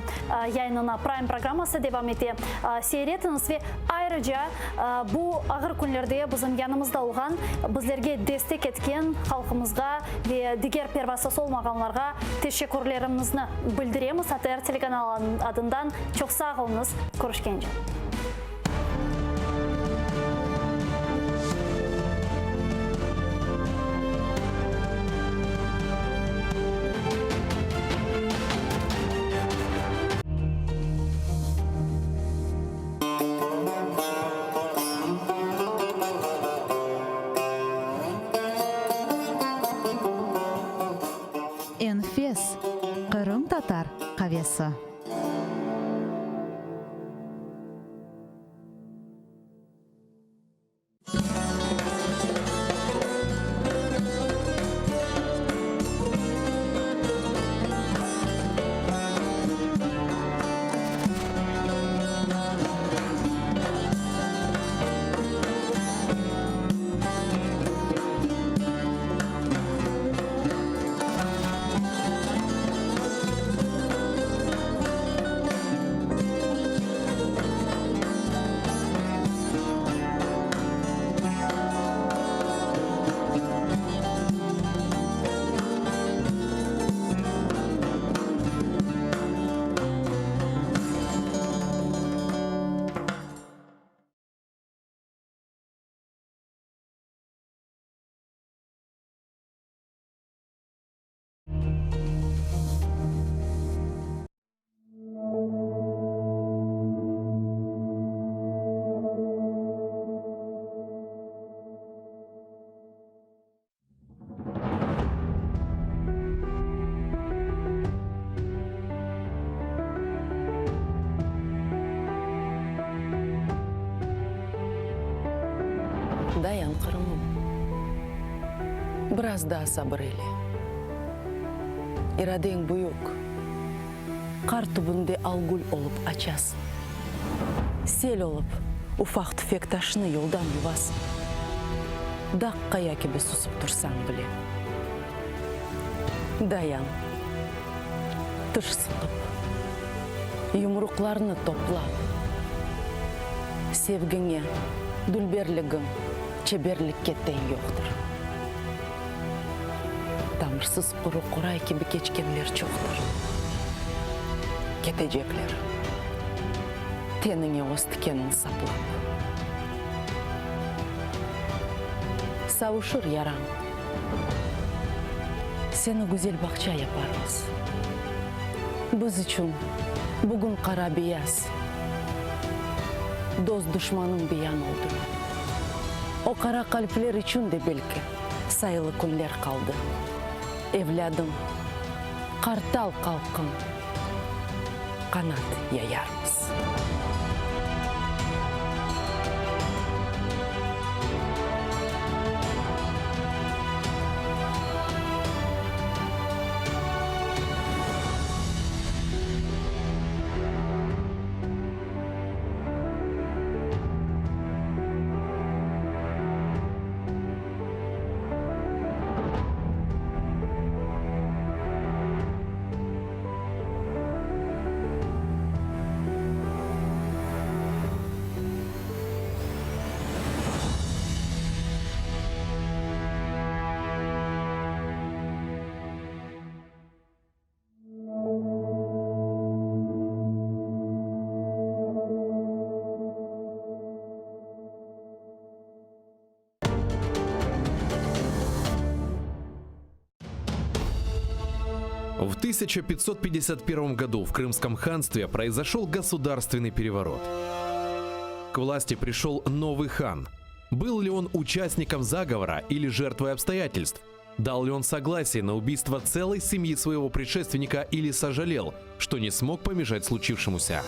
yayınına Prime programması devam ete. Seyir etiñiz ve ayrıca bu ağır künlerde bizim yanımızda olğan, bizlerge destek etken halqımızğa ve diger pervasız olmağanlarğa teşekkürlerimizni bildiremiz ATR telekanalı adından. Çoq sağ oluñız. Körüşkence.
Enfes, qırımtatar qavesi.
Biraz daa sabır eyle. İradeñ büyük, qar tübünde algül olıp açasıñ. Sel olıp, ufaq-tüfek taşnı yoldan yuvasıñ. Dağ qaya kibi susıp tursañ bile. Dayan, tiş sıqıp, yumruqlarnı toplap, sevgiñe, dülberligiñ çeberlikke teñ yoqtır. Tamırsız quru qoray kibi keçkenler çoqtır. Ketecekler, teniñe öz tikenin saplap. Savuşır yarañ. Seni güzel bağça yaparmız. Biz içün bugün qara-beyaz, dost-duşmanıñ beyan oldı. O qara qalpler içün de belki sayılı künler qaldı. Evlâdım, qartal qalqın, qanat yayarmız.
В 1551 году в Крымском ханстве произошел государственный переворот. К власти пришел новый хан. Был ли он участником заговора или жертвой обстоятельств? Дал ли он согласие на убийство целой семьи своего предшественника или сожалел, что не смог помешать случившемуся?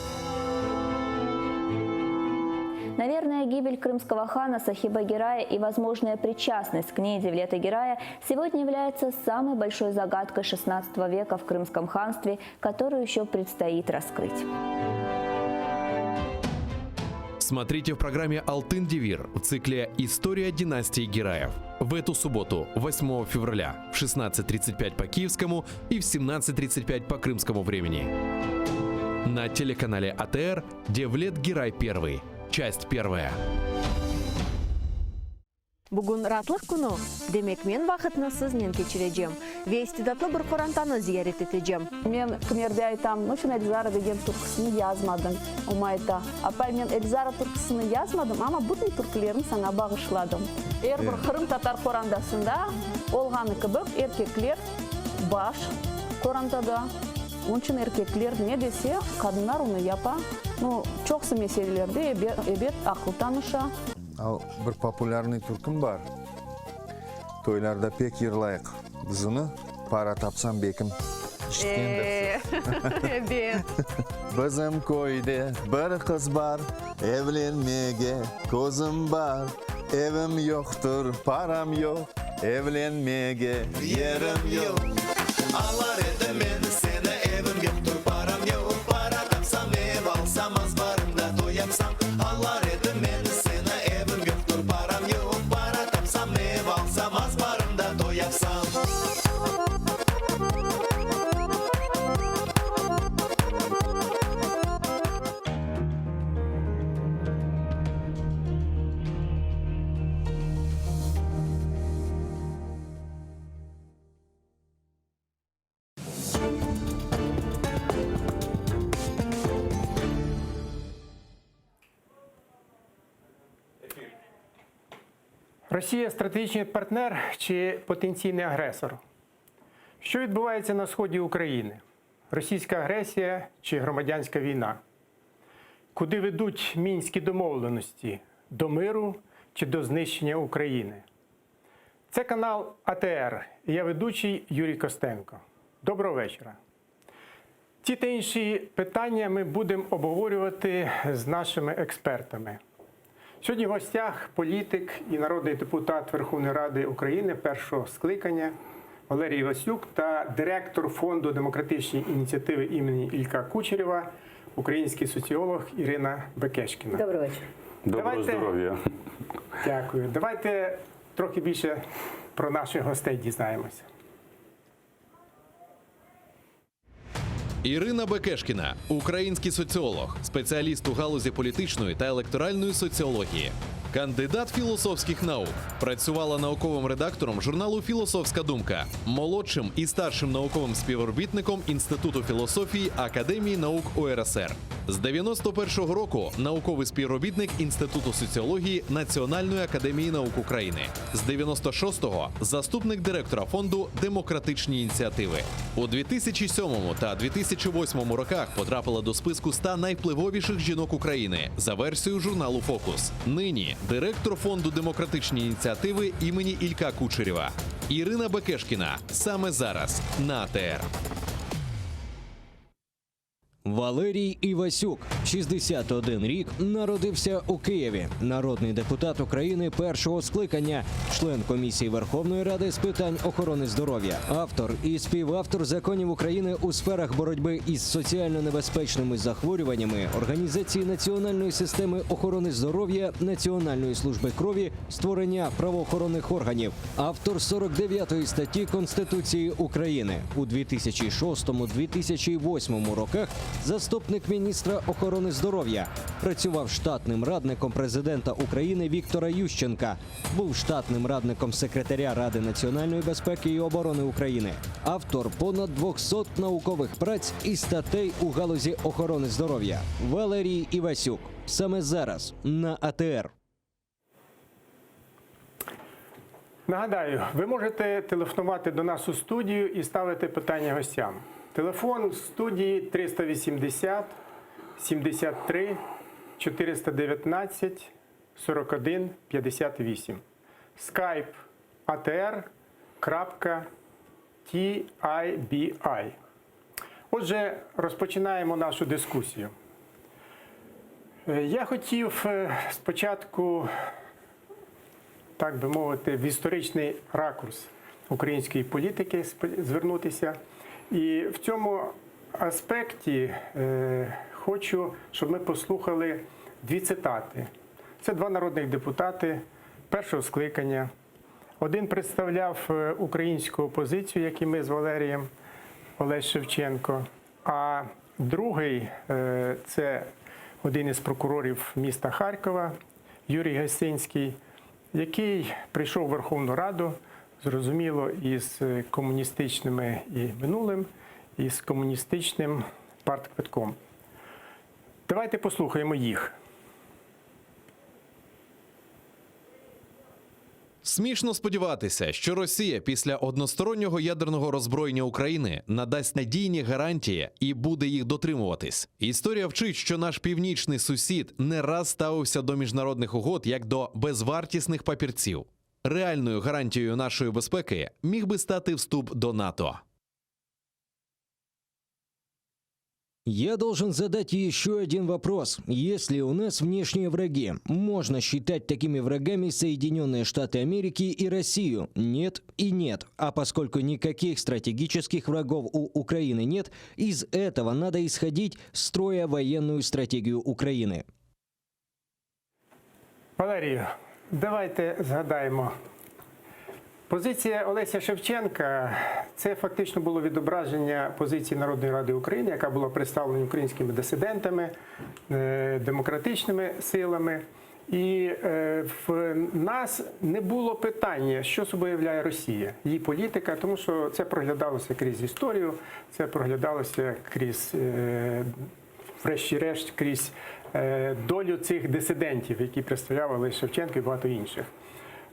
Наверное, гибель крымского хана Сахиба Герая и возможная причастность к ней Девлета Герая сегодня является самой большой загадкой XVI века в Крымском ханстве, которую еще предстоит раскрыть.
Смотрите в программе «Алтын Девир» в цикле «История династии Гераев» в эту субботу, 8 февраля, в 16.35 по киевскому и в 17.35 по крымскому времени. На телеканале АТР «Девлет Герай I». Часть первая.
Bugün raatlıq künü, demek men vaqıtnı siznen keçirecem ve istidatlı bir qorantanı ziyaret etecem.
Men kimerde aytam, Niçün Elzara degen türküsini yazmadıñ? O ayta, Apay, men Elzara türküsini yazmadım, amma bütün türkülerni saña bağışladım. Er bir qırımtatar qorandasında olğanı kibi, erkekler baş qorantada. Onıñ içün erkekler ne dese, qadınlar onı yapa. Nu, çoqusı meselelerde, ebet, aqıl tanışa.
Al, bir populârnıy türküm bar, toylarda pek yırlayıq biz onı, Para tapsam bekim, işitkendirsiz.
Ebet.
Bizim köyde bir qız bar, evlenmege közüm bar, Evim yoqtır, param yoq, evlenmege yerim yoq. Alar edim men seni, evim yoqtır, param yoq, Para tapsam, ev alsam, azbarımda toy yapsam. Alar edim men seni, evim yoqtır, param yoq, Para tapsam, ev alsam, azbarımda toy yapsam.
Росія стратегічний партнер чи потенційний агресор? Що відбувається на сході України? Російська агресія чи громадянська війна? Куди ведуть мінські домовленості? До миру чи до знищення України? Це канал АТР. І я ведучий Юрій Костенко. Доброго вечора. Ці та інші питання ми будемо обговорювати з нашими експертами. Сьогодні в гостях політик і народний депутат Верховної Ради України першого скликання Валерій Івасюк та директор фонду демократичні ініціативи імені Ілька Кучерєва, український соціолог Ірина Бекешкіна.
Добрий вечір.
Доброго
Давайте-
здоров'я.
Дякую. Давайте трохи більше про наших гостей дізнаємося.
Ірина Бекешкіна, український соціолог, спеціаліст у галузі політичної та електоральної соціології, кандидат філософських наук, працювала науковим редактором журналу Філософська думка, молодшим і старшим науковим співробітником Інституту філософії Академії наук УРСР. З 91-го року науковий співробітник Інституту соціології Національної академії наук України. З 96-го заступник директора фонду Демократичні ініціативи. У 2007 та 2008 роках потрапила до списку 100 найвпливовіших жінок України за версією журналу Фокус. Нині директор фонду Демократичні ініціативи імені Ілька Кучерєва. Ірина Бекешкіна саме зараз на АТР.
Валерій Івасюк, 61 рік, народився у Києві. Народний депутат України першого скликання, член комісії Верховної Ради з питань охорони здоров'я, автор і співавтор законів України у сферах боротьби із соціально небезпечними захворюваннями, організації національної системи охорони здоров'я, Національної служби крові, створення правоохоронних органів, автор 49 статті Конституції України у 2006-2008 роках заступник міністра охорони здоров'я. Працював штатним радником президента України Віктора Ющенка. Був штатним радником секретаря Ради національної безпеки і оборони України. Автор понад 200 наукових праць і статей у галузі охорони здоров'я. Валерій Івасюк. Саме зараз на АТР.
Нагадаю, ви можете телефонувати до нас у студію і ставити питання гостям. Телефон студії 380 73 419 41 58. Skype atr.tibi. Отже, розпочинаємо нашу дискусію. Е, Я хотів е, спочатку так би мовити, в історичний ракурс української політики сп- звернутися. І в цьому аспекті е, хочу, щоб ми послухали дві цитати. Це два народних депутати першого скликання. Один представляв е, українську опозицію, як і ми з Валерієм Олесь Шевченко, а другий е, це один із прокурорів міста Харкова Юрій Гасинський, який прийшов в Верховну Раду, зрозуміло, із е, комуністичними і минулим, і з комуністичним партквитком. Давайте послухаємо їх.
Смішно сподіватися, що Росія після одностороннього ядерного роззброєння України надасть надійні гарантії і буде їх дотримуватись. Історія вчить, що наш північний сусід не раз ставився до міжнародних угод як до безвартісних папірців. Реальною гарантією нашої безпеки міг би стати вступ до НАТО.
Я должен задать еще один вопрос. Есть ли у нас внешние враги? Можно считать такими врагами Соединенные Штаты Америки и Россию? Нет и нет. А поскольку никаких стратегических врагов у Украины нет, из этого надо исходить, строя военную стратегию Украины.
Валерію, давайте згадаємо. Позиція Олеся Шевченка це фактично було відображення позиції Народної Ради України, яка була представлена українськими дисидентами, е, демократичними силами. І е, в нас не було питання, що собою являє Росія, її політика, тому що це проглядалося крізь історію, це проглядалося крізь, е, врешті-решт, крізь е, долю цих дисидентів, які представляв Олесь Шевченко і багато інших.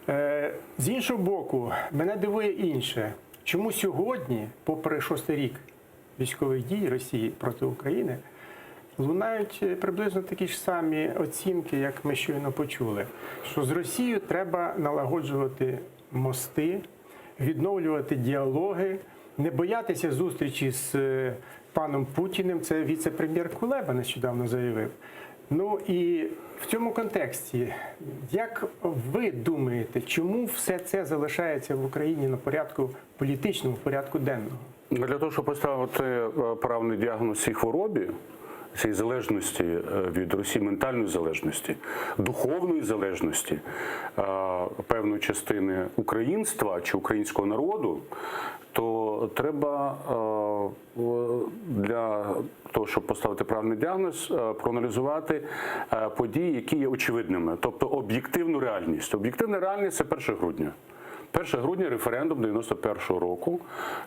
Е, З іншого боку, мене дивує інше. Чому сьогодні, попри шостий рік військових дій Росії проти України, лунають е, приблизно такі ж самі оцінки, як ми щойно почули, що з Росією треба налагоджувати мости, відновлювати діалоги, не боятися зустрічі з е, паном Путіним. Це віце-прем'єр Кулеба нещодавно заявив. Ну і в цьому контексті, як ви думаєте, чому все це залишається в Україні на порядку політичному, в порядку денному?
Для того, щоб поставити е, правильний діагноз цій хворобі, цій залежності е, від Росії, ментальної залежності, духовної залежності е, певної частини українства чи українського народу, то треба е, для того, щоб поставити правильний діагноз, е, проаналізувати е, події, які є очевидними, тобто об'єктивну реальність. Об'єктивна реальність це 1 грудня. 1 грудня референдум 91-го року,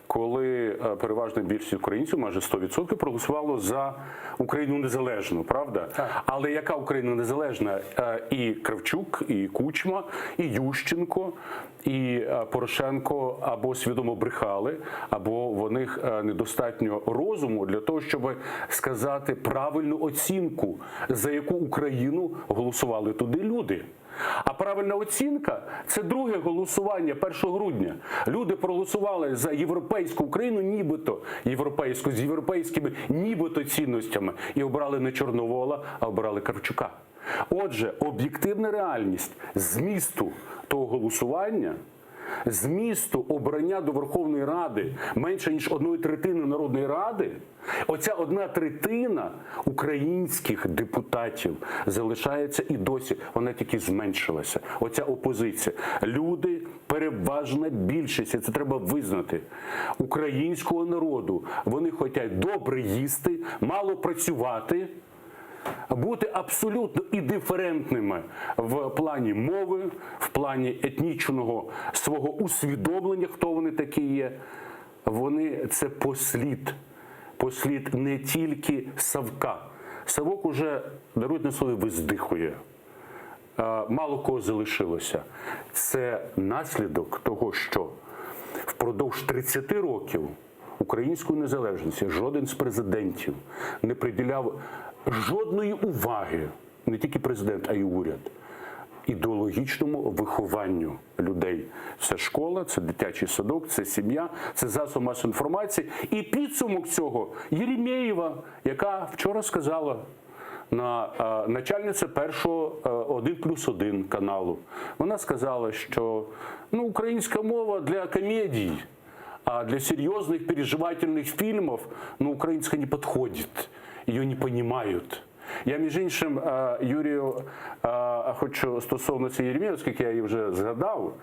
коли е, переважна більшість українців, майже 100%, проголосувало за Україну незалежну, правда? Але яка Україна незалежна? Е, І Кравчук, і Кучма, і Ющенко, і е, Порошенко або свідомо брехали, або в них е, недостатньо розуму для того, щоб сказати правильну оцінку, за яку Україну голосували туди люди. А правильна оцінка це друге голосування 1 грудня. Люди проголосували за європейську Україну, нібито європейську, з європейськими нібито цінностями, і обрали не Чорновола, а обрали Кравчука. Отже, об'єктивна реальність змісту того голосування. Змісту обрання до Верховної Ради менше ніж одної третини Народної Ради, оця одна третина українських депутатів залишається і досі. Вона тільки зменшилася. Оця опозиція. Люди, переважна більшість, і це треба визнати, українського народу. Вони хочуть добре їсти, мало працювати бути абсолютно індиферентними в плані мови, в плані етнічного свого усвідомлення, хто вони такі є. Вони це послід, послід не тільки Савка. Савок уже, дарують на слові, виздихує. Е, Мало кого залишилося. Це наслідок того, що впродовж 30 років української незалежності жоден з президентів не приділяв жодної уваги, не тільки президент, а й уряд, ідеологічному вихованню людей. Це школа, це дитячий садок, це сім'я, це засоб масової інформації. І підсумок цього Єремєєва, яка вчора сказала на е, начальниця першого е, 1 плюс 1 каналу. Вона сказала, що ну, українська мова для комедій, а для серьезных переживательных фильмов ну, украинская не подходит, ее не понимают. Я, між іншим, е, Юрію, е, хочу стосовно цієї Єремєєвої, оскільки я її вже згадав,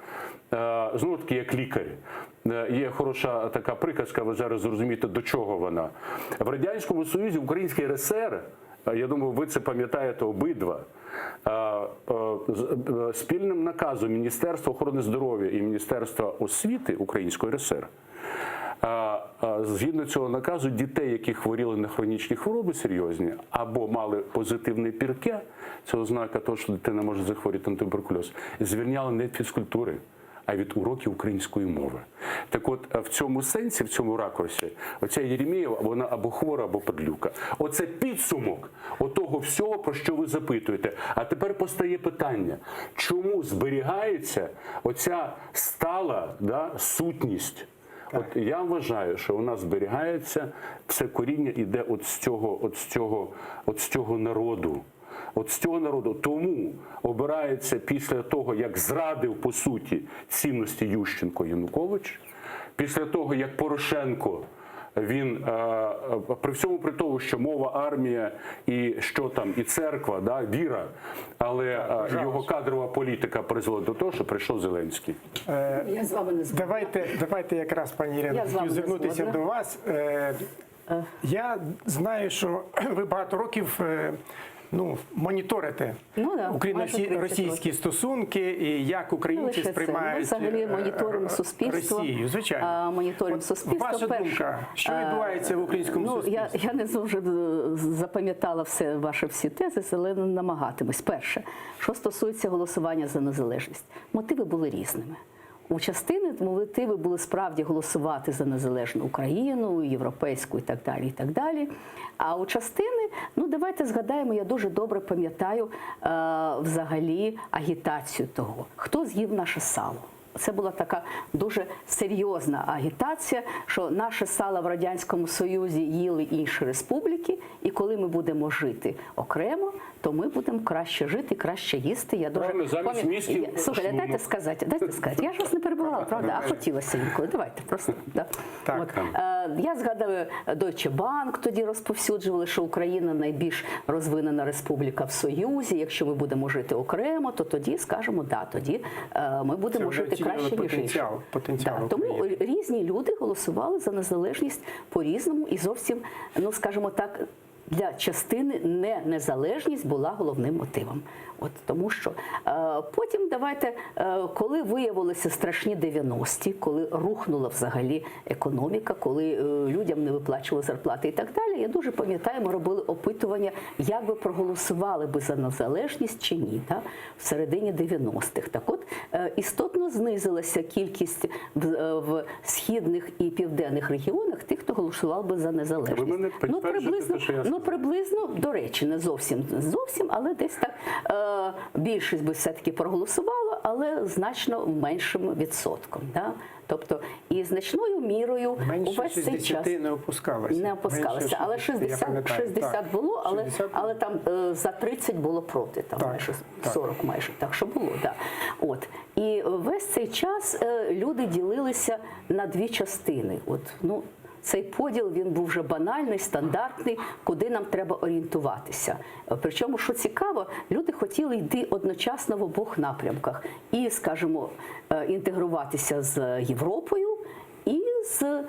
е, знову ж таки, як лікар, е, є хороша така приказка, ви зараз зрозумієте, до чого вона. В Радянському Союзі, в Українській РСР, е, я думаю, ви це пам'ятаєте обидва, е, е, з- е, спільним наказом Міністерства охорони здоров'я і Міністерства освіти Української РСР е, е, Згідно цього наказу, дітей, які хворіли на хронічні хвороби серйозні або мали позитивне пірке, це ознака того, що дитина може захворіти на туберкульоз, звільняли не від фізкультури, а від уроків української мови. Так от, е, в цьому сенсі, в цьому ракурсі, оця Єремєєва, вона або хвора, або падлюка. Оце підсумок отого всього, про що ви запитуєте. А тепер постає питання, чому зберігається оця стала да, сутність? От я вважаю, що у нас зберігається все коріння іде от з цього, от з цього, от з цього народу. От з цього народу тому обирається після того, як зрадив по суті цінності Ющенко Янукович, після того як Порошенко. Він е, е, при всьому при тому, що мова, армія і що там, і церква, да, віра, але е, його кадрова політика призвела до того, що прийшов Зеленський.
Е,
Я з вами не згодна.
Давайте, давайте якраз, пані Ірино,
Я з вами
хотів
не
звернутися
згодна.
до вас. Е, Я знаю, що ви багато років е, ну, моніторите
Ну да, майже 30
україно-російські стосунки і як
Не
українці
лише це. Ми
сприймають
взагалі
е,
моніторимо суспільство.
Росію. Звичайно.
А, Моніторимо суспільство.
Ваша
Перше,
думка, що
е,
відбувається в українському
ну, я,
суспільстві?
я не дуже е, запам'ятала все ваші всі тези, але намагатимусь. Перше, що стосується голосування за незалежність, мотиви були різними. У частини мотиви були справді голосувати за незалежну Україну, європейську і так далі. І так далі. А у частини, ну давайте згадаємо, я дуже добре пам'ятаю е, взагалі агітацію того, хто з'їв наше сало. Це була така дуже серйозна агітація, що наше сало в Радянському Союзі їли інші республіки, і коли ми будемо жити окремо, то ми будемо краще жити, краще їсти. Я дуже
Правильно, замість
пам'ят-
мізків
Я- Слухайте,
шлунок.
дайте сказати, дайте сказати. Я ж вас не перебивала, правда? А хотілося інколи. Давайте просто. Да.
Так.
От, е, я згадаю, Deutsche Bank тоді розповсюджували, що Україна найбільш розвинена республіка в Союзі. Якщо ми будемо жити окремо, то тоді скажемо, да, тоді е, ми будемо
Це вже
жити
оцінювали
краще, ніж інші.
потенціал, потенціал
Да, тому
України.
різні люди голосували за незалежність по-різному і зовсім, ну скажімо так, для частини не незалежність була головним мотивом. От тому що е, потім давайте, е, коли виявилися страшні 90-ті, коли рухнула взагалі економіка, коли е, людям не виплачували зарплати і так далі. Я дуже пам'ятаю, ми робили опитування, як би проголосували би за незалежність чи ні, да, в середині 90-х. Так от е, істотно знизилася кількість в, е, в східних і південних регіонах тих, хто голосував би за незалежність.
Ви мене
ну,
підтверджуєте
приблизно,
те, що я
ну,
сказав.
приблизно, до речі, не зовсім зовсім, але десь так е, більшість би все-таки проголосувала, але значно меншим відсотком. Да? Тобто і значною мірою
Менше
увесь цей
60
час
не опускалося.
не опускалося,
Менше
але
60, я
60,
пам'ятаю,
60
так.
було, але,
60
але там е, за 30 було проти, там майже 40 майже, так що було, да. От. І весь цей час е, люди ділилися на дві частини. От, ну, цей поділ він був вже банальний, стандартний, куди нам треба орієнтуватися. Е, Причому, що цікаво, люди хотіли йти одночасно в обох напрямках і, скажімо, е, інтегруватися з Європою і з е,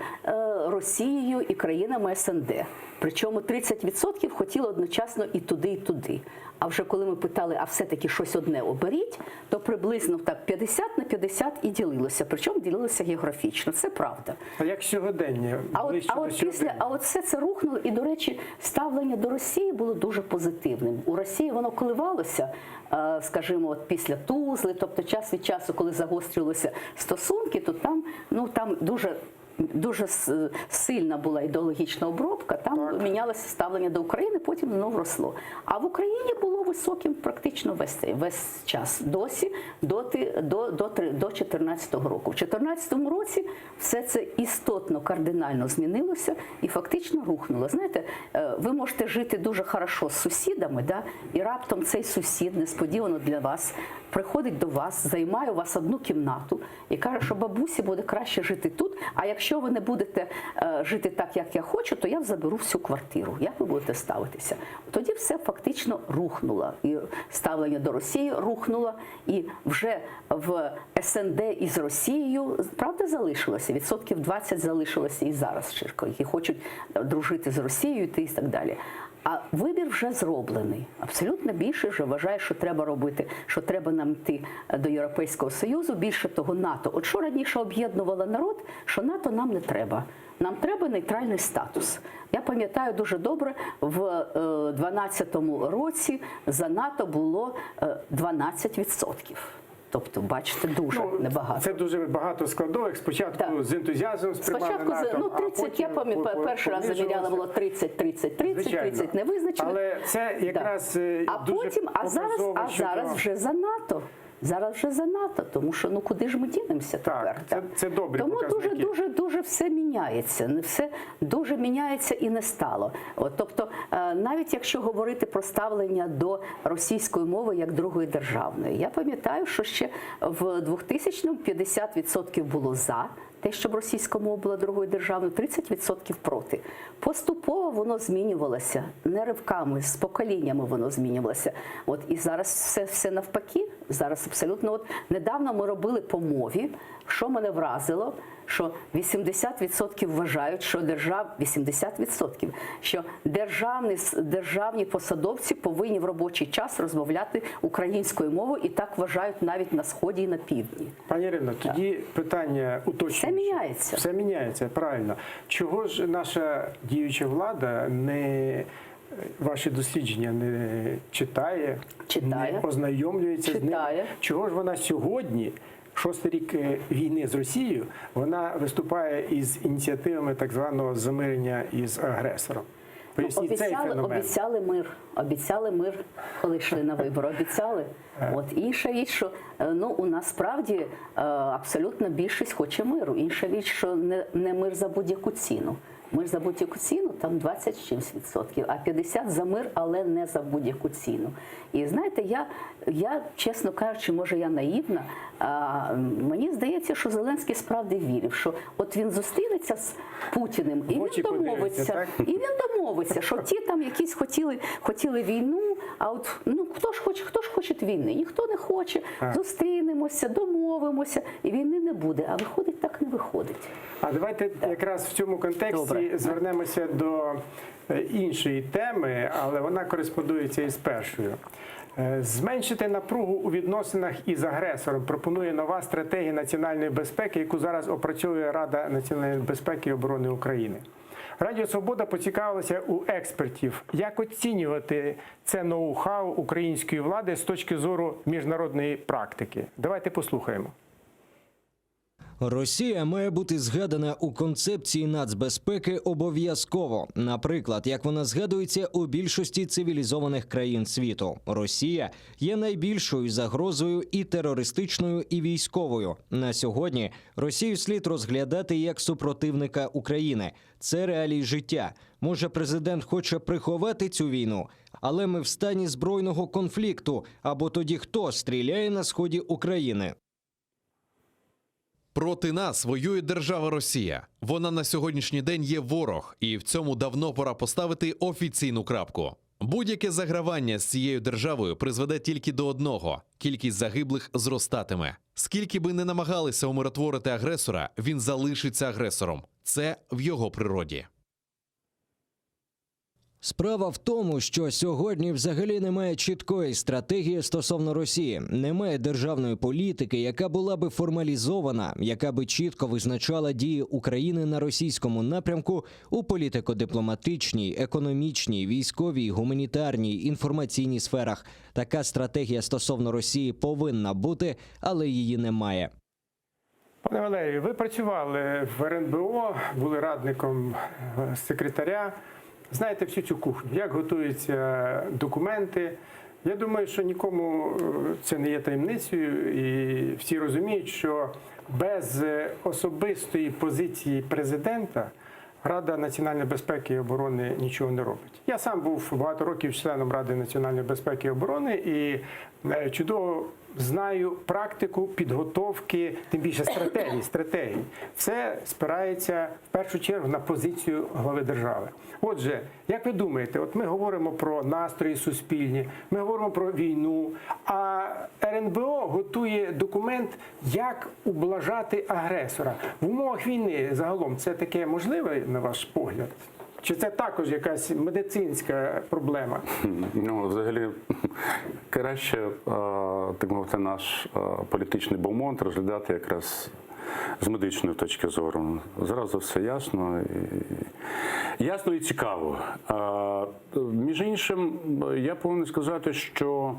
Росією і країнами СНД. Причому 30% хотіли одночасно і туди, і туди. А вже коли ми питали, а все-таки щось одне оберіть, то приблизно так 50 на 50 і ділилося. Причому ділилося географічно, це правда.
А як сьогодення?
А от,
Ближче
а
до
от після,
сьогодення.
а от все це рухнуло, і, до речі, ставлення до Росії було дуже позитивним. У Росії воно коливалося, е, скажімо, от після Тузли, тобто час від часу, коли загострювалися стосунки, то там, ну, там дуже. Дуже с- сильна була ідеологічна обробка, там мінялося ставлення до України, потім знов росло. А в Україні було високим практично весь, цей- весь час, досі, доти, до, до, три- до 2014 року. В 2014 році все це істотно, кардинально змінилося і фактично рухнуло. Знаєте, е, ви можете жити дуже хорошо з сусідами, да, і раптом цей сусід несподівано для вас приходить до вас, займає у вас одну кімнату і каже, що бабусі буде краще жити тут. А якщо ви не будете е, жити так, як я хочу, то я заберу всю квартиру. Як ви будете ставитися? Тоді все фактично рухнуло. І ставлення до Росії рухнуло, і вже в СНД із Росією правда залишилося. Відсотків 20 залишилося і зараз ширко, які хочуть дружити з Росією і так далі. А вибір вже зроблений. Абсолютно більше вже вважає, що треба робити, що треба нам йти до Європейського Союзу, більше того НАТО. От що раніше об'єднувало народ, що НАТО нам не треба. Нам треба нейтральний статус. Я пам'ятаю дуже добре, в 2012 році за НАТО було е, 12%. Тобто, бачите, дуже небагато.
Ну, Це дуже багато складових. Спочатку з ентузіазмом сприймали
Спочатку
НАТО,
за- ну,
а
30, я
потім
пам'ятаю,
по- по-
перший раз заміряла, було 30, 30, 30,
Звичайно.
30 не визначено.
Але це якраз е,
А
дуже
потім, а зараз,
показово
а
щодо-
зараз вже за НАТО. Зараз вже за НАТО, тому що ну куди ж ми дінемося тепер?
Це, це добрі
Тому дуже
показники.
дуже дуже все міняється. Не все дуже міняється і не стало. От, тобто, е, навіть якщо говорити про ставлення до російської мови як другої державної, я пам'ятаю, що ще в 2000-му 50% було за те, щоб російська мова була другою державною, 30% проти. Поступово воно змінювалося, не ривками, з поколіннями воно змінювалося. От і зараз все, все навпаки. Зараз абсолютно от недавно ми робили по мові, що мене вразило, що 80% вважають, що держав 80%, що державні, державні посадовці повинні в робочий час розмовляти українською мовою, і так вважають навіть на сході і на півдні.
Пані Ірино, тоді питання уточнююче.
Все міняється.
Все міняється, правильно. Чого ж наша діюча влада не ваші дослідження не читає,
Читає.
не ознайомлюється з ними?
Читає.
Чого ж вона сьогодні, шостий рік е, війни з Росією, вона виступає із ініціативами так званого замирення із агресором? Поясніть цей
обіцяли,
феномен.
обіцяли мир, обіцяли мир, коли йшли на вибори. Обіцяли. От інша річ, що е, ну у нас справді е, абсолютна більшість хоче миру. Інша річ, що не, не мир за будь-яку ціну. Мир за будь-яку ціну там 20 з чимсь відсотків, а 50 за мир, але не за будь-яку ціну. І знаєте, я, я чесно кажучи, може я наївна. А, мені здається, що Зеленський справді вірив, що от він зустрінеться з Путіним і
В очі
він домовиться.
подивиться, так?
І він домовиться, що ті там якісь хотіли, хотіли війну, а от ну хто ж хоче, хто ж хоче війни? Ніхто не хоче.
Так.
Зустрінемося, домовимося, і війни не буде. А виходить, так не виходить.
А давайте якраз в цьому контексті
Добре.
звернемося до е, іншої теми, але вона кореспондується із першою. Е, Зменшити напругу у відносинах із агресором пропонує нова стратегія національної безпеки, яку зараз опрацьовує Рада національної безпеки і оборони України. Радіо Свобода поцікавилася у експертів, як оцінювати це ноу-хау української влади з точки зору міжнародної практики. Давайте послухаємо.
Росія має бути згадана у концепції нацбезпеки обов'язково. Наприклад, як вона згадується у більшості цивілізованих країн світу, Росія є найбільшою загрозою і терористичною, і військовою. На сьогодні Росію слід розглядати як супротивника України. Це реалії життя. Може, президент хоче приховати цю війну, але ми в стані збройного конфлікту. Або тоді хто стріляє на сході України?
Проти нас воює держава Росія. Вона на сьогоднішній день є ворог, і в цьому давно пора поставити офіційну крапку. Будь-яке загравання з цією державою призведе тільки до одного: кількість загиблих зростатиме. Скільки би не намагалися умиротворити агресора, він залишиться агресором. Це в його природі.
Справа в тому, що сьогодні взагалі немає чіткої стратегії стосовно Росії, немає державної політики, яка була би формалізована, яка би чітко визначала дії України на російському напрямку у політико-дипломатичній, економічній, військовій, гуманітарній, інформаційній сферах. Така стратегія стосовно Росії повинна бути, але її немає.
Пане Валерію, ви працювали в РНБО, були радником е, секретаря. Знаєте всю цю кухню, як готуються документи. Я думаю, що нікому е, це не є таємницею, і всі розуміють, що без е, особистої позиції президента Рада національної безпеки і оборони нічого не робить. Я сам був багато років членом Ради національної безпеки і оборони і е, чудово знаю практику підготовки, тим більше стратегії. Стратегії. Це спирається в першу чергу на позицію глави держави. Отже, як ви думаєте, от ми говоримо про настрої суспільні, ми говоримо про війну, а РНБО готує документ, як ублажати агресора в умовах війни. Загалом це таке можливе на ваш погляд? Чи це також якась медицинська проблема?
Ну, взагалі, краще, е, так мовити, наш е, політичний бомонд розглядати якраз з медичної точки зору. Зразу все ясно. І, ясно і цікаво. Е, Між іншим, я повинен сказати, що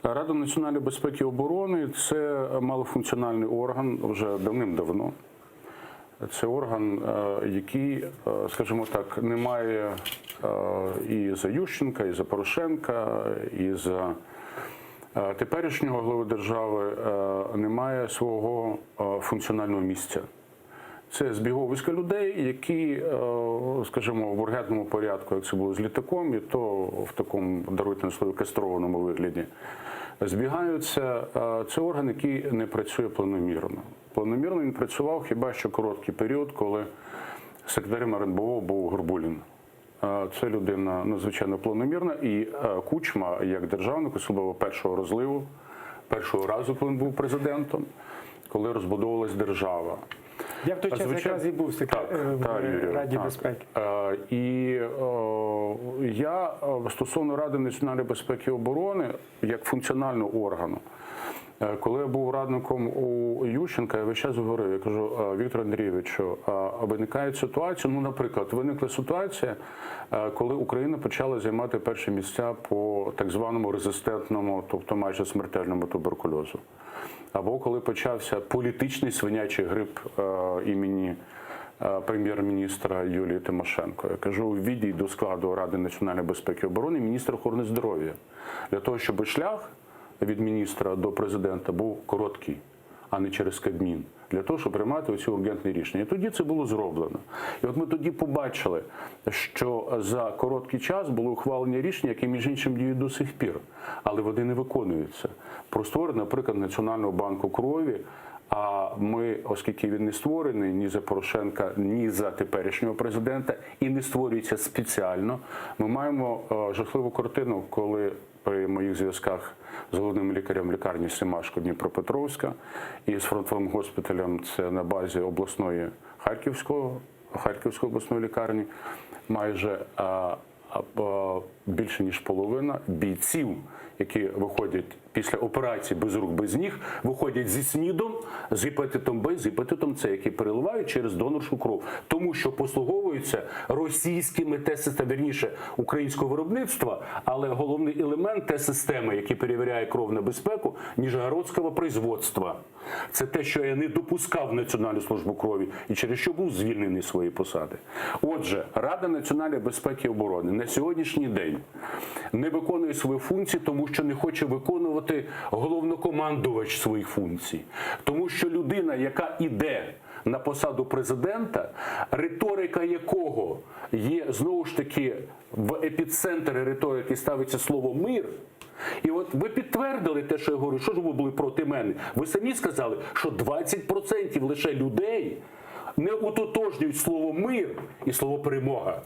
Рада національної безпеки і оборони це малофункціональний орган вже давним-давно. Це орган, е, який, е, скажімо так, не має е, і за Ющенка, і за Порошенка, і за е, теперішнього голови держави е, немає свого е, функціонального місця. Це збіговисько людей, які, е, скажімо, в ургентному порядку, як це було з літаком, і то в такому, даруйте на слові, кастрованому вигляді, збігаються. Е, Це орган, який не працює планомірно. Планомірно він працював хіба що короткий період, коли секретарем РНБО був Горбулін. Е, Це людина надзвичайно планомірна, і е, Кучма, як державник, особливо першого розливу, першого разу, коли він був президентом, коли розбудовувалась держава.
Я в той час
Звичайно.
якраз і був в секре-
Так,
е, в
так, Юрію,
Раді
так.
безпеки.
Е, І е, я е, стосовно Ради національної безпеки і оборони як функціонального органу, е, коли я був радником у Ющенка, я весь час говорив, я кажу, «Е, Віктору Андрійовичу, е, виникає ситуація, ну, наприклад, виникла ситуація, е, коли Україна почала займати перші місця по так званому резистентному, тобто майже смертельному туберкульозу. Або коли почався політичний свинячий грип е, імені. Прем'єр-міністра Юлії Тимошенко. Я кажу, введіть до складу Ради національної безпеки і оборони міністра охорони здоров'я для того, щоб шлях від міністра до президента був короткий, а не через Кабмін, для того, щоб приймати оці ургентні рішення. І тоді це було зроблено. І от ми тоді побачили, що за короткий час були ухвалені рішення, які, між іншим, діють до сих пір, але вони не виконуються. Про створення, наприклад, Національного банку крові. А ми, оскільки він не створений ні за Порошенка, ні за теперішнього президента, і не створюється спеціально, ми маємо е, жахливу картину, коли при моїх зв'язках з головним лікарем лікарні Семашко Дніпропетровська і з фронтовим госпіталем, це на базі обласної Харківського, Харківської обласної лікарні, майже а, а, більше ніж половина бійців, які виходять після операції без рук, без ніг, виходять зі СНІДом, з гепатитом Б, з гепатитом С, які переливають через донорську кров, тому що послуговуються російськими тест-системами, вірніше, українського виробництва, але головний елемент тест-системи, який перевіряє кров на безпеку, нижегородського производства. Це те, що я не допускав Національну службу крові і через що був звільнений з своєї посади. Отже, Рада національної безпеки і оборони на сьогоднішній день не виконує свої функції, тому що не хоче виконувати головнокомандувач своїх функцій. Тому що людина, яка іде на посаду президента, риторика якого є знову ж таки в епіцентрі риторики ставиться слово мир. І от ви підтвердили те, що я говорю, що ж ви були проти мене? Ви самі сказали, що 20% лише людей не утотожнюють слово мир і слово перемога.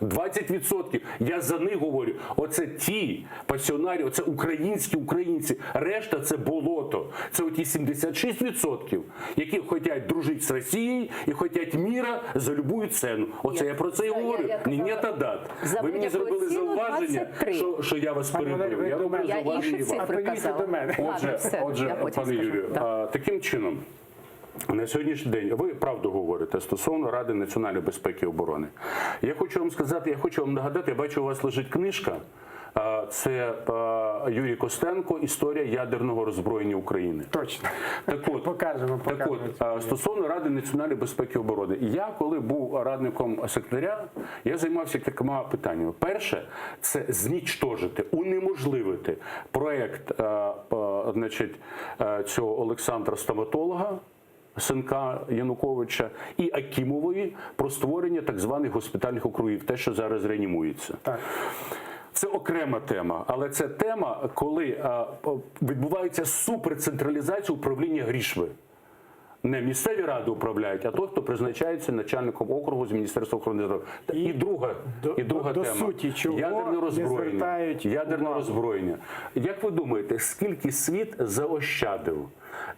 20%. Я за них говорю. Оце ті пасіонарі, оце українські українці. Решта це болото. Це оті 76%, які хочуть дружити з Росією і хочуть мира за любую ціну. Оце я про це і говорю.
я
Ні,
казала,
ні, та дат.
за
Ви мені
будь-яку
зробили
ціну
зауваження,
23.
що, що я вас
Пане
перебив.
Валерій,
Я
ви до
роблю
мене.
Я
зауваження
інші
і вам.
цифри
Апелюйте
казала.
до мене.
Ладно,
Отже,
все,
отже
я потім
пане
скажу.
Юрію,
Да.
а, таким чином. На сьогоднішній день ви правду говорите стосовно Ради національної безпеки і оборони. Я хочу вам сказати, я хочу вам нагадати, я бачу, у вас лежить книжка. А, Це а, Юрій Костенко Історія ядерного роззброєння України.
Точно.
Так от,
Покажемо,
так
покажемо.
от, а, стосовно Ради національної безпеки і оборони, я коли був радником секретаря, я займався кількома питаннями. Перше, це знічтожити, унеможливити проект е, е, значить, е, цього Олександра Стоматолога. Синка Януковича і Акімової про створення так званих госпітальних округів, те, що зараз реанімується.
Так.
Це окрема тема, але це тема, коли е, о, відбувається суперцентралізація управління грішми. Не місцеві ради управляють, а той, хто призначається начальником округу з Міністерства охорони здоров'я. І, друга, і друга
до
тема.
суті, чого
Ядерне
не
роззброєння.
звертають
Ядерне
увагу?
роззброєння. Як ви думаєте, скільки світ заощадив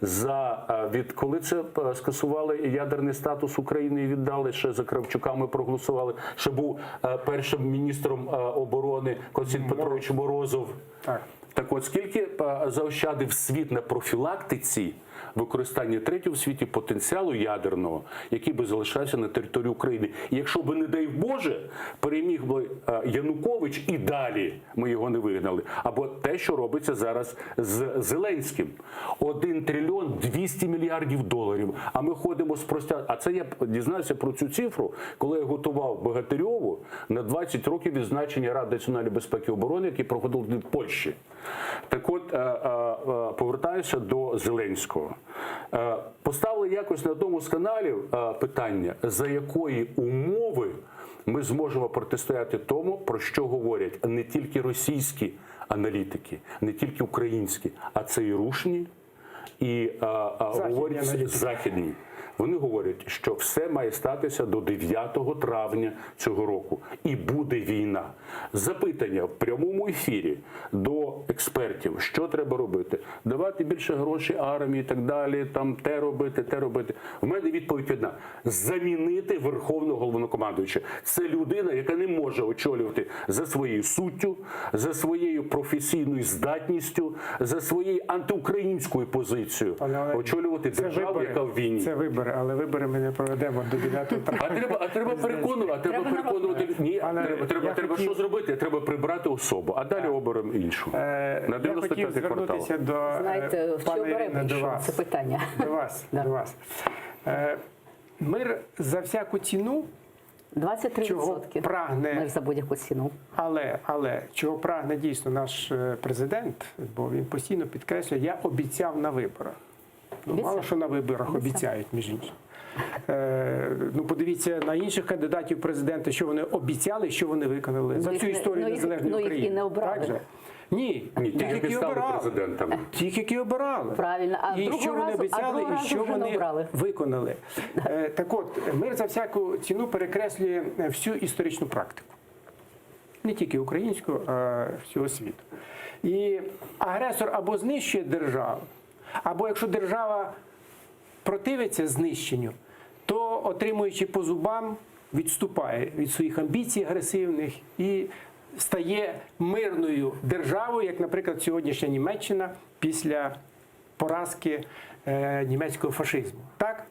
за е, від коли це е, скасували ядерний статус України і віддали ще за Кравчука ми проголосували, ще був е, першим міністром е, оборони Константин Петрович Морозов.
Так.
Так от, скільки е, заощадив світ на профілактиці використання третього в світі потенціалу ядерного, який би залишався на території України. І якщо би, не дай Боже, переміг би е, Янукович і далі ми його не вигнали. Або те, що робиться зараз з Зеленським. 1 трильйон 200 мільярдів доларів. А ми ходимо з простя. А це я дізнався про цю цифру, коли я готував Богатирьову на 20 років відзначення Ради національної безпеки і оборони, які проходили в Польщі. Так от, е, е, е, повертаюся до Зеленського. Е, Поставили якось на одному з каналів е, питання, за якої умови ми зможемо протистояти тому, про що говорять не тільки російські аналітики, не тільки українські, а це і рушні, і е, е,
Західні
говорять
аналітики.
західні. Вони говорять, що все має статися до 9 травня цього року, і буде війна. Запитання в прямому ефірі до експертів, що треба робити, давати більше грошей армії і так далі, там те робити, те робити. В мене відповідь одна: замінити верховного головнокомандуюча. Це людина, яка не може очолювати за своєю суттю, за своєю професійною здатністю, за своєю антиукраїнською позицією,
Пане Валерію,
очолювати
це
державу,
вибори.
яка в війні.
Це вибори, але вибори ми не проведемо до 9 травня.
А треба, а треба переконувати, а треба переконувати. Ні,
Пане,
треба, треба,
я
треба
хотів-
що зробити? Треба прибрати особу, а далі оберемо іншу.
Е,
На
Я
95-й
хотів
квартал.
звернутися до е,
Знаєте, в
пане
чому
Ірино, до
йшов
вас.
це питання.
До вас, до вас. Е, Мир за всяку ціну
23%
чого прагне
мир за будь-яку ціну.
Але, але чого прагне дійсно наш е, президент, бо він постійно підкреслює, я обіцяв на виборах. Ну,
Обіцяв.
мало що на виборах
Обіцяв.
обіцяють, між іншим. Е, ну, подивіться на інших кандидатів в президенти, що вони обіцяли, що вони виконали
Ну,
за
їх
всю
не-
історію
ну, їх-
незалежної
ну, їх і
України.
не обрали.
Так же? Ні,
Ні,
тих,
тих, які
які
стали
обирали.
президентами.
Тих, які обирали.
Правильно. А
і
другого
що вони
разу- а
обіцяли,
другого
і
разу
що
вже не
вони
обрали.
виконали. Е, Так от, мир за всяку ціну перекреслює е, всю історичну практику. Не тільки українську, а всього світу. І агресор або знищує державу, або якщо держава противиться знищенню, то, отримуючи по зубам, відступає від своїх амбіцій агресивних і стає мирною державою, як, наприклад, сьогоднішня Німеччина після поразки е, німецького фашизму. Так?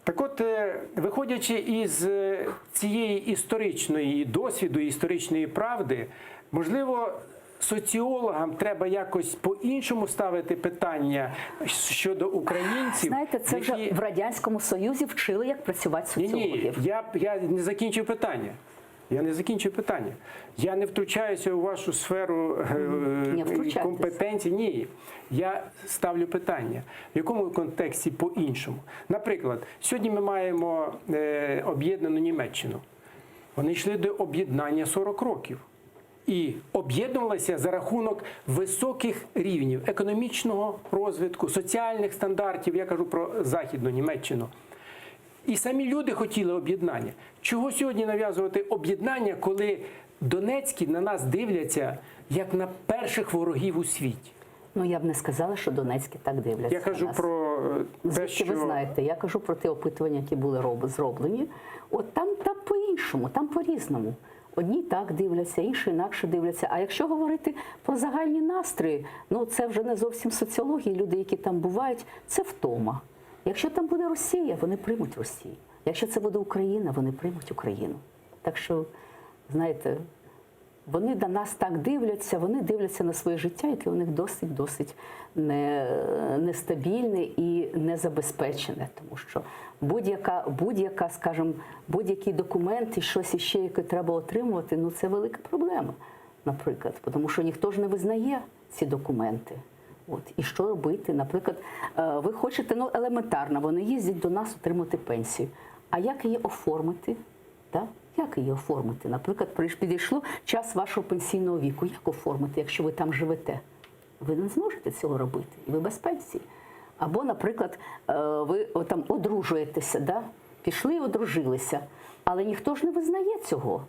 Так от, е, виходячи із е, цієї історичної досвіду, історичної правди, можливо, соціологам треба якось по-іншому ставити питання щодо українців.
Знаєте, це
які...
вже в Радянському Союзі вчили, як працювати
Ні, ні,
соціологів.
я, я не закінчив питання. Я не закінчив питання. Я не втручаюся у вашу сферу е,
Ні, втручайтесь.
компетенцій. Ні. Я ставлю питання, в якому контексті по-іншому. Наприклад, сьогодні ми маємо е, об'єднану Німеччину. Вони йшли до об'єднання 40 років. І об'єднувалися за рахунок високих рівнів економічного розвитку, соціальних стандартів. Я кажу про Західну Німеччину. І самі люди хотіли об'єднання. Чого сьогодні нав'язувати об'єднання, коли Донецькі на нас дивляться як на перших ворогів у світі?
Ну я б не сказала, що Донецькі так дивляться.
Я кажу
на нас.
про е, те,
Звідки
що
ви знаєте? Я кажу про ті опитування, які були роб- зроблені. От там, там по-іншому, там по-різному. Одні так дивляться, інші інакше дивляться. А якщо говорити про загальні настрої, ну це вже не зовсім соціологія. Люди, які там бувають, це втома. Якщо там буде Росія, вони приймуть Росію. Якщо це буде Україна, вони приймуть Україну. Так що, знаєте, вони на нас так дивляться, вони дивляться на своє життя, яке у них досить досить не, нестабільне і незабезпечене, тому що будь-яка, будь-яка, скажімо, будь-який документ і щось іще, яке треба отримувати, ну це велика проблема, наприклад, тому що ніхто ж не визнає ці документи. От і що робити? Наприклад, е, ви хочете ну елементарно, вони їздять до нас отримати пенсію. А як її оформити? Да? Як її оформити? Наприклад, приш- підійшло час вашого пенсійного віку. Як оформити, якщо ви там живете? Ви не зможете цього робити, і ви без пенсії. Або, наприклад, е, ви о, там одружуєтеся, да? пішли і одружилися, але ніхто ж не визнає цього.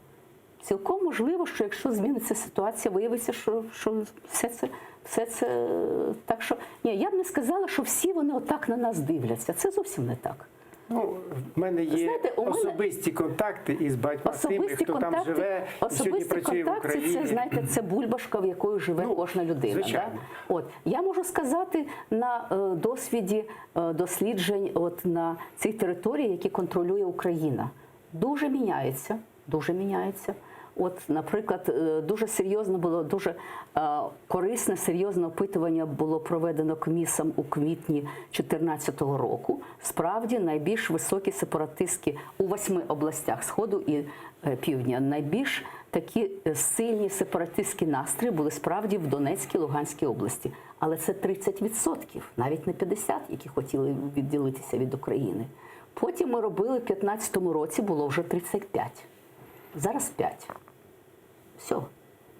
Цілком можливо, що якщо зміниться ситуація, виявиться, що, що все це, все це е, так, що ні, я б не сказала, що всі вони отак на нас дивляться. Це зовсім не так.
Ну, в мене є
Знаєте, у мене-
особисті контакти із багатьма тими,
Особисті
хто там
контакти,
живе і сьогодні
особисті
працює в
контакти
Україні.
це знаєте, це бульбашка, в якої живе кожна людина. Да?
звичайно.
От я можу сказати на е, досвіді е, досліджень, от на цих територіях, які контролює Україна, дуже міняється, дуже міняється. От, наприклад, е, дуже серйозно було дуже е, корисне, серйозне опитування було проведено комісом у квітні 2014 року. Справді найбільш високі сепаратистські у восьми областях сходу і е, півдня. Найбільш такі е, сильні сепаратистські настрої були справді в Донецькій Луганській області. Але це 30%, навіть не 50%, які хотіли відділитися від України. Потім ми робили в 2015 році, було вже 35. Зараз 5. Все.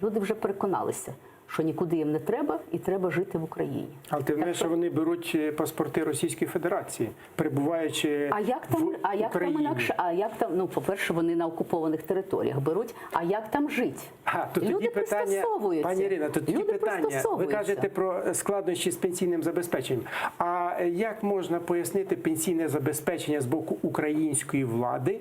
Люди вже переконалися, що нікуди їм не треба і треба жити в Україні.
Але ти знаєш, що вони беруть е, паспорти Російської Федерації, перебуваючи
А як там,
в
а як там
Україні.
інакше? А як там, ну, по-перше, вони на окупованих територіях беруть, а як там жити?
А, то
Люди
тоді питання,
пристосовуються.
пані Ірина, то тоді
Люди
питання. Ви
пристосовуються.
кажете про складнощі з пенсійним забезпеченням. А як можна пояснити пенсійне забезпечення з боку української влади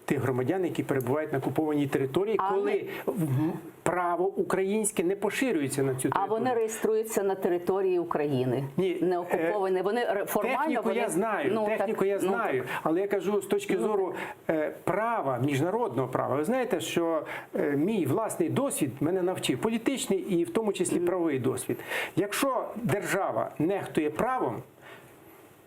тих громадян, які перебувають на окупованій території,
А
коли в- право українське не поширюється на цю
А
територію?
вони реєструються на території України.
Ні,
не окуповані. Вони ре- формально
Техніку
вони...
я знаю,
Ну, так,
техніку я
ну,
знаю, але я кажу з точки зору е, права, міжнародного права. Ви знаєте, що е, мій власний досвід мене навчив, політичний і в тому числі правовий досвід. Якщо держава нехтує правом,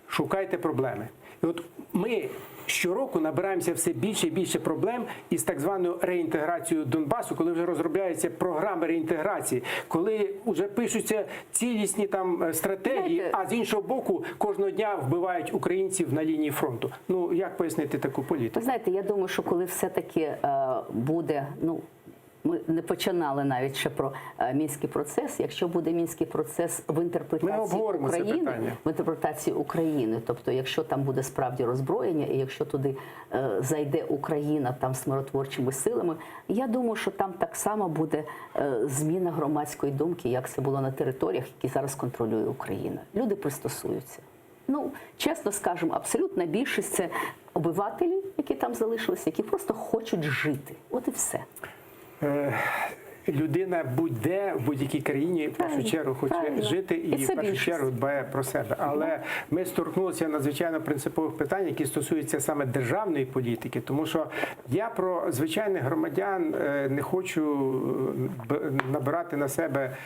Шукайте проблеми. І от ми щороку набираємося все більше і більше проблем із так званою реінтеграцією Донбасу, коли вже розробляються програми реінтеграції, коли вже пишуться цілісні там е, стратегії, а з іншого боку, кожного дня вбивають українців на лінії фронту. Ну як пояснити таку політику?
Ви знаєте, я думаю, що коли все-таки е, буде, ну ми не починали навіть ще про е, мінський процес. Якщо буде мінський процес в
Ми
інтерпретації
обговоримо це
України,
питання.
в інтерпретації України, тобто, якщо там буде справді роззброєння, і якщо туди е, зайде Україна там з миротворчими силами, я думаю, що там так само буде е, зміна громадської думки, як це було на територіях, які зараз контролює Україна. Люди пристосуються. Ну, чесно скажемо, абсолютна більшість це обивателі, які там залишилися, які просто хочуть жити. От і все.
Е, Людина будь-де в будь-якій країні в першу чергу хоче
правильно.
жити і,
І це
в першу
більшість.
чергу дбає про себе. Але ми сторкнулися надзвичайно принципових питань, які стосуються саме державної політики, тому що я про звичайних громадян е, не хочу е, б- набирати на себе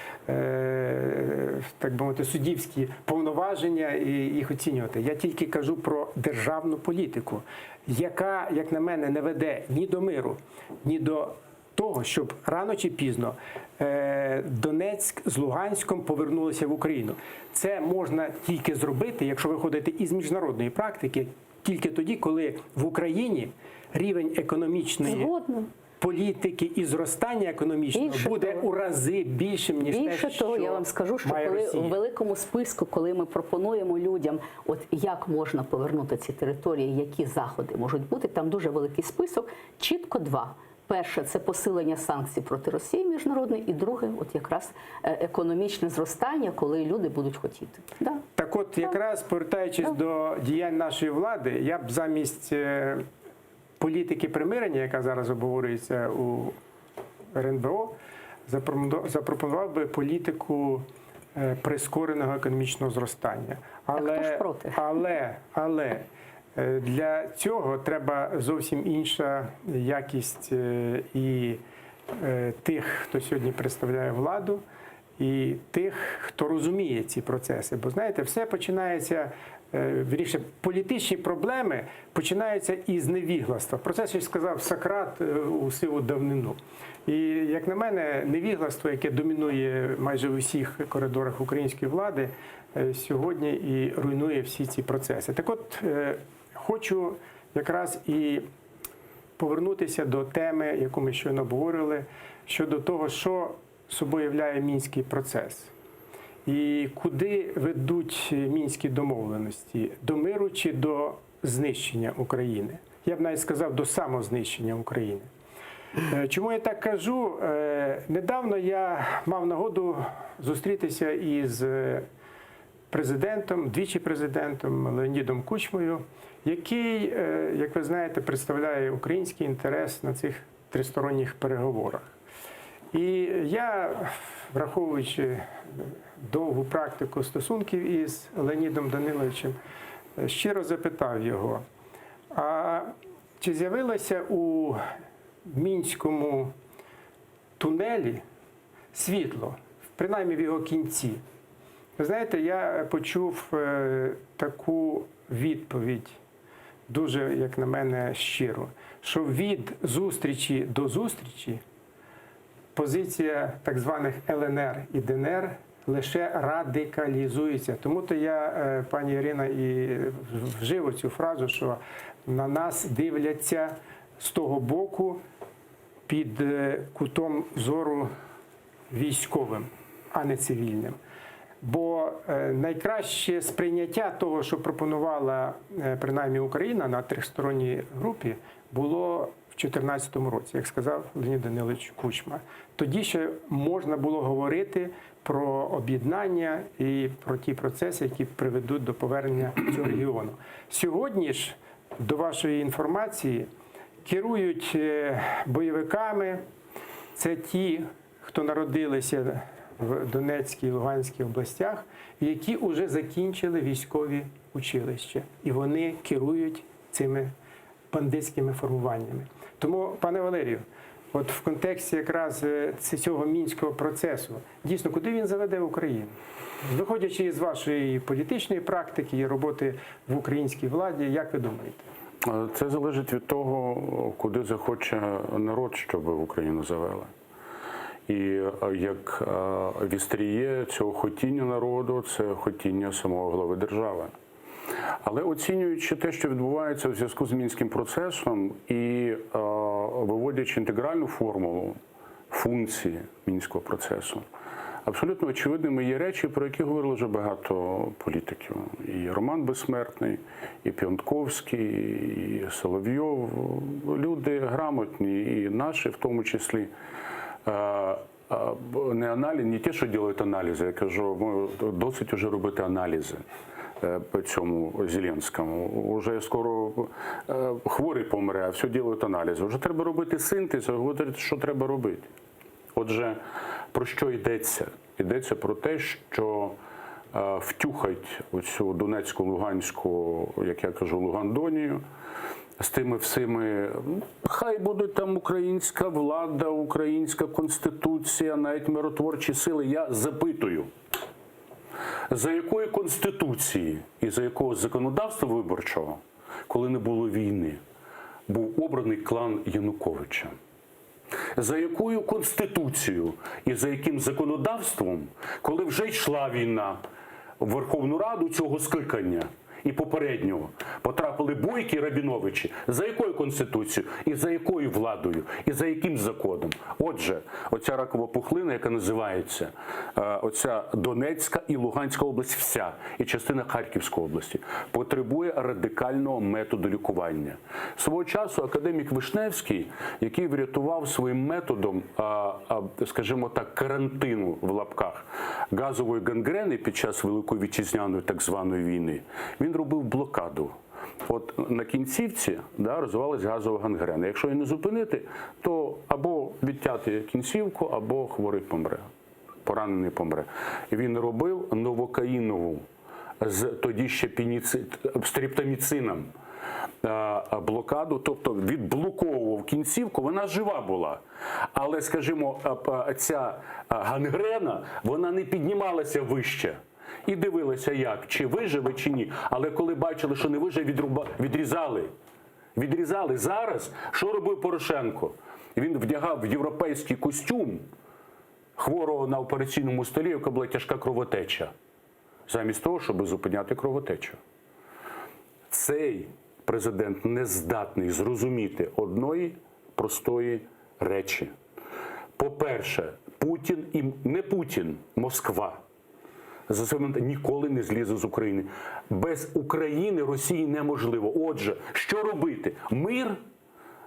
е, так би мовити суддівські повноваження і їх оцінювати. Я тільки кажу про державну політику, яка, як на мене, не веде ні до миру, ні до того, щоб рано чи пізно е, Донецьк з Луганськом повернулися в Україну. Це можна тільки зробити, якщо виходити із міжнародної практики, тільки тоді, коли в Україні рівень економічної
Згодна.
політики і зростання економічного
Більше
буде
того.
у рази більшим, ніж
Більше
те,
того,
що
я вам скажу, що
має
коли
Росія.
в великому списку, коли ми пропонуємо людям, от як можна повернути ці території, які заходи можуть бути, там дуже великий список, чітко два. Перше це посилення санкцій проти Росії міжнародної, і друге, от якраз е, економічне зростання, коли люди будуть хотіти. Да.
Так от, якраз повертаючись до діянь нашої влади, я б замість е, політики примирення, яка зараз обговорюється у РНБО, запропону- запропонував би політику е, прискореного економічного зростання. Але,
хто ж проти?
але, але е, для цього треба зовсім інша якість е, і е, тих, хто сьогодні представляє владу, і тих, хто розуміє ці процеси. Бо знаєте, все починається. е, Вірніше, політичні проблеми починаються із невігластва. Про це ще сказав Сократ е, у сиву давнину. І як на мене, невігластво, яке домінує майже в усіх коридорах української влади, е, сьогодні і руйнує всі ці процеси. Так от е, хочу якраз і повернутися до теми, яку ми щойно обговорили, щодо того, що собою являє мінський процес. І куди ведуть мінські домовленості? До миру чи до знищення України? Я б навіть сказав, до самознищення України. Е, Чому я так кажу? Е, Недавно я мав нагоду зустрітися із е, президентом, двічі президентом Леонідом Кучмою, який, е, як ви знаєте, представляє український інтерес на цих тристоронніх переговорах. І я, враховуючи довгу практику стосунків із Леонідом Даниловичем, е, щиро запитав його, а чи з'явилося у мінському тунелі світло, принаймні в його кінці? Ви знаєте, я почув е, таку відповідь, дуже, як на мене, щиро, що від зустрічі до зустрічі позиція так званих ЛНР і ДНР лише радикалізується. Тому то я, е, пані Ірина, і вжив цю фразу, що на нас дивляться з того боку під е, кутом зору військовим, а не цивільним. Бо е, найкраще сприйняття того, що пропонувала е, принаймні Україна на тристоронній групі, було в 2014 році, як сказав Леонід Данилович Кучма. Тоді ще можна було говорити про об'єднання і про ті процеси, які приведуть до повернення цього регіону. Сьогодні ж, до вашої інформації, керують е, бойовиками. Це ті, хто народилися в Донецькій і Луганській областях, які вже закінчили військові училища, і вони керують цими бандитськими формуваннями. Тому, пане Валерію, От в контексті якраз е, цього мінського процесу, дійсно, куди він заведе Україну? Виходячи із вашої політичної практики і роботи в українській владі, як ви думаєте?
Е, Це залежить від того, куди захоче народ, щоб Україну завели. І е, як е, вістріє цього хотіння народу, це хотіння самого голови держави. Але оцінюючи те, що відбувається у зв'язку з мінським процесом, і е, виводячи інтегральну формулу функції мінського процесу, абсолютно очевидними є речі, про які говорили вже багато політиків. І Роман Безсмертний, і Піонтковський, і Соловйов. Люди грамотні, і наші в тому числі. Е, е, Не аналіз, не ті, що роблять аналізи, я кажу, ми досить вже робити аналізи е, по цьому Зеленському. Уже скоро е, хворий помре, а все роблять аналізи. Вже треба робити синтез, а говорити, що треба робити. Отже, про що йдеться? Йдеться про те, що е, втюхать оцю Донецьку, Луганську, як я кажу, Лугандонію з тими всіми, ну, хай буде там українська влада, українська конституція, навіть миротворчі сили. Я запитую, за якої конституції і за якого законодавства виборчого, коли не було війни, був обраний клан Януковича? За якою конституцією і за яким законодавством, коли вже йшла війна в Верховну Раду цього скликання і попереднього потрапили Бойки і Рабіновичі, за якою конституцією і за якою владою, і за яким законом? Отже, оця ракова пухлина, яка називається е, оця Донецька і Луганська область, вся і частина Харківської області, потребує радикального методу лікування. Свого часу академік Вишневський, який врятував своїм методом, а, а, скажімо так, карантину в лапках газової гангрени під час Великої вітчизняної так званої війни, він робив блокаду. От на кінцівці да, розвивалась газова гангрена. Якщо її не зупинити, то або відтяти кінцівку, або хворий помре, поранений помре. І він робив новокаїнову з тоді ще пеніци... стрептоміцином е, блокаду, тобто відблоковував кінцівку, вона жива була. Але, скажімо, е, е, ця е, гангрена вона не піднімалася вище. І дивилися, як, чи виживе, чи ні. Але коли бачили, що не виживе, відруба... відрізали. Відрізали. Зараз що робив Порошенко? Він вдягав в європейський костюм хворого на операційному столі, яка була тяжка кровотеча, замість того, щоб зупиняти кровотечу. Цей президент не здатний зрозуміти одної простої речі. По-перше, Путін і не Путін, Москва за цей момент ніколи не злізе з України. Без України Росії неможливо. Отже, що робити? Мир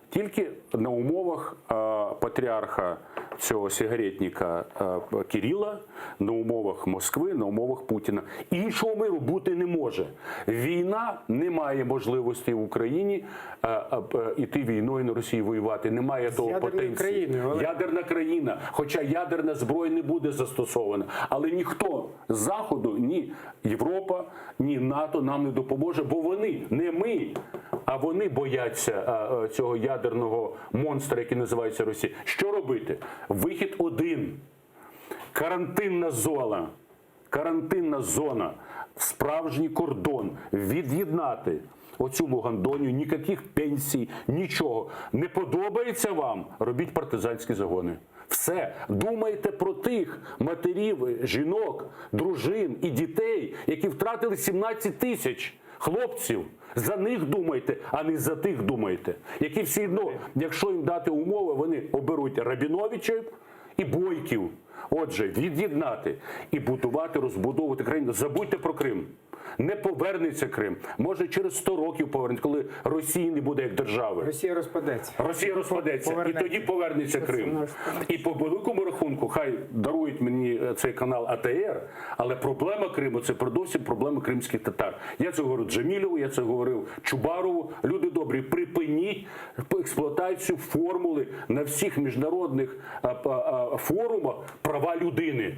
тільки на умовах е, патріарха цього сигаретника е, Кирила, на умовах Москви, на умовах Путіна. Іншого миру бути не може. Війна не має можливості в Україні е, е, е, іти війною на Росію воювати. Немає того
ядерною
потенції.
країною, Олег.
Ядерна країна, хоча ядерна зброя не буде застосована, але ніхто з заходу, ні Європа, ні НАТО нам не допоможе, бо вони не ми, а вони бояться е, е, цього ядерного монстра, який називається Росія. Що робити? Вихід один. Карантинна зона. Карантинна зона, справжній кордон, від'єднати оцю Лугандонію, ніяких пенсій, нічого. Не подобається вам, робіть партизанські загони. Все, думайте про тих матерів, жінок, дружин і дітей, які втратили 17 тисяч хлопців. За них думайте, а не за тих думайте, які все одно, якщо їм дати умови, вони оберуть Рабіновичів і Бойків. Отже, від'єднати і будувати, розбудовувати країну. Забудьте про Крим. Не повернеться Крим. Може, через 100 років повернеться, коли Росії не буде як держави.
Росія розпадеться.
Росія розпадеться, і
Повернеться.
тоді повернеться Крим. І по великому рахунку, хай дарують мені е, цей канал АТР, але проблема Криму це передовсім проблема кримських татар. Я це говорю Джамілєву, я це говорив Чубарову. Люди добрі, припиніть експлуатацію формули на всіх міжнародних е, п- е, форумах права людини.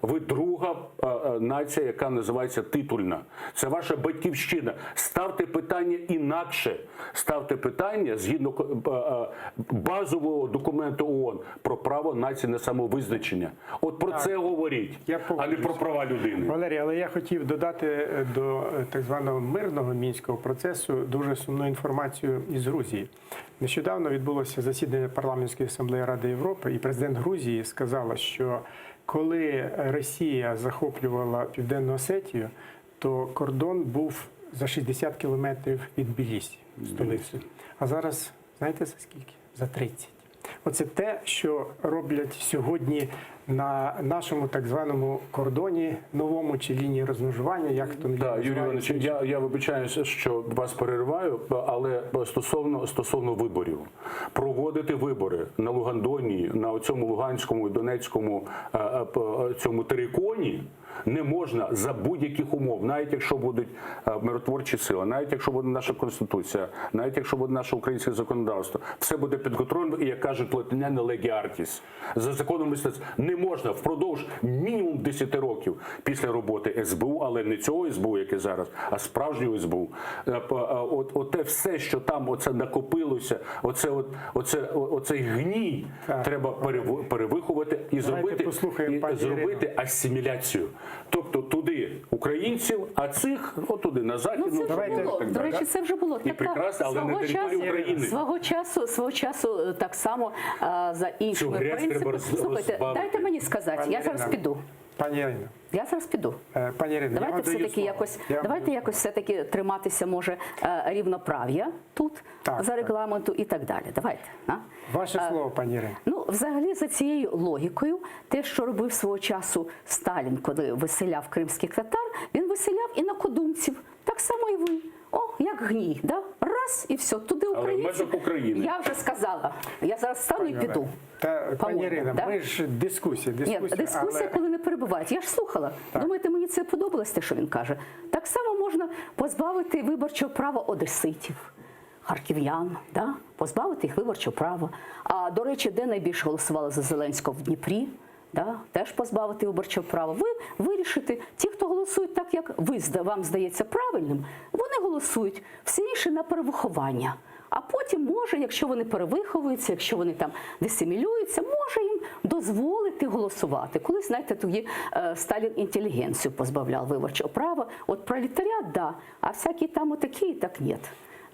Ви друга е, е, нація, яка називається титульна. Це ваша батьківщина. Ставте питання інакше. Ставте питання згідно е, е, базового документу ООН про право нації на самовизначення. От про
Так.
це говоріть,
Я
а не про права людини.
Валерій, але я хотів додати е, до е, так званого мирного мінського процесу дуже сумну інформацію із Грузії. Нещодавно відбулося засідання парламентської асамблеї Ради Європи, і президент Грузії сказала, що коли Росія захоплювала Південну Осетію, то кордон був за 60 кілометрів від Тбілісі, столиці. А зараз знаєте за скільки? За 30. Оце те, що роблять сьогодні на нашому так званому кордоні новому чи лінії розмежування, як то
Так, Юрій Іванович, я, я вибачаюся, що вас перериваю, але стосовно, стосовно виборів, проводити вибори на Лугандоні, на цьому Луганському і Донецькому е, е, п- е, цьому териконі не можна за будь-яких умов, навіть якщо будуть е, миротворчі сили, навіть якщо буде наша конституція, навіть якщо буде наше українське законодавство, все буде під контролем, і як кажуть латиняни, lege artis. За законом мистецтва не можна впродовж мінімум 10 років після роботи СБУ, але не цього СБУ, яке зараз, а справжнього СБУ. Е, п- е, От, от те все, що там оце накопилося, оце, от, оце, о- оцей гній треба перев- перевиховувати і зробити,
послухаємо
і
пані
зробити асиміляцію. Тобто туди українців, а цих отуди на західну
Ну, це вже
і
було.
так
До
далі.
речі, це вже було.
І
Так,
прекрасно, але на
свого
території
часу,
України.
Свого часу, свого часу е, так само е, за іншими
грязь треба
принципами.
роз-
Слухайте,
розбавити.
дайте мені сказати,
Пані
я зараз
Ірина,
піду.
Пані Ірино,
Я зараз піду.
е, пані Ірино, я
Давайте
вам даю
все-таки
слово.
якось,
Я вам
давайте якось все-таки триматися може е, рівноправ'я тут
Так,
за
так.
регламенту і так далі. Давайте. А?
Ваше
Е,
слово, пані Ірино.
Ну, взагалі, за цією логікою, те, що робив свого часу Сталін, коли виселяв кримських татар, він виселяв і накодумців. Так само і ви. О, як гній, да? Раз і все. Туди
Але в
українці.
межах України.
Я вже сказала. Я зараз стану і
Пані
піду.
Олег. Та, пані
По-моєму,
Ірино,
да?
ми ж дискусія, дискусія,
Ні, дискусія,
але...
коли не перебувають. Я ж слухала. Думаєте, мені це подобалось, те, що він каже? Так само можна позбавити виборчого права одеситів, харків'ян, да? позбавити їх виборчого права. А до речі, де найбільше голосували за Зеленського в Дніпрі? Да? Теж позбавити виборчого права. Ви вирішите, ті, хто голосують так, як ви зда- вам здається правильним, вони голосують, всі інші на перевиховання. А потім може, якщо вони перевиховуються, якщо вони там дисимілюються, може їм дозволити голосувати. Колись, знаєте, тоді е, Сталін інтелігенцію позбавляв виборчого права. От пролетаріат, да, а всякі там отакі, так ні.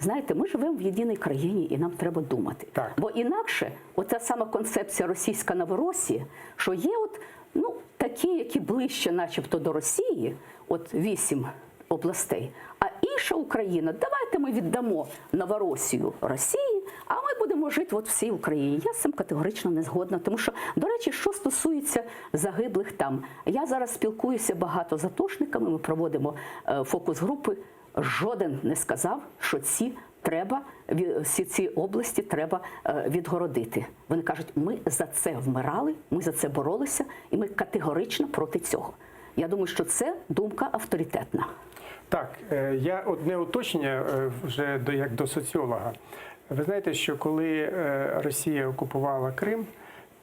Знаєте, ми живемо в єдиній країні і нам треба думати. Бо інакше, оця сама концепція російська Новоросія, що є от, ну, такі, які ближче начебто до Росії, от вісім областей, а інша Україна, давайте ми віддамо Новоросію Росії, а ми будемо жити от всій Україні. Я з цим категорично не згодна, тому що, до речі, що стосується загиблих там, я зараз спілкуюся багато з атошниками, ми проводимо е, фокус-групи. Жоден не сказав, що ці треба ві- всі ці області треба е, відгородити. Вони кажуть, ми за це вмирали, ми за це боролися, і ми категорично проти цього. Я думаю, що це думка авторитетна.
Так, е, я одне уточнення е, вже до як до соціолога. Ви знаєте, що коли е, Росія окупувала Крим,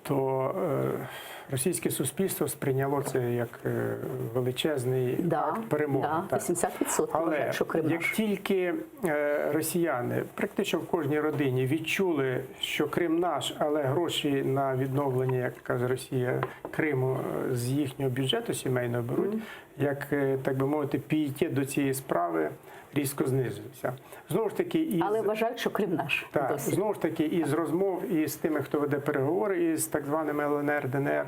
то е, російське суспільство сприйняло це як е, величезний акт перемоги.
Да,
Так.
80%
Але
вважають, що Крим
як
наш.
тільки е, росіяни практично в кожній родині відчули, що Крим наш, але гроші на відновлення, як каже Росія, Криму е, з їхнього бюджету сімейного беруть, як е, так би мовити, пієтет до цієї справи різко знизився. Знову ж таки, із...
Але вважають, що Крим наш.
Так,
досі.
знову ж таки, із розмов із тими, хто веде переговори із так званими ЛНР, ДНР,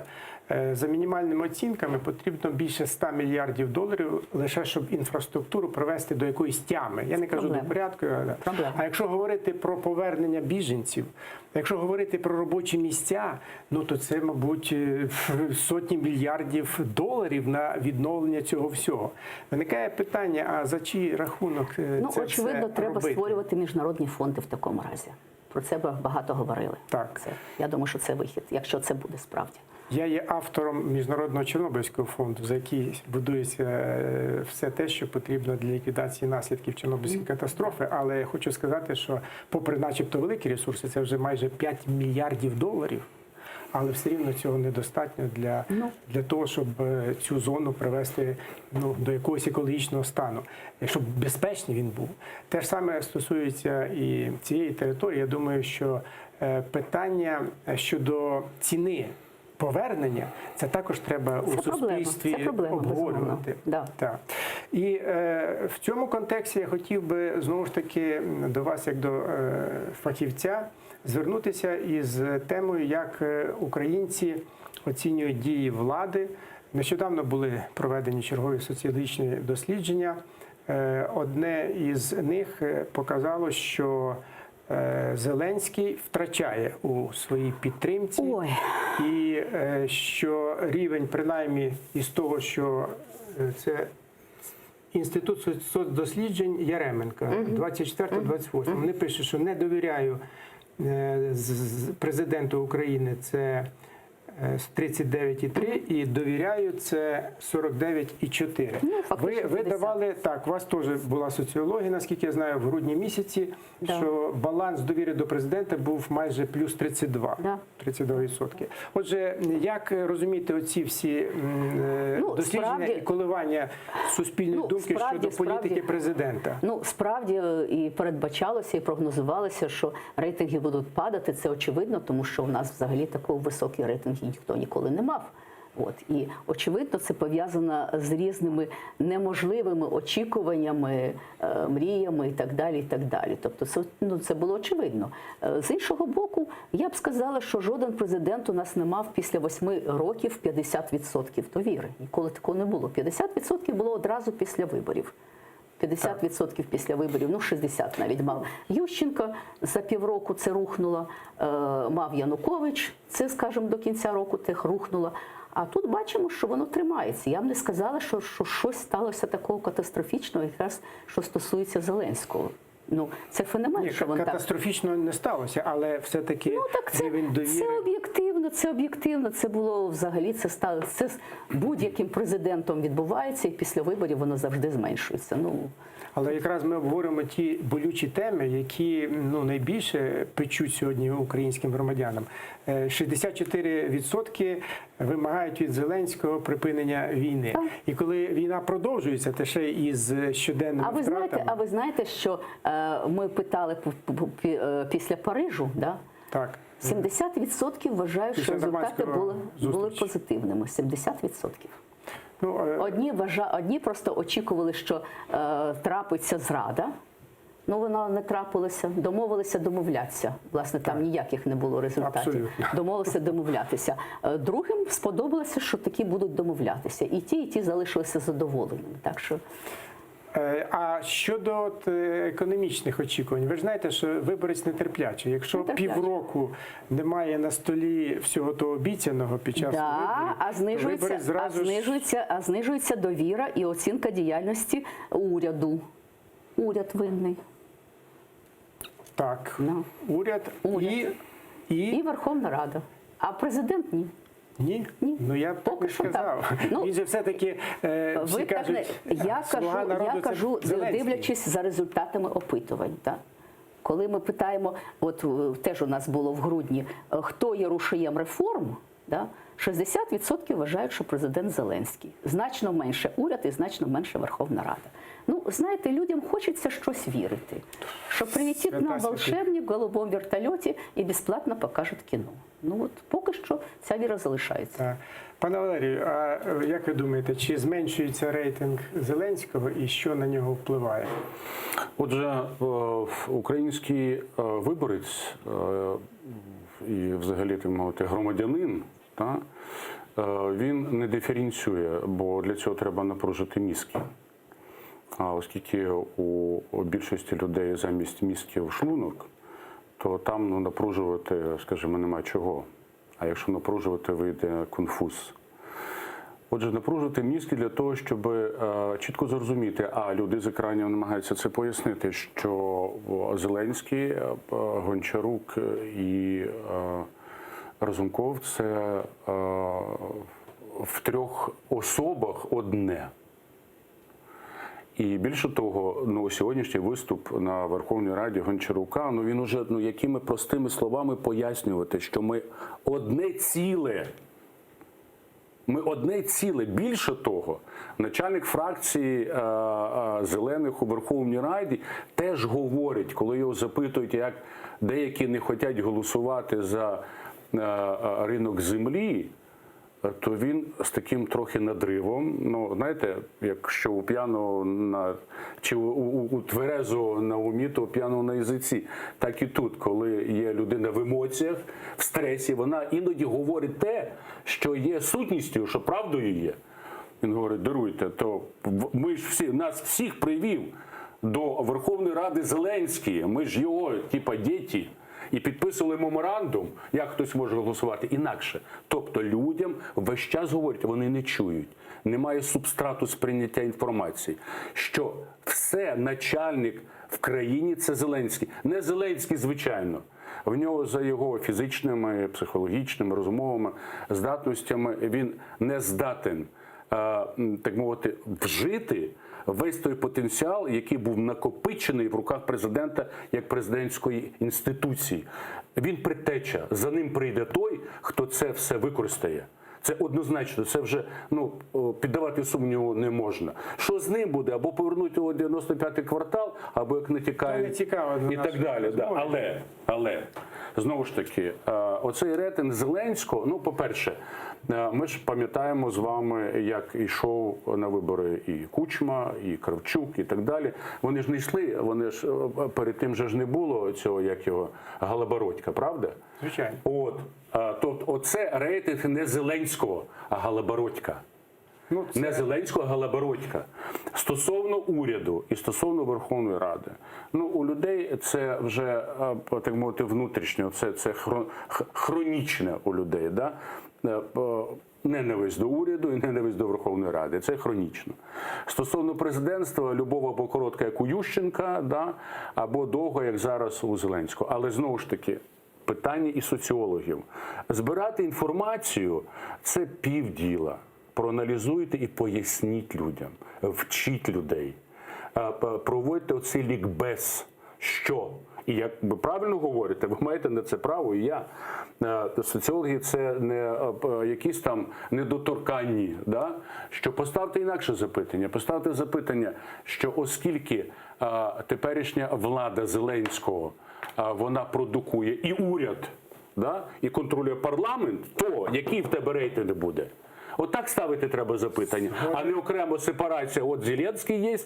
е, за мінімальними оцінками потрібно більше 100 мільярдів доларів лише щоб інфраструктуру привести до якоїсь тями. Я не кажу
Проблема.
до порядку. але- А якщо говорити про повернення біженців, якщо говорити про робочі місця, ну то це, мабуть, е, сотні мільярдів доларів на відновлення цього всього. Виникає питання: а за чий рахунок е,
Ну,
це
очевидно,
все
треба
робити?
створювати міжнародні фонди в такому разі. Про це багато говорили.
Так.
Це, я думаю, що це вихід, якщо це буде справді.
Я є автором Міжнародного Чорнобильського фонду, за який будується е, все те, що потрібно для ліквідації наслідків Чорнобильської катастрофи. Але я хочу сказати, що попри начебто великі ресурси, це вже майже 5 мільярдів доларів. Але все рівно цього недостатньо для, для того, щоб е, цю зону привести ну, до якогось екологічного стану, щоб безпечний він був. Те ж саме стосується і цієї території. Я думаю, що е, питання щодо ціни повернення це також треба у
Це проблема.
суспільстві
Це проблема,
обговорювати.
безумовно.
Так. І е, в цьому контексті я хотів би знову ж таки до вас, як до е, фахівця, звернутися із темою, як е, українці оцінюють дії влади. Нещодавно були проведені чергові соціологічні дослідження. Е, Одне із них е, показало, що е, Зеленський втрачає у своїй підтримці, і е, що рівень, принаймні, із того, що е, це Інститут соц- соцдосліджень Яременка, 24-28. Вони пишуть, що не довіряю е, з- з- президенту України це е, 39,3 і довіряю це 49,4.
Ну,
ви,
фактично
ви
50.
давали так, у вас теж була соціологія, наскільки я знаю, в грудні місяці,
Да.
що баланс довіри до президента був майже плюс 32. 32%. Отже, як розуміти оці всі м, е,
Ну,
дослідження
справді-
і коливання суспільної
Ну,
думки
справді,
щодо політики
справді.
президента?
Ну, справді е, і передбачалося, і прогнозувалося, що рейтинги будуть падати. Це очевидно, тому що у нас взагалі такого високі рейтинги ніхто ніколи не мав. От і очевидно, це пов'язано з різними неможливими очікуваннями, е, мріями і так далі. І так далі. Тобто, це ну це було очевидно. Е, З іншого боку, я б сказала, що жоден президент у нас не мав після восьми років 50% довіри. Ніколи такого не було. 50% було одразу після виборів. 50% після виборів, ну 60 навіть мав Ющенко за півроку це рухнуло, е, мав Янукович, це, скажімо, до кінця року тех рухнуло. А тут бачимо, що воно тримається. Я б не сказала, що, що щось сталося такого катастрофічного, якраз що стосується Зеленського. Ну, це феномен,
Ні,
що він так
катастрофічно не сталося, але все-таки
Ну, так це,
рівень довіри.
це об'єктивно, це об'єктивно. Це було взагалі це стало це з будь-яким президентом відбувається, і після виборів воно завжди зменшується. Ну
Але якраз ми обговорюємо ті болючі теми, які ну найбільше печуть сьогодні українським громадянам. Е, 64% вимагають від Зеленського припинення війни. І коли війна продовжується, та ще і з щоденними
А ви
втратами.
знаєте, а ви знаєте, що е, ми питали п- п- пі- е, після Парижу, да?
Так.
70% вважають,
Після
що результати
нормандського
були, були
зустрічі.
позитивними. 70%.
Ну, е,
Одні, вважа, одні просто очікували, що е, трапиться зрада. Ну, вона не трапилася. Домовилися домовлятися. Власне, там ніяких не було результатів.
Абсолютно.
Домовилися домовлятися. Е, Другим сподобалося, що такі будуть домовлятися. І ті, і ті залишилися задоволеними. Так що
Е, А щодо от, е, економічних очікувань, ви ж знаєте, що виборець нетерплячий. Якщо
Нетерплячий.
півроку немає на столі всього того обіцяного під час
Да,
виборів,
а
то
знижується,
виборець
а
зразу ж
знижується, а знижується довіра і оцінка діяльності уряду. Уряд винний.
так.
Ну.
Уряд,
Уряд.
і, і...
І Верховна Рада. А президент ні.
Ні? Ну я б так
Поки
не
що так.
сказав.
Ну,
Він же все-таки е, всі
Ви так не
кажуть,
я
«Слуга
кажу,
народу
я
це
кажу,
Зеленський».
дивлячись за результатами опитувань. Так? Коли ми питаємо, от е, теж у нас було в грудні, е, хто є рушієм реформ, да? 60% вважають, що президент Зеленський. Значно менше уряд і значно менше Верховна Рада. Ну, знаєте, людям хочеться щось вірити. Що прилетить
Свята
нам
святих.
волшебник в голубому вертольоті і безплатно покаже кіно. Ну от поки що ця віра залишається.
Так. Пане Валерію, а е, як ви думаєте, чи зменшується рейтинг Зеленського і що на нього впливає?
Отже, е, український е, виборець е, і взагалі так мовити громадянин, та, е, він не диференціює, бо для цього треба напружити мізки. А оскільки у більшості людей замість мізків шлунок, то там ну, напружувати, скажімо, нема чого. А якщо напружувати, вийде конфуз. Отже, напружити мізки для того, щоб е, чітко зрозуміти, а люди з екранів намагаються це пояснити, що Зеленський, е, Гончарук і е, Разумков це е, в трьох особах одне. І більше того, ну сьогоднішній виступ на Верховній Раді Гончарука, ну він уже ну якими простими словами пояснювати, що ми одне ціле. Ми одне ціле. Більше того, начальник фракції е, е, зелених у Верховній Раді теж говорить, коли його запитують, як деякі не хочуть голосувати за е, е, ринок землі, то він з таким трохи надривом. Ну, знаєте, якщо у п'яного на чи у, у, у тверезого на умі, то у п'яного на язиці. Так і тут, коли є людина в емоціях, в стресі, вона іноді говорить те, що є сутністю, що правдою є. Він говорить: даруйте, то ми ж всі нас всіх привів до Верховної Ради Зеленський. Ми ж його, типа, діти. І підписували меморандум, як хтось може голосувати інакше. Тобто людям весь час говорять, вони не чують. Немає субстрату сприйняття інформації, що все начальник в країні це Зеленський. Не Зеленський, звичайно. В нього за його фізичними, психологічними, розумовими здатностями він не здатен, е, так мовити, вжити весь той потенціал, який був накопичений в руках президента як президентської інституції. Він предтеча, за ним прийде той, хто це все використає. Це однозначно, це вже ну піддавати сумніву не можна. Що з ним буде? Або повернути його 95-й квартал, або як не тікають і так далі. Да. Але, але знову ж таки, е, оцей рейтинг Зеленського, ну, по-перше, е, ми ж пам'ятаємо з вами, як йшов на вибори і Кучма, і Кравчук, і так далі. Вони ж не йшли, вони ж е, перед тим же ж не було цього, як його Галабородька, правда?
Звичайно.
От, тобто, оце рейтинг не Зеленського, а Галабородька.
Ну,
це... Не Зеленського, а Галабородька. Стосовно уряду і стосовно Верховної Ради, ну у людей це вже так мовити внутрішньо, це, це хронічне у людей. Да? Е, Ненависть до уряду і ненависть до Верховної Ради. Це хронічно. Стосовно президентства, любов або коротка, як у Ющенка, да, або довго, як зараз у Зеленського. Але знову ж таки, питання і соціологів. Збирати інформацію це півділа. Проаналізуйте і поясніть людям, вчіть людей, Е, проводьте оцей лікбез, що. І як ви правильно говорите, ви маєте на це право, і я. Е, Соціологи це не е, якісь там недоторканні, да? що поставте інакше запитання. Поставте запитання, що оскільки теперішня влада Зеленського вона продукує і уряд, да? і контролює парламент, то який в тебе рейтинг буде? Отак ставити треба запитання, а не окремо сепарація. От Зеленський є,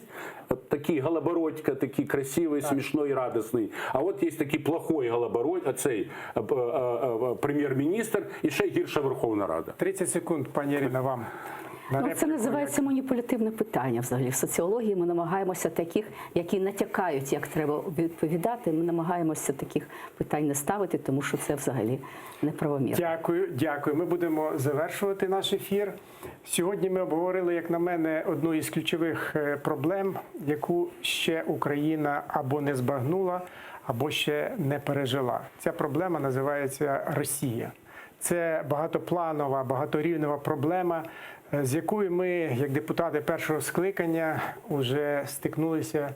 такий Галабородька, такий красивий, смішний, радісний. А от є такий плохой Галабородь, а цей е, е, е, прем'єр-міністр і ще гірша Верховна Рада.
30 секунд, пані Ірина, вам.
На Ну, це називається маніпулятивне питання. Взагалі в соціології ми намагаємося таких, які натякають, як треба відповідати. Ми намагаємося таких питань не ставити, тому що це взагалі неправомірно.
Дякую, дякую. Ми будемо завершувати наш ефір. Сьогодні ми обговорили, як на мене, одну із ключових е, проблем, яку ще Україна або не збагнула, або ще не пережила. Ця проблема називається Росія. Це багатопланова, багаторівнева проблема, з якою ми, як депутати першого скликання, вже стикнулися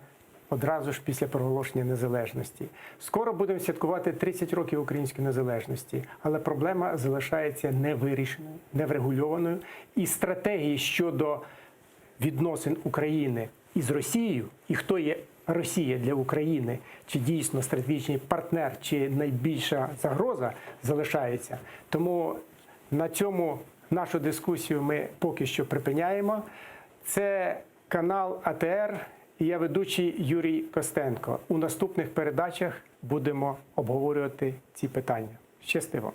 одразу ж після проголошення незалежності. Скоро будемо святкувати 30 років української незалежності, але проблема залишається невирішеною, неврегульованою. І стратегії щодо відносин України із Росією, і хто є Росія для України, чи дійсно стратегічний партнер, чи найбільша загроза залишається. Тому на цьому нашу дискусію ми поки що припиняємо. Це канал АТР і я ведучий Юрій Костенко. У наступних передачах будемо обговорювати ці питання. Щасти вам!